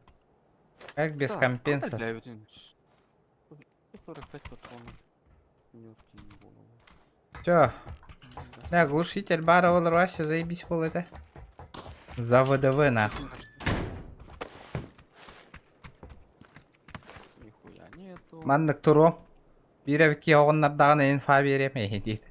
Как без компенса? 45 патронов. Чё? Бля, глушитель бара ол Вася, заебись пол это. За ВДВ нахуй. Нихуя нету. Маннык туруом. Биир оҕоннордоҕуна инфа биэриэм эһи диит.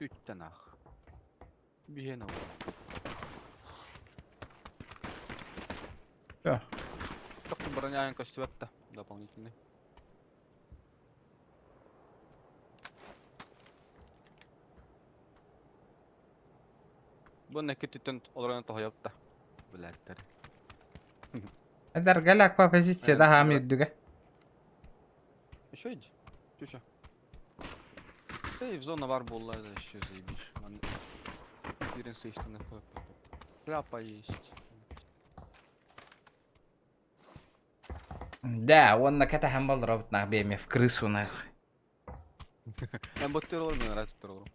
Үттен ах. Биһиэн ол. Всё. Тохту броняйын көстүбэт да дополнительный. Бу нэккититтэн олорон тоһуйап да. Билээттэр. Эдэр галяк по позиция да хаам үрдүгэ. Еще иди. Еще. Сейф зона бар буолла да еще заебись. Уверен, что на Шляпа есть. Да, уонна кэтэһэн болоробут нах биэмэ в крысу нах. Эн боттер олор мен рад олорум.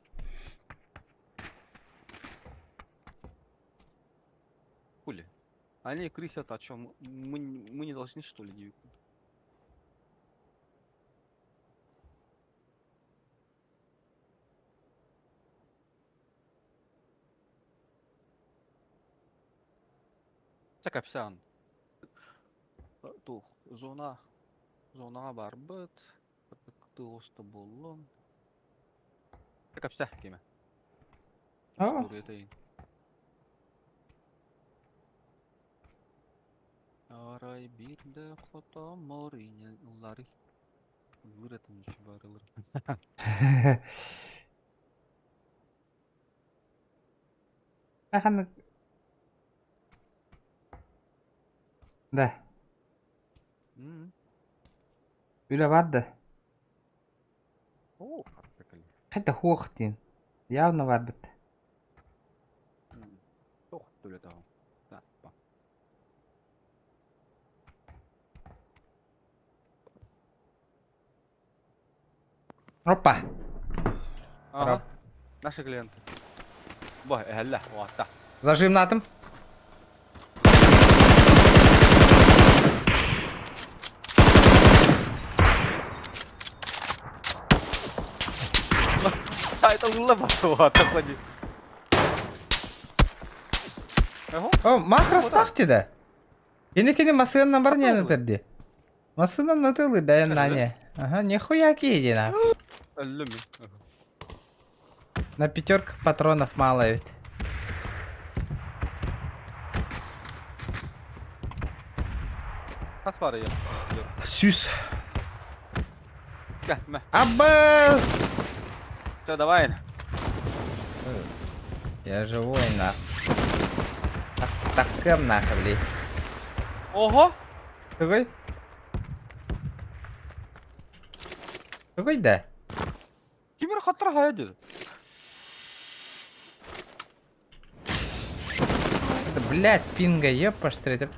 Хули? Они крысят, а чё, мы не должны, что ли, не... Чэ кэпсээн. Туох зона зонаҕа барбыт туоста буоллун. Чэ кэпсээ кимэ. Историятайын. Арай биирдэ хотоммор ылларый. Ыллыыр этим еще баар ыллыр. Аханнык. Да. Үлэ бар да. О, Хайда хуох диэн. Явно барбыт. Туох үлэтэ Опа. Ага. Наши клиенты. Бо, эһэллэ, уатта. Зажимнатым. А, это улыбаться, уатта, клади. О, макро ставьте да. Кини массыыннан бар не терди. Массыынан натылы да на Ага, нихуя киди Өллүм. На пятерках патронов мало ведь. Хас бар я. Сүүс. Кэ, мэ. Аббас! Все, давай. Я живой, нах. Так, такым нахуй, блядь. Ого! Какой? Какой да? Кимир хаттар хайа деді. Это, блядь, пинга, епаш, это...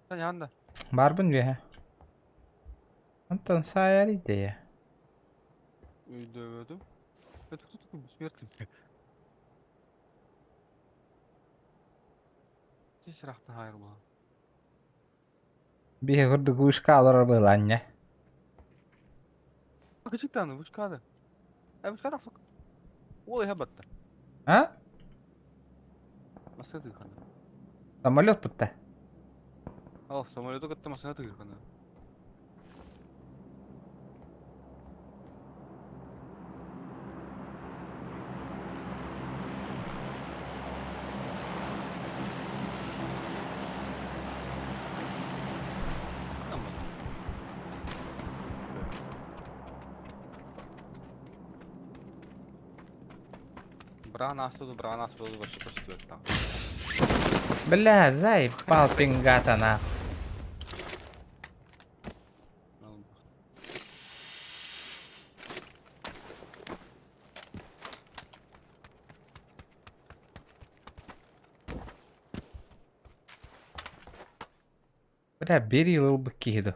Янда. Барбын бе. Антон сайар идея. Өйдөбөдүм. Это кто такой бессмертный? Здесь рахта хайыр була. Бие курдук вышка алар был анне. Кычыктан, вышкада. Э, вышкада сок. Ол иһэ батта. А? Масына тыгырхана. Самолет бутта. Ал, самолету кытта масына тыгырхана. Брана астуду, вообще көстүбэт там. Бля, заебал пингата нахуй. Бля, бери лылбы киду.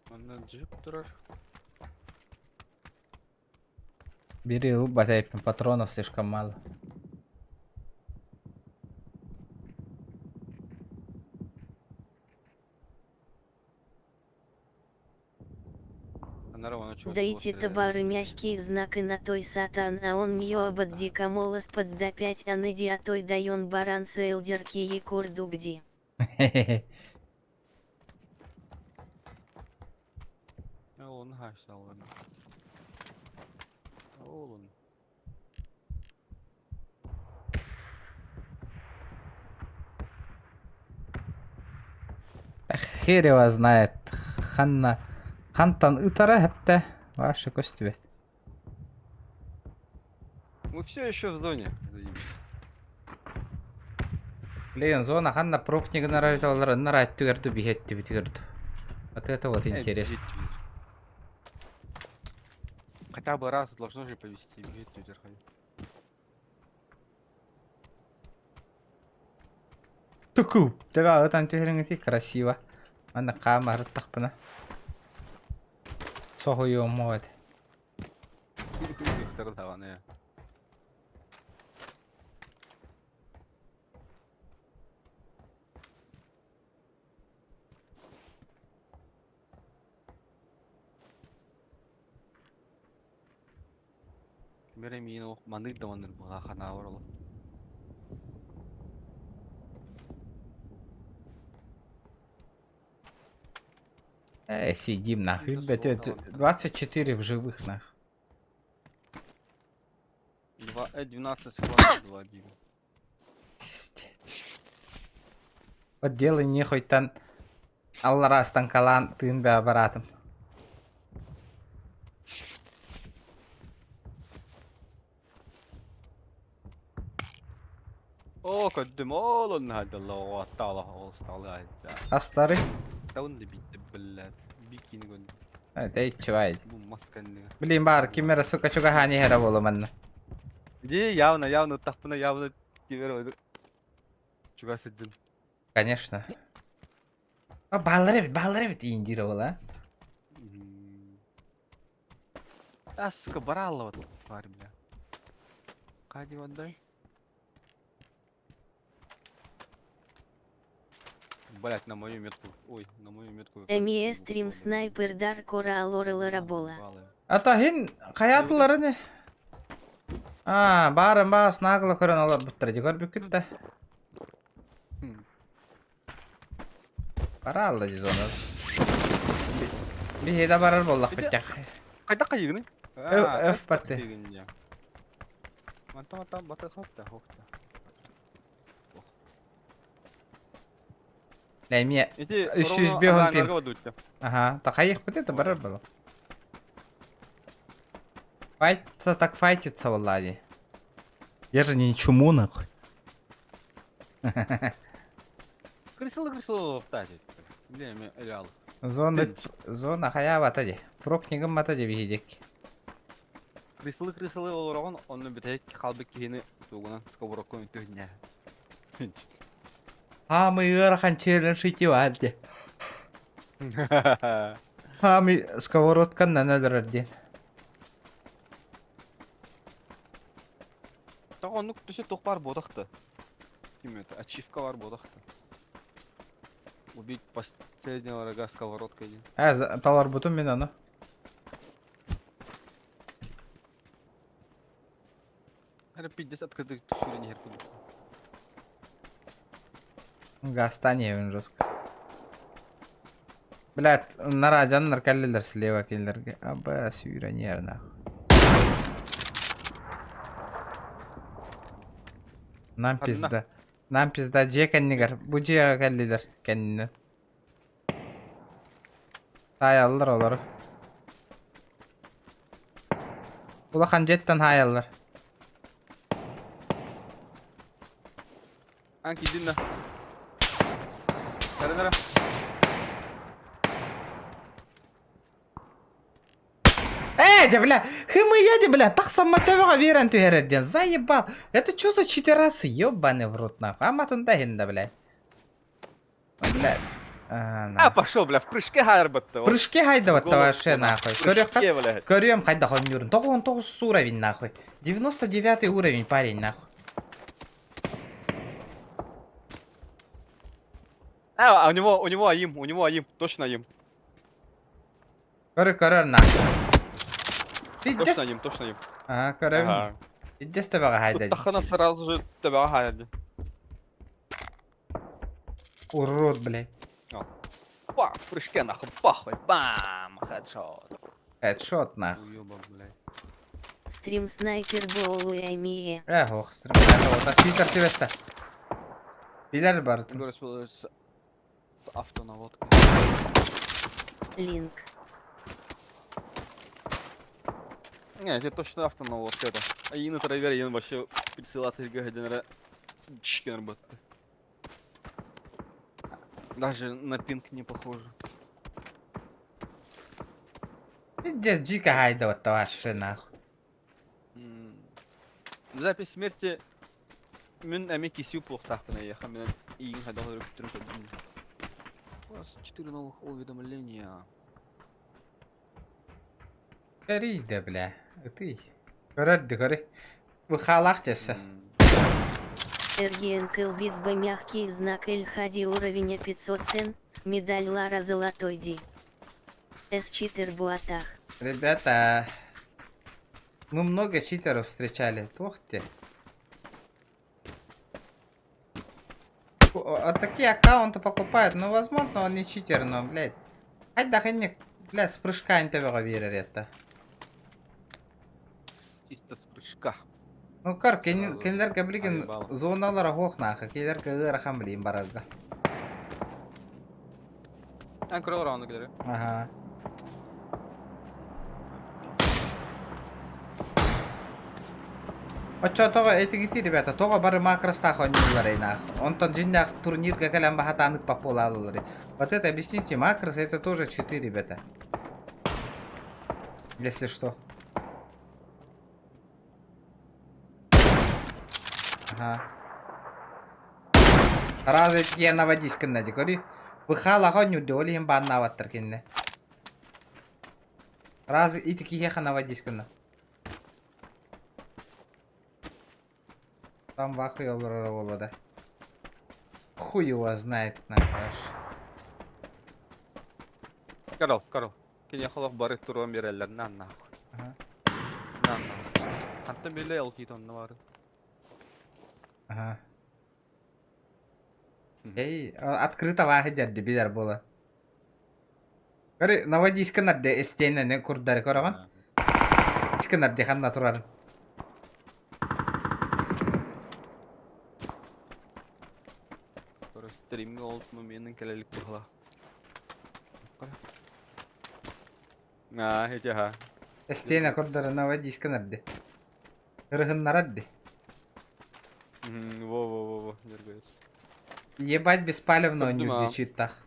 Манна джип турар. Бери лылбы, патронов слишком мало. Дайте табары мягкие знаки на той сатан, а он мьёбат дикомолос под до 5 а ныди а той дайон баран селдерки и курдугди. Ол хаачталлар. Ол Хер его знает. Ханна хантан ытара хэптэ. Ваша көстүбэт. Мы все еще в зоне. Заебись. Блин, зона ханна прокни гынара олар ыннара түгерду биһетти битигерду. Вот это вот интересно. Хотя бы раз должно же повести. Бегет твиттер Туку. Тебя ытан түһэриҥити красиво. Манна хаамарыттахпына. Соһуйуом вот. даҕаны. Ким эрэ миин олох маныыр да маныыр быһа ханаабар олох. Сидим нахуй. Да Блядь, слово это давай. 24 в живых нах. 2, 12 склад 2 1. Пиздец. Вот делай не хоть там алларастан калан тыын бә баратым. Оо, көрдүм, ол онно хайдалла, аттаала, ол сталы айда. Астары. Таун да битте, блядь. Бикини көрдүм. Это чувай. Бу масканны. Блин, бар, кимера, сука, чугахани хера болу манна. Ди, явно, явно, тахпына, явно, кимер Чугас сыддым. Конечно. А баллар эбит, баллар эбит индир ол, а? А, сука, баралла вот, тварь, бля. Кади отдай. Блять, на мою метку. Ой, на мою метку. МЕ стрим снайпер дар кора алорала рабола. Ата хин хаятылары не? А, барын бас нагла көрөн алар буттар дигор бүкүт да. Бара алла ди зона. Биһи да барар боллах биттэх. Кайда кайыгны? Өф батты. Мата мата бата хопта хопта. Ләмия. Эти 305 пин. Ага, тахайых бит это барар было. Файтиться так файтиться, валлади. Я же не чуму, нахуй. Крысылы крысылы лоптати. Блин, реал. Зона, зона хая батади. Прокнигым батади биһидек. Крысылы крысылы олорогон, онны битек халбы кихини тугунан сковородкон үтүһүнэ. Хамы ыарахан челлендж ити Хамы сковородканнан өлөрөр диэн. Так оннук төсө туох баар буотахта. Ким это? Ачивка баар буотахта. Убить последнего врага сковородкой диэн. Э, таларбутум мин ону. Это пиздец открытый сюрень иһэр курдук. Гастание жестко. Блядь, нара дьоннор кэллилэр слева кинилэргэ. Аба сүүрэниэр нахуй. Нам Ханна? пизда. Нам пизда дьиэ кэннигэр. Бу дьиэҕэ кэллилэр кэннинэн. Таайаллар олору. Улахан дьиэттэн хаайаллар. Аан киирдин да. Эрэн эрэ. Э, дьэ, бля, хымыя, бля, тахсамма төбөҕө биэрэн түһэрэр диэн, заебал. Это что за читерасы, ёбаный в рот, нахуй. Аматын да иһин да, бля. Бля. А, А, нахуй. пошел, бля, в прыжке хайрбатта. В прыжке хайдабат вообще, нахуй. В прыжке, блядь. Көрүөм хайдах оонньуурун. 99 уровень, нахуй. 99 уровень, парень, нахуй. А, у него aim, у него aim, точно aim. Көрө көрөр, нахуй. Пиздец. Точно aim, точно aim. Ага, көрөбүн. Ага. Пиздец төбөҕө хайда. Туттаххына сразу же төбөҕө хайарды. Урод, блядь. Па, в прыжке нахуй, похуй, бам, хедшот. Хедшот нахуй. Уёбок, блядь. Стрим снайпер боулу аймие. Э, ох, стрим. Это вот, Твиттер тебе Билер бар. Говорю, с автонаводкой. Линк. Не, это точно автонаводка это. А Ина Травер, я вообще присылатель генера Чикенер Даже на пинг не похоже. Пиздец, дико гайда вот вообще нахуй. Запись смерти Мин эми кисүү плохтаахпына эйиэхэ мин иигин хайдах өрүктүрүн көрдүм. У вас 4 новых уведомления. Көрүй бля. Ытый. Көрөр да көрүй. Бу хаалаах десэ. РГН Кэлбит Б мягкий знак Эль Хади уровень 500 Н, медаль Лара золотой Ди. С читер Буатах. Ребята, мы много читеров встречали. Ох ты. А такие аккаунты покупают, ну возможно он не читер, но, блядь. Хайдах инник, блядь, с прыжка интебеҕэ биэрэр это. Чисто с прыжка. Ну көр, Сразу кинилэргэ билигин наебало. зоналара суох нааха, кинилэргэ ыарахан билигин барарга. Эн көрө олорон кэлэр. Ага. Оччо тоҕо этигити ребята, тоҕо бары макростаах оонньуулларый наах. Онтон дьиҥнээх турнирга кэлэн баһатаанык популалылары. Вот это объясните, макрос это тоже читы, ребята. Если что. Ага. Разы я наводись кынна дикори. Быхалаҕа оонньуур ол иһин бааннаабаттар кинини. Разы ити киһиэхэ наводись гынна. Там вахуй олороро буолла да. Хуй его знает нахуй. Карл, Карл. Киниэхэ олох бары туруон биэрэллэр на нахуй. Ага. На нахуй. Хантан биллэ ол киит онно бары. Ага. Эй, открыто вааһы дьэрди билэр буола. Көрү, наводись гынар де истиэнэни курдары көрөҕүн. Гынар де ханна турарын. Который стримҥэ ол моменын кэлэлик быһыла. Аа, ити аха. Истиэнэ курдары наводись гынар де. Ырыһыннарар де. Во-во-во-во, дергается. Ебать беспалевно Көрдүм, аа. нюрдичиттах.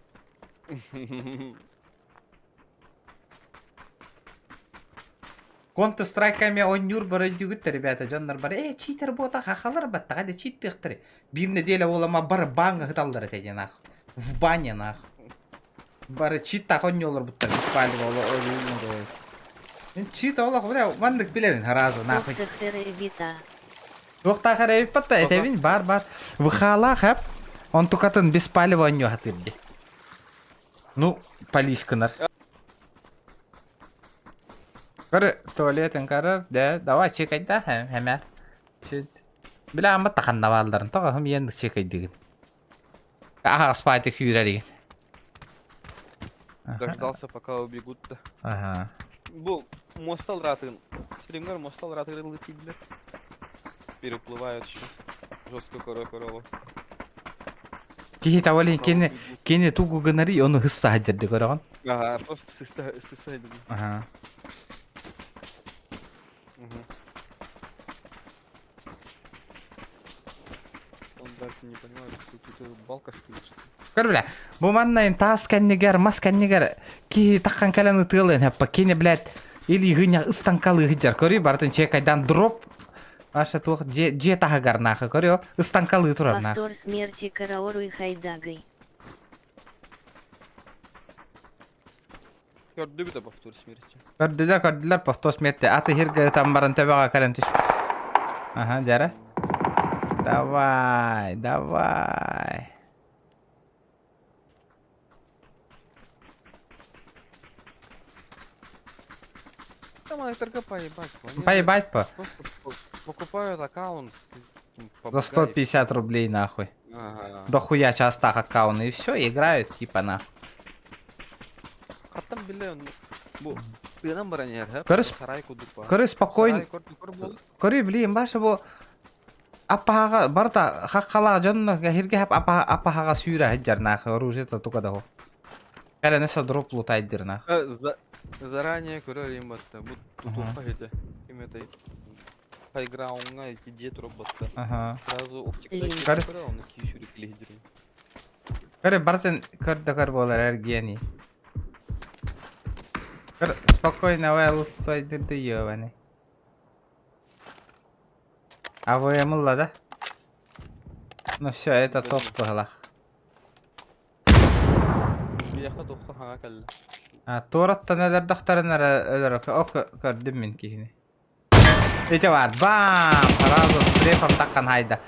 Counter Strike оонньуур бары ребята, дьоннор бары, э, читер буота хахалар баттаға де читтыхтары. Биир неделя олама бары баҥҥа сыталлар этэ нах. В бане нах. Бары читтах оонньуулар буттар беспалево Чит олох, бля, маннык билэбин сразу нахуй. Туохтахтар Туохтаах эрэ эбиппат этэбин бар бар. Выхалаах хэп. Онтукатын беспалево оонньуу хатырды. Ну, полис гынар. Көр, туалетын көрөр, да, давай чекайда, хэмэ. Чит. Бля, амма таханна баалларын, тоҕо хым иэн чекайдыгын. Аха, спати күүрэригин. Дождался, пока убегут-то. Ага. Бу мостал ратын. Стримгар мостал ратын летит, бля. Переплывают сейчас. Жестко коро корова. Киһи тавалин кини кини тугу гынари ону хысса хаджарды көрөҕүн. Ага, просто сыста сыста Ага. Угу. Он даже не понимает, что тут балка что ли. Көр бля, бу манна таас кэннигэр, мас кэннигэр киһи таххан кэлэн ытыалын хаппа кини, блядь, или гыня ыстанкалы хыджар. Көрү бартын чекайдан дроп Аша туох дьиэ дьиэ таһыгар нахы көрү ыстанкалы турар нах. Повтор смерти Караору и Хайдагой. Көрдүбүт да повтор смерти. Көрдүлэр көрдүлэр повтор смерти. Аты хиргэ ытан баран төбөҕө кэлэн түспүт. Ага, дьэрэ. Давай, давай. Там РГ поебать. Они Поебать по. Просто покупают аккаунт с этим За попугаем. 150 рублей нахуй. Ага. Дохуя часто аккаунты и все, играют типа на. Хаттан биле бу тыынан баран иһэр һэ. Көрүс- Сарай курдук ба. Көрү спокойно. Сарай курдук көр буол. Көрү блин, баша бу апаһаҕа барыта хаххалаах дьонно эһиргэ хап апаһаҕа сүүрэ сылдьар нахуй оружие-то туга да Кэлэн өссө дроп лутайдыр нах. Заранее көрөр им батта. Бу тутуохха хите. Ким этэй? Хайграундҥа ити дьиэ туруп батта. Ага. Сразу оптика Лин. Көр. көрө, оны кии сүүрүк Көрү барытын көрдө көр буолар эргиэни. Көр спокойно вай лутайдырды ёбаный. АВМ ылла да? Ну все, это топ быһылах. Биэхэ туохха хаҥа кэллэ. А, туораттан өлөрдөхтөрүн эрэ өлөр о көрдүм мин киһини. Ити бар, бам! Сразу стрефом таххан хайда.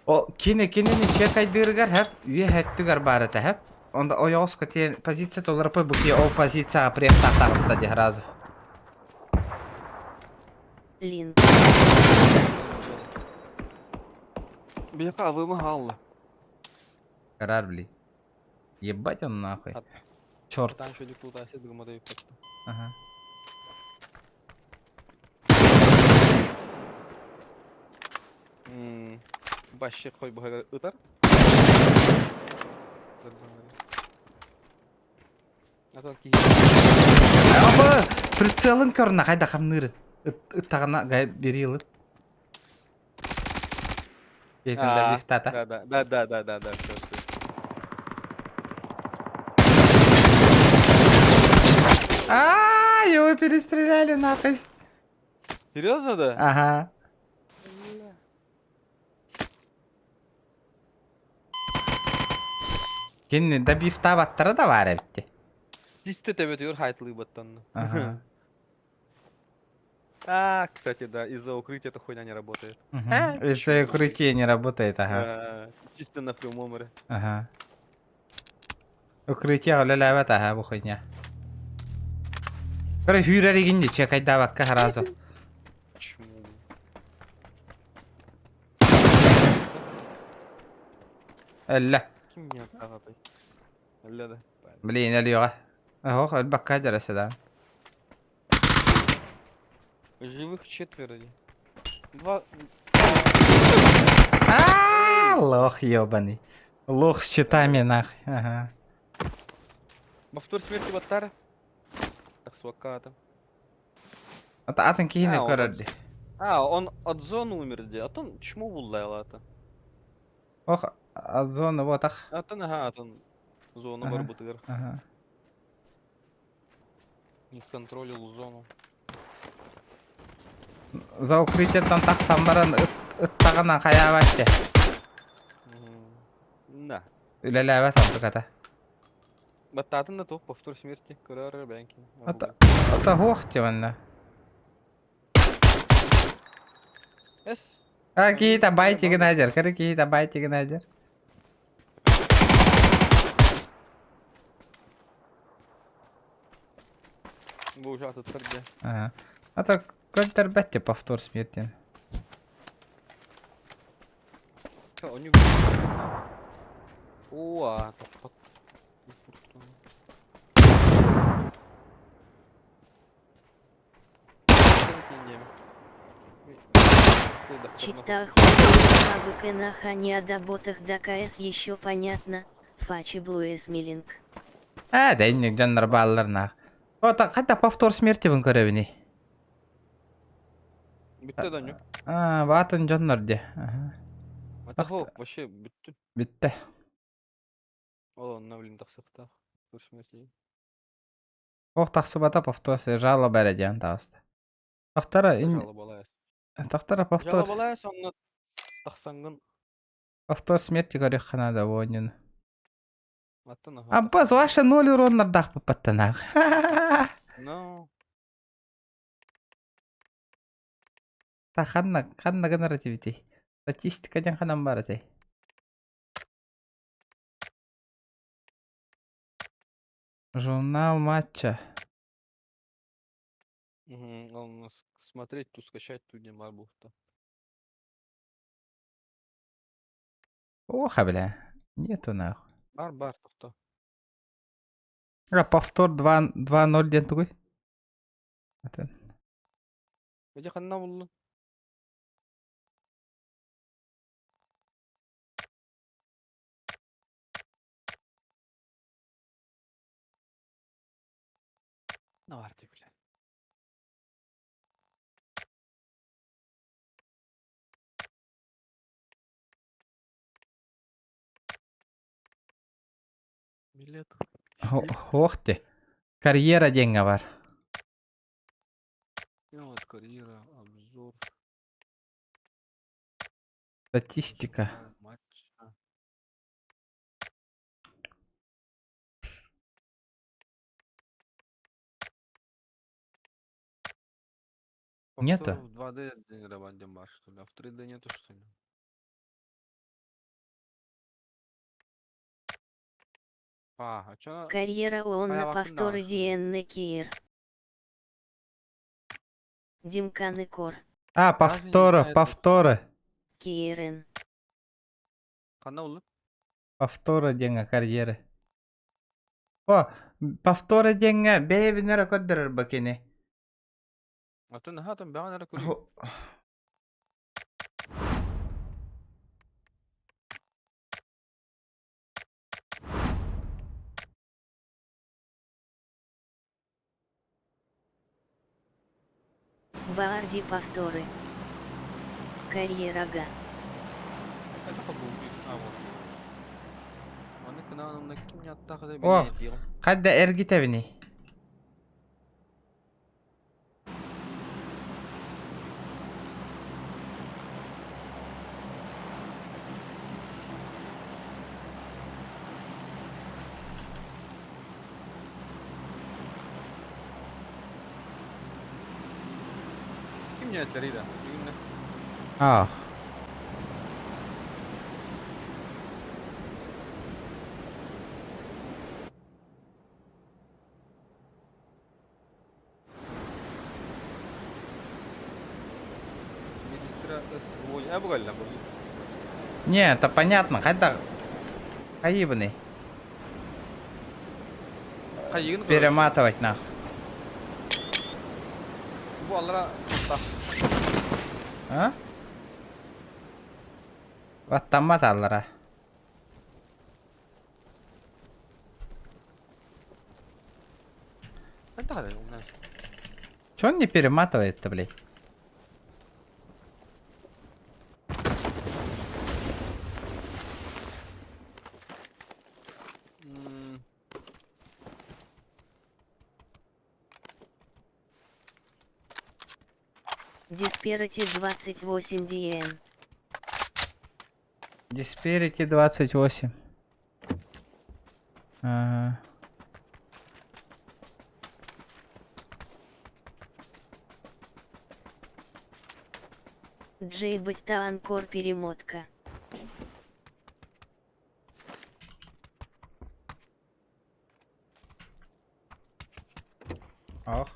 О, кини кинини чекайдыырыгар хэп, үө өттүгэр баар этэ хэп. Онда ойоҕоско тиэн позиция толорупай бу киһи ол позицияҕа префтаах таҕыста дии сразу. Лин. Биэхэ АВМ хаалла. Карар, блин. Ебать он нахуй. Черт. Там еще депутация дгмада Ага. Баще хой бага ытар. Аба, прицелын көрүнэ хайда хамнырын. Ыттаҕына гай берилы. Этин да бифтата. Да, да, да, да, да, да, да, все, все. А, его перестреляли нахуй. Серьезно, да? Ага. Кинини да бифтаабаттара да баар эбит. Чисто төбөтүгэр хайтылыыбаттан. Ага. А, кстати, да, из-за укрытия эта хуйня не работает. Мгм. Из-за укрытия не работает, ага. А, Чисто на прямом ре. Ага. Укрытие үлэлээбэт аха бу хуйня. Көрө хүүрэр игин чекайдаабакка сразу. Почему? Өллө. Ким меня тагатай? Өллө да. Блин, өлүөҕэ. Ох, өлбакка дьараса да. Живых четверо. Два... А, лох ебаный. Лох с читами нахуй. Ага. Повтор смерти Баттара. Так, сваката. Ата атын киһини А, он көрөр дии. А, он от зоны умер, где? А то чему буллайла-то? Ох, от зоны вот ах. А то ага, а то зона Ага. барбутыгар. Ага. Не сконтролил зону. За укрытиеттан тахсан баран ыттаҕына хайаабат дии. Да. Үлэлээбэт онтуката. Баттаатын да туох повтор смерти. Көрөр бэнки. Ата ата хуох дии манна. Эс. А киһитэ байтигин сылдьар, көрө киһитэ байтигин сылдьар. Бу уже атыттар дии. Ага. А то көрдөрбөт дии повтор смерти. Они... О, а, Читах не о да КС еще понятно, фачи блуэс милинг. А, да инник дьоннор бааллар нах. Ота хата повтор смерти бун көрөбүнүй. Бүттэ да ню. А, баатын дьоннор дии. Ага. Это вообще бүттү. Бүттэ. Ол онно блин тахсыктаах. Смерти. Ох тахсыбата повтор жалоба эрэ диэн таҕыста. Тахтара ин Жалобалайс. тахтара повтор Жалобалайс онно тахсаңгын повтор смерти көрүөххэ наада буонньуну. аттан аха. Аббас ваше ноль уроннардаах баппаттанаах. Но Та ханна ханна гынар этибитий. Статистика диэн ханан баар этэй. Журнал матча. Угу, он у нас смотреть, тут скачать, тут не марбухта. Оха, бля. Нету нахуй. Баар баар тохтоо. А, повтор 2 2-0 диэн тугуй? Атын. Эдьэ ханна буллун? Ne var diye bile. Билет. Ох ты. Карьера диэҥҥэ бар. Вот карьера, обзор. Статистика. Матча. Нету? В 2D бар, что ли? А в 3D нету, что ли? А, а чё? Карьера ООН на Хайа повторы вакын даҕаны, ДН Киир. Димканы Кор. А, Разве не повторы, знает? повторы. Киирен. Ханна улы? Повторы диэҥҥэ карьеры. О, повторы диэҥҥэ бэйэбин эрэ көрдөрөр бу кини. Атын наһаа бэҕэн эрэ көрүү. Баарди повторы. Карьерага. Это побуги. А, вот. Аны кынаанымна ким яттаах да О. билиэтиэҕим. Хадда эргитэбиний? Ким ньээтлэрий да? Бүгүннэ. А, Министра СВО. Э, бугалла бу. Не, это понятно. Хайда хайыбыный. Хайыгын көрөсүн. Перематывать нахуй. Бу аллара тохта. А? Баттаммат аллара. Хайда хайда, у нас. Чё он не перематывает-то, блядь? М. Дисперити 28 ДН. Disparity 28. Ага. Джей Анкор перемотка. Ох.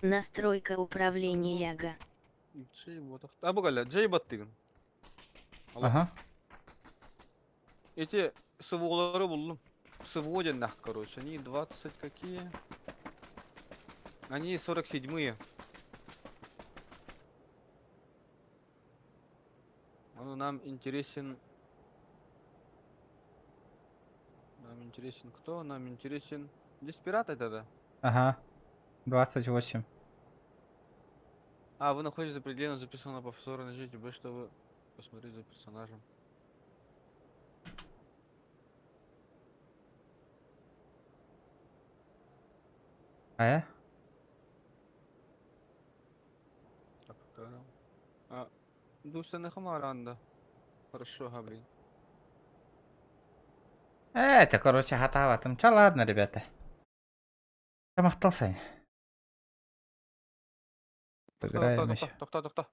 Настройка управления Яга. Джей вот. А бугалла, Джей баттыгын. Алло. Ага. Эти СВОлары буллум. СВО нах, короче. Они 20 какие? Они 47-е. Он нам интересен... Нам интересен кто? Нам интересен... Деспират это, да? Ага. 28. А, вы находитесь за пределом записанного повтора. Нажмите B, чтобы посмотреть за персонажем. А я? Так, да. А, Дуса Хамаранда. Хорошо, Гаврил. Это, короче, готово. Там чё, ладно, ребята. Там остался. Поиграем еще. Тохто, тохто, тохто.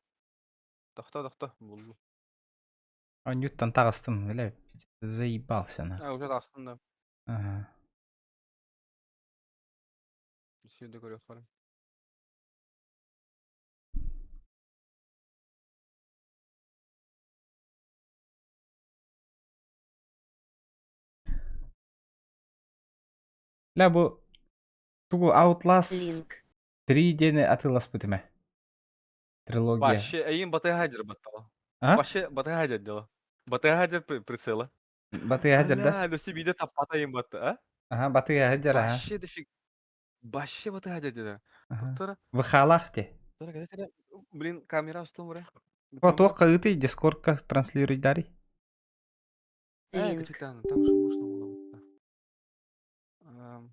Тохто, тохто. Булду. Оонньууттан таҕыстым, бля, заебался на. А, уже таҕыстым да. Ага. Сирде көрүөххэ. Бля, бу тугу Outlast Линк. 3 диэни атыыласпытым ээ. Трилогия. Вообще, эйин батыһа дьарбаттала. А? Вообще, батыһа дьардила. Батыһа дьар прицела. Батыһа дьарда? Бля, да биде таппата эйин батты, а? Ага, батыһа дьар, ага. Вообще дофиг. Вообще батыһа дьардила. Ага. Тура, Выхалах те. тура, когда тебе, блин, камера устум, О, туохха ыытый, дискордка транслируйдарый. Э, Линк. капитан, там же можно было вот так.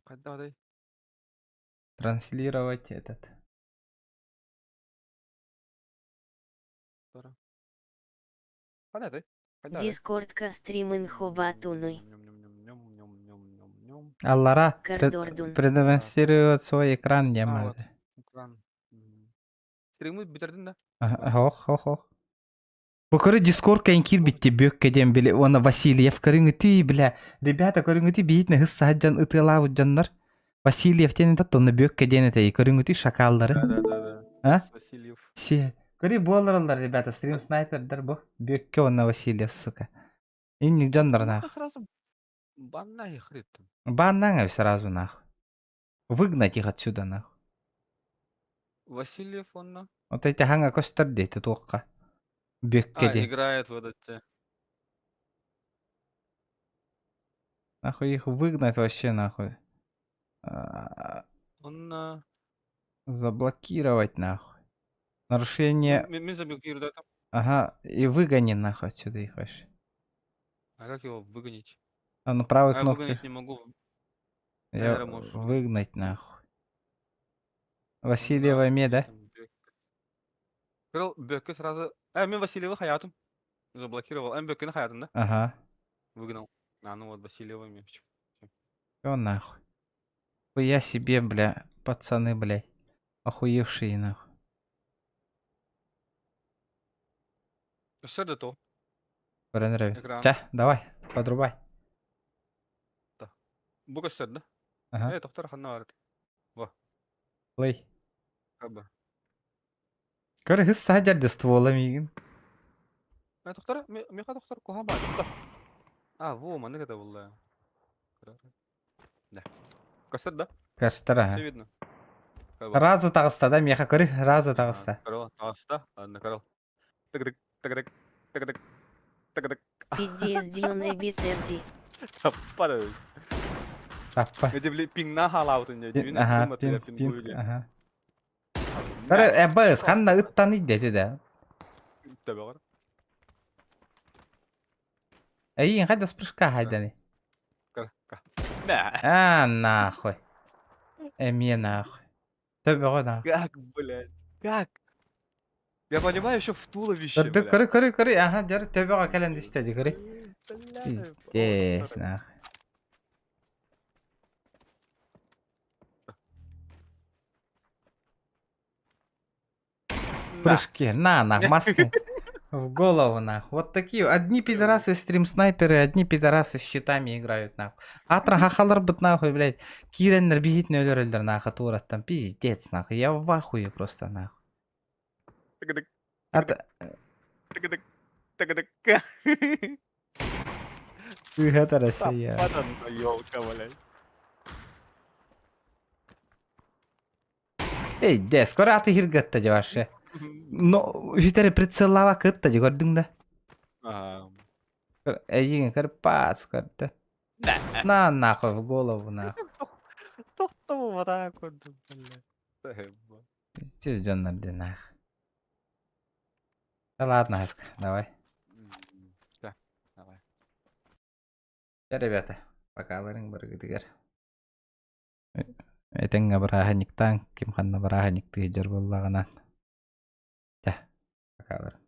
Хайда дай. Транслировать этот. Тура. Хайда дай. Хайда дай. Дискордка стримин хобатуной. Нем-нем-нем-нем-нем-нем-нем. Аллара Кардордун. продемонстрировать свой экран А, нема. вот. Экран. Стримы бүтэрдин да? Ага, Ох, ох, ох. Бу көрө дискордка киирбитти бүөккэ диэн били уонна Васильев көрүҥүтүй бля. Ребята көрүҥүтүй биһитинэ хыс саһаджан ытыалаабыт дьоннор. Васильев диэн этэ онно бүөккэ диэн этэй көрүҥүтүй шакаллары. Да, да, да, да. А? Васильев. Все. Көрүй буолараллар ребята стрим снайпердар бу. Бүөккэ уонна Васильев сука. Инник дьоннор нах. Сразу банна их хрен там. Баннаҥа сразу нах. Выгнать их отсюда нах. Васильев он на. Вот эти хаҥа көстөр диэти туохха. Бүөккэ А, диэн. играет в этот. э, Нахуй их выгнать вообще нахуй. А, Он на. Заблокировать нахуй. Нарушение. Мен заблокирую, да, там. Ага, и выгони нахуй отсюда их вообще. А как его выгонить? А ну правой А, я кнопкой. выгонить не могу. Я Наверное, можешь. выгнать нахуй. Он Васильева на, ме, да? там, Бек. Крыл Бекке сразу. А, мен Васильева хаятым. Заблокировал. А, Беккені хаятым, да? Ага. Выгнал. А, ну вот, Васильева ме. Всё нахуй. Я себе, бля, пацаны, блядь. Охуевшие нахуй. Все до то. Көрөн Экран. Ча, давай, подрубай. Бу көстөр да? Ага. Э, тоқтар ханна бар. Плей. Каба. Көрө хыс саһадьар ствола миигин. Э, тоқтар, меха тоқтар куха бар. А, во, маны это было. Да. Көстөр да? Көрстөр Все аха. видно. Каба. Раза таҕыста да миэхэ көрү, раза таҕыста. Карол, таҕыста. Ладно, Карол. Тык-тык, тык-тык, тык-тык, тык-тык. Пиддиэсдион эбитерди. Падает. Таппа. Эти, бли, пингна халаутын Пин, аха, пин, пин, аха. Көрө, эбэс, ханна ыттан идети да. Эйин хайда спрыжка хайданы. А, нахуй. Эмиэ нахуй. Төбөҕө нахуй. Как, блядь? Как? Я понимаю, еще в туловище, Көрдүк, блядь. көрү, көрү, көрү, аха, дьэр төбөҕө кэлэн истэди, көрү. Бля, Пиздец, нахуй. На. Прыжки, на, на, маски. В голову, нахуй. Вот такие. Одни пидорасы стрим-снайперы, одни пидорасы с щитами играют, нахуй. Атра хахалар быт, нахуй, блядь. Киирэннэр биһитин өлөрөллөр, нахуй, туораттан. Пиздец, нахуй. Я в ахуе просто, нахуй. Тык-тык, Ата... тык-тык, тык-тык. Это Россия. Елка, блядь. Эй, де, скоро аты хиргатта де вообще. Но, үһүтэри прицеллава кытта де көрдүң да. Ага. Эйигин көр пац көрдө. На нахуй в голову нахуй. Тохтоо вот көрдүм, блядь. Тэбба. Пиздец, дьоннор де нахуй. Да ладно, Аска, давай. Да, давай. Чэ, ребята, пока барыгытыгар. Этэҥҥэ бырааһынньыктаан, ким ханна бырааһынньыктыы сылдьар буоллаҕынан. Чэ, пока.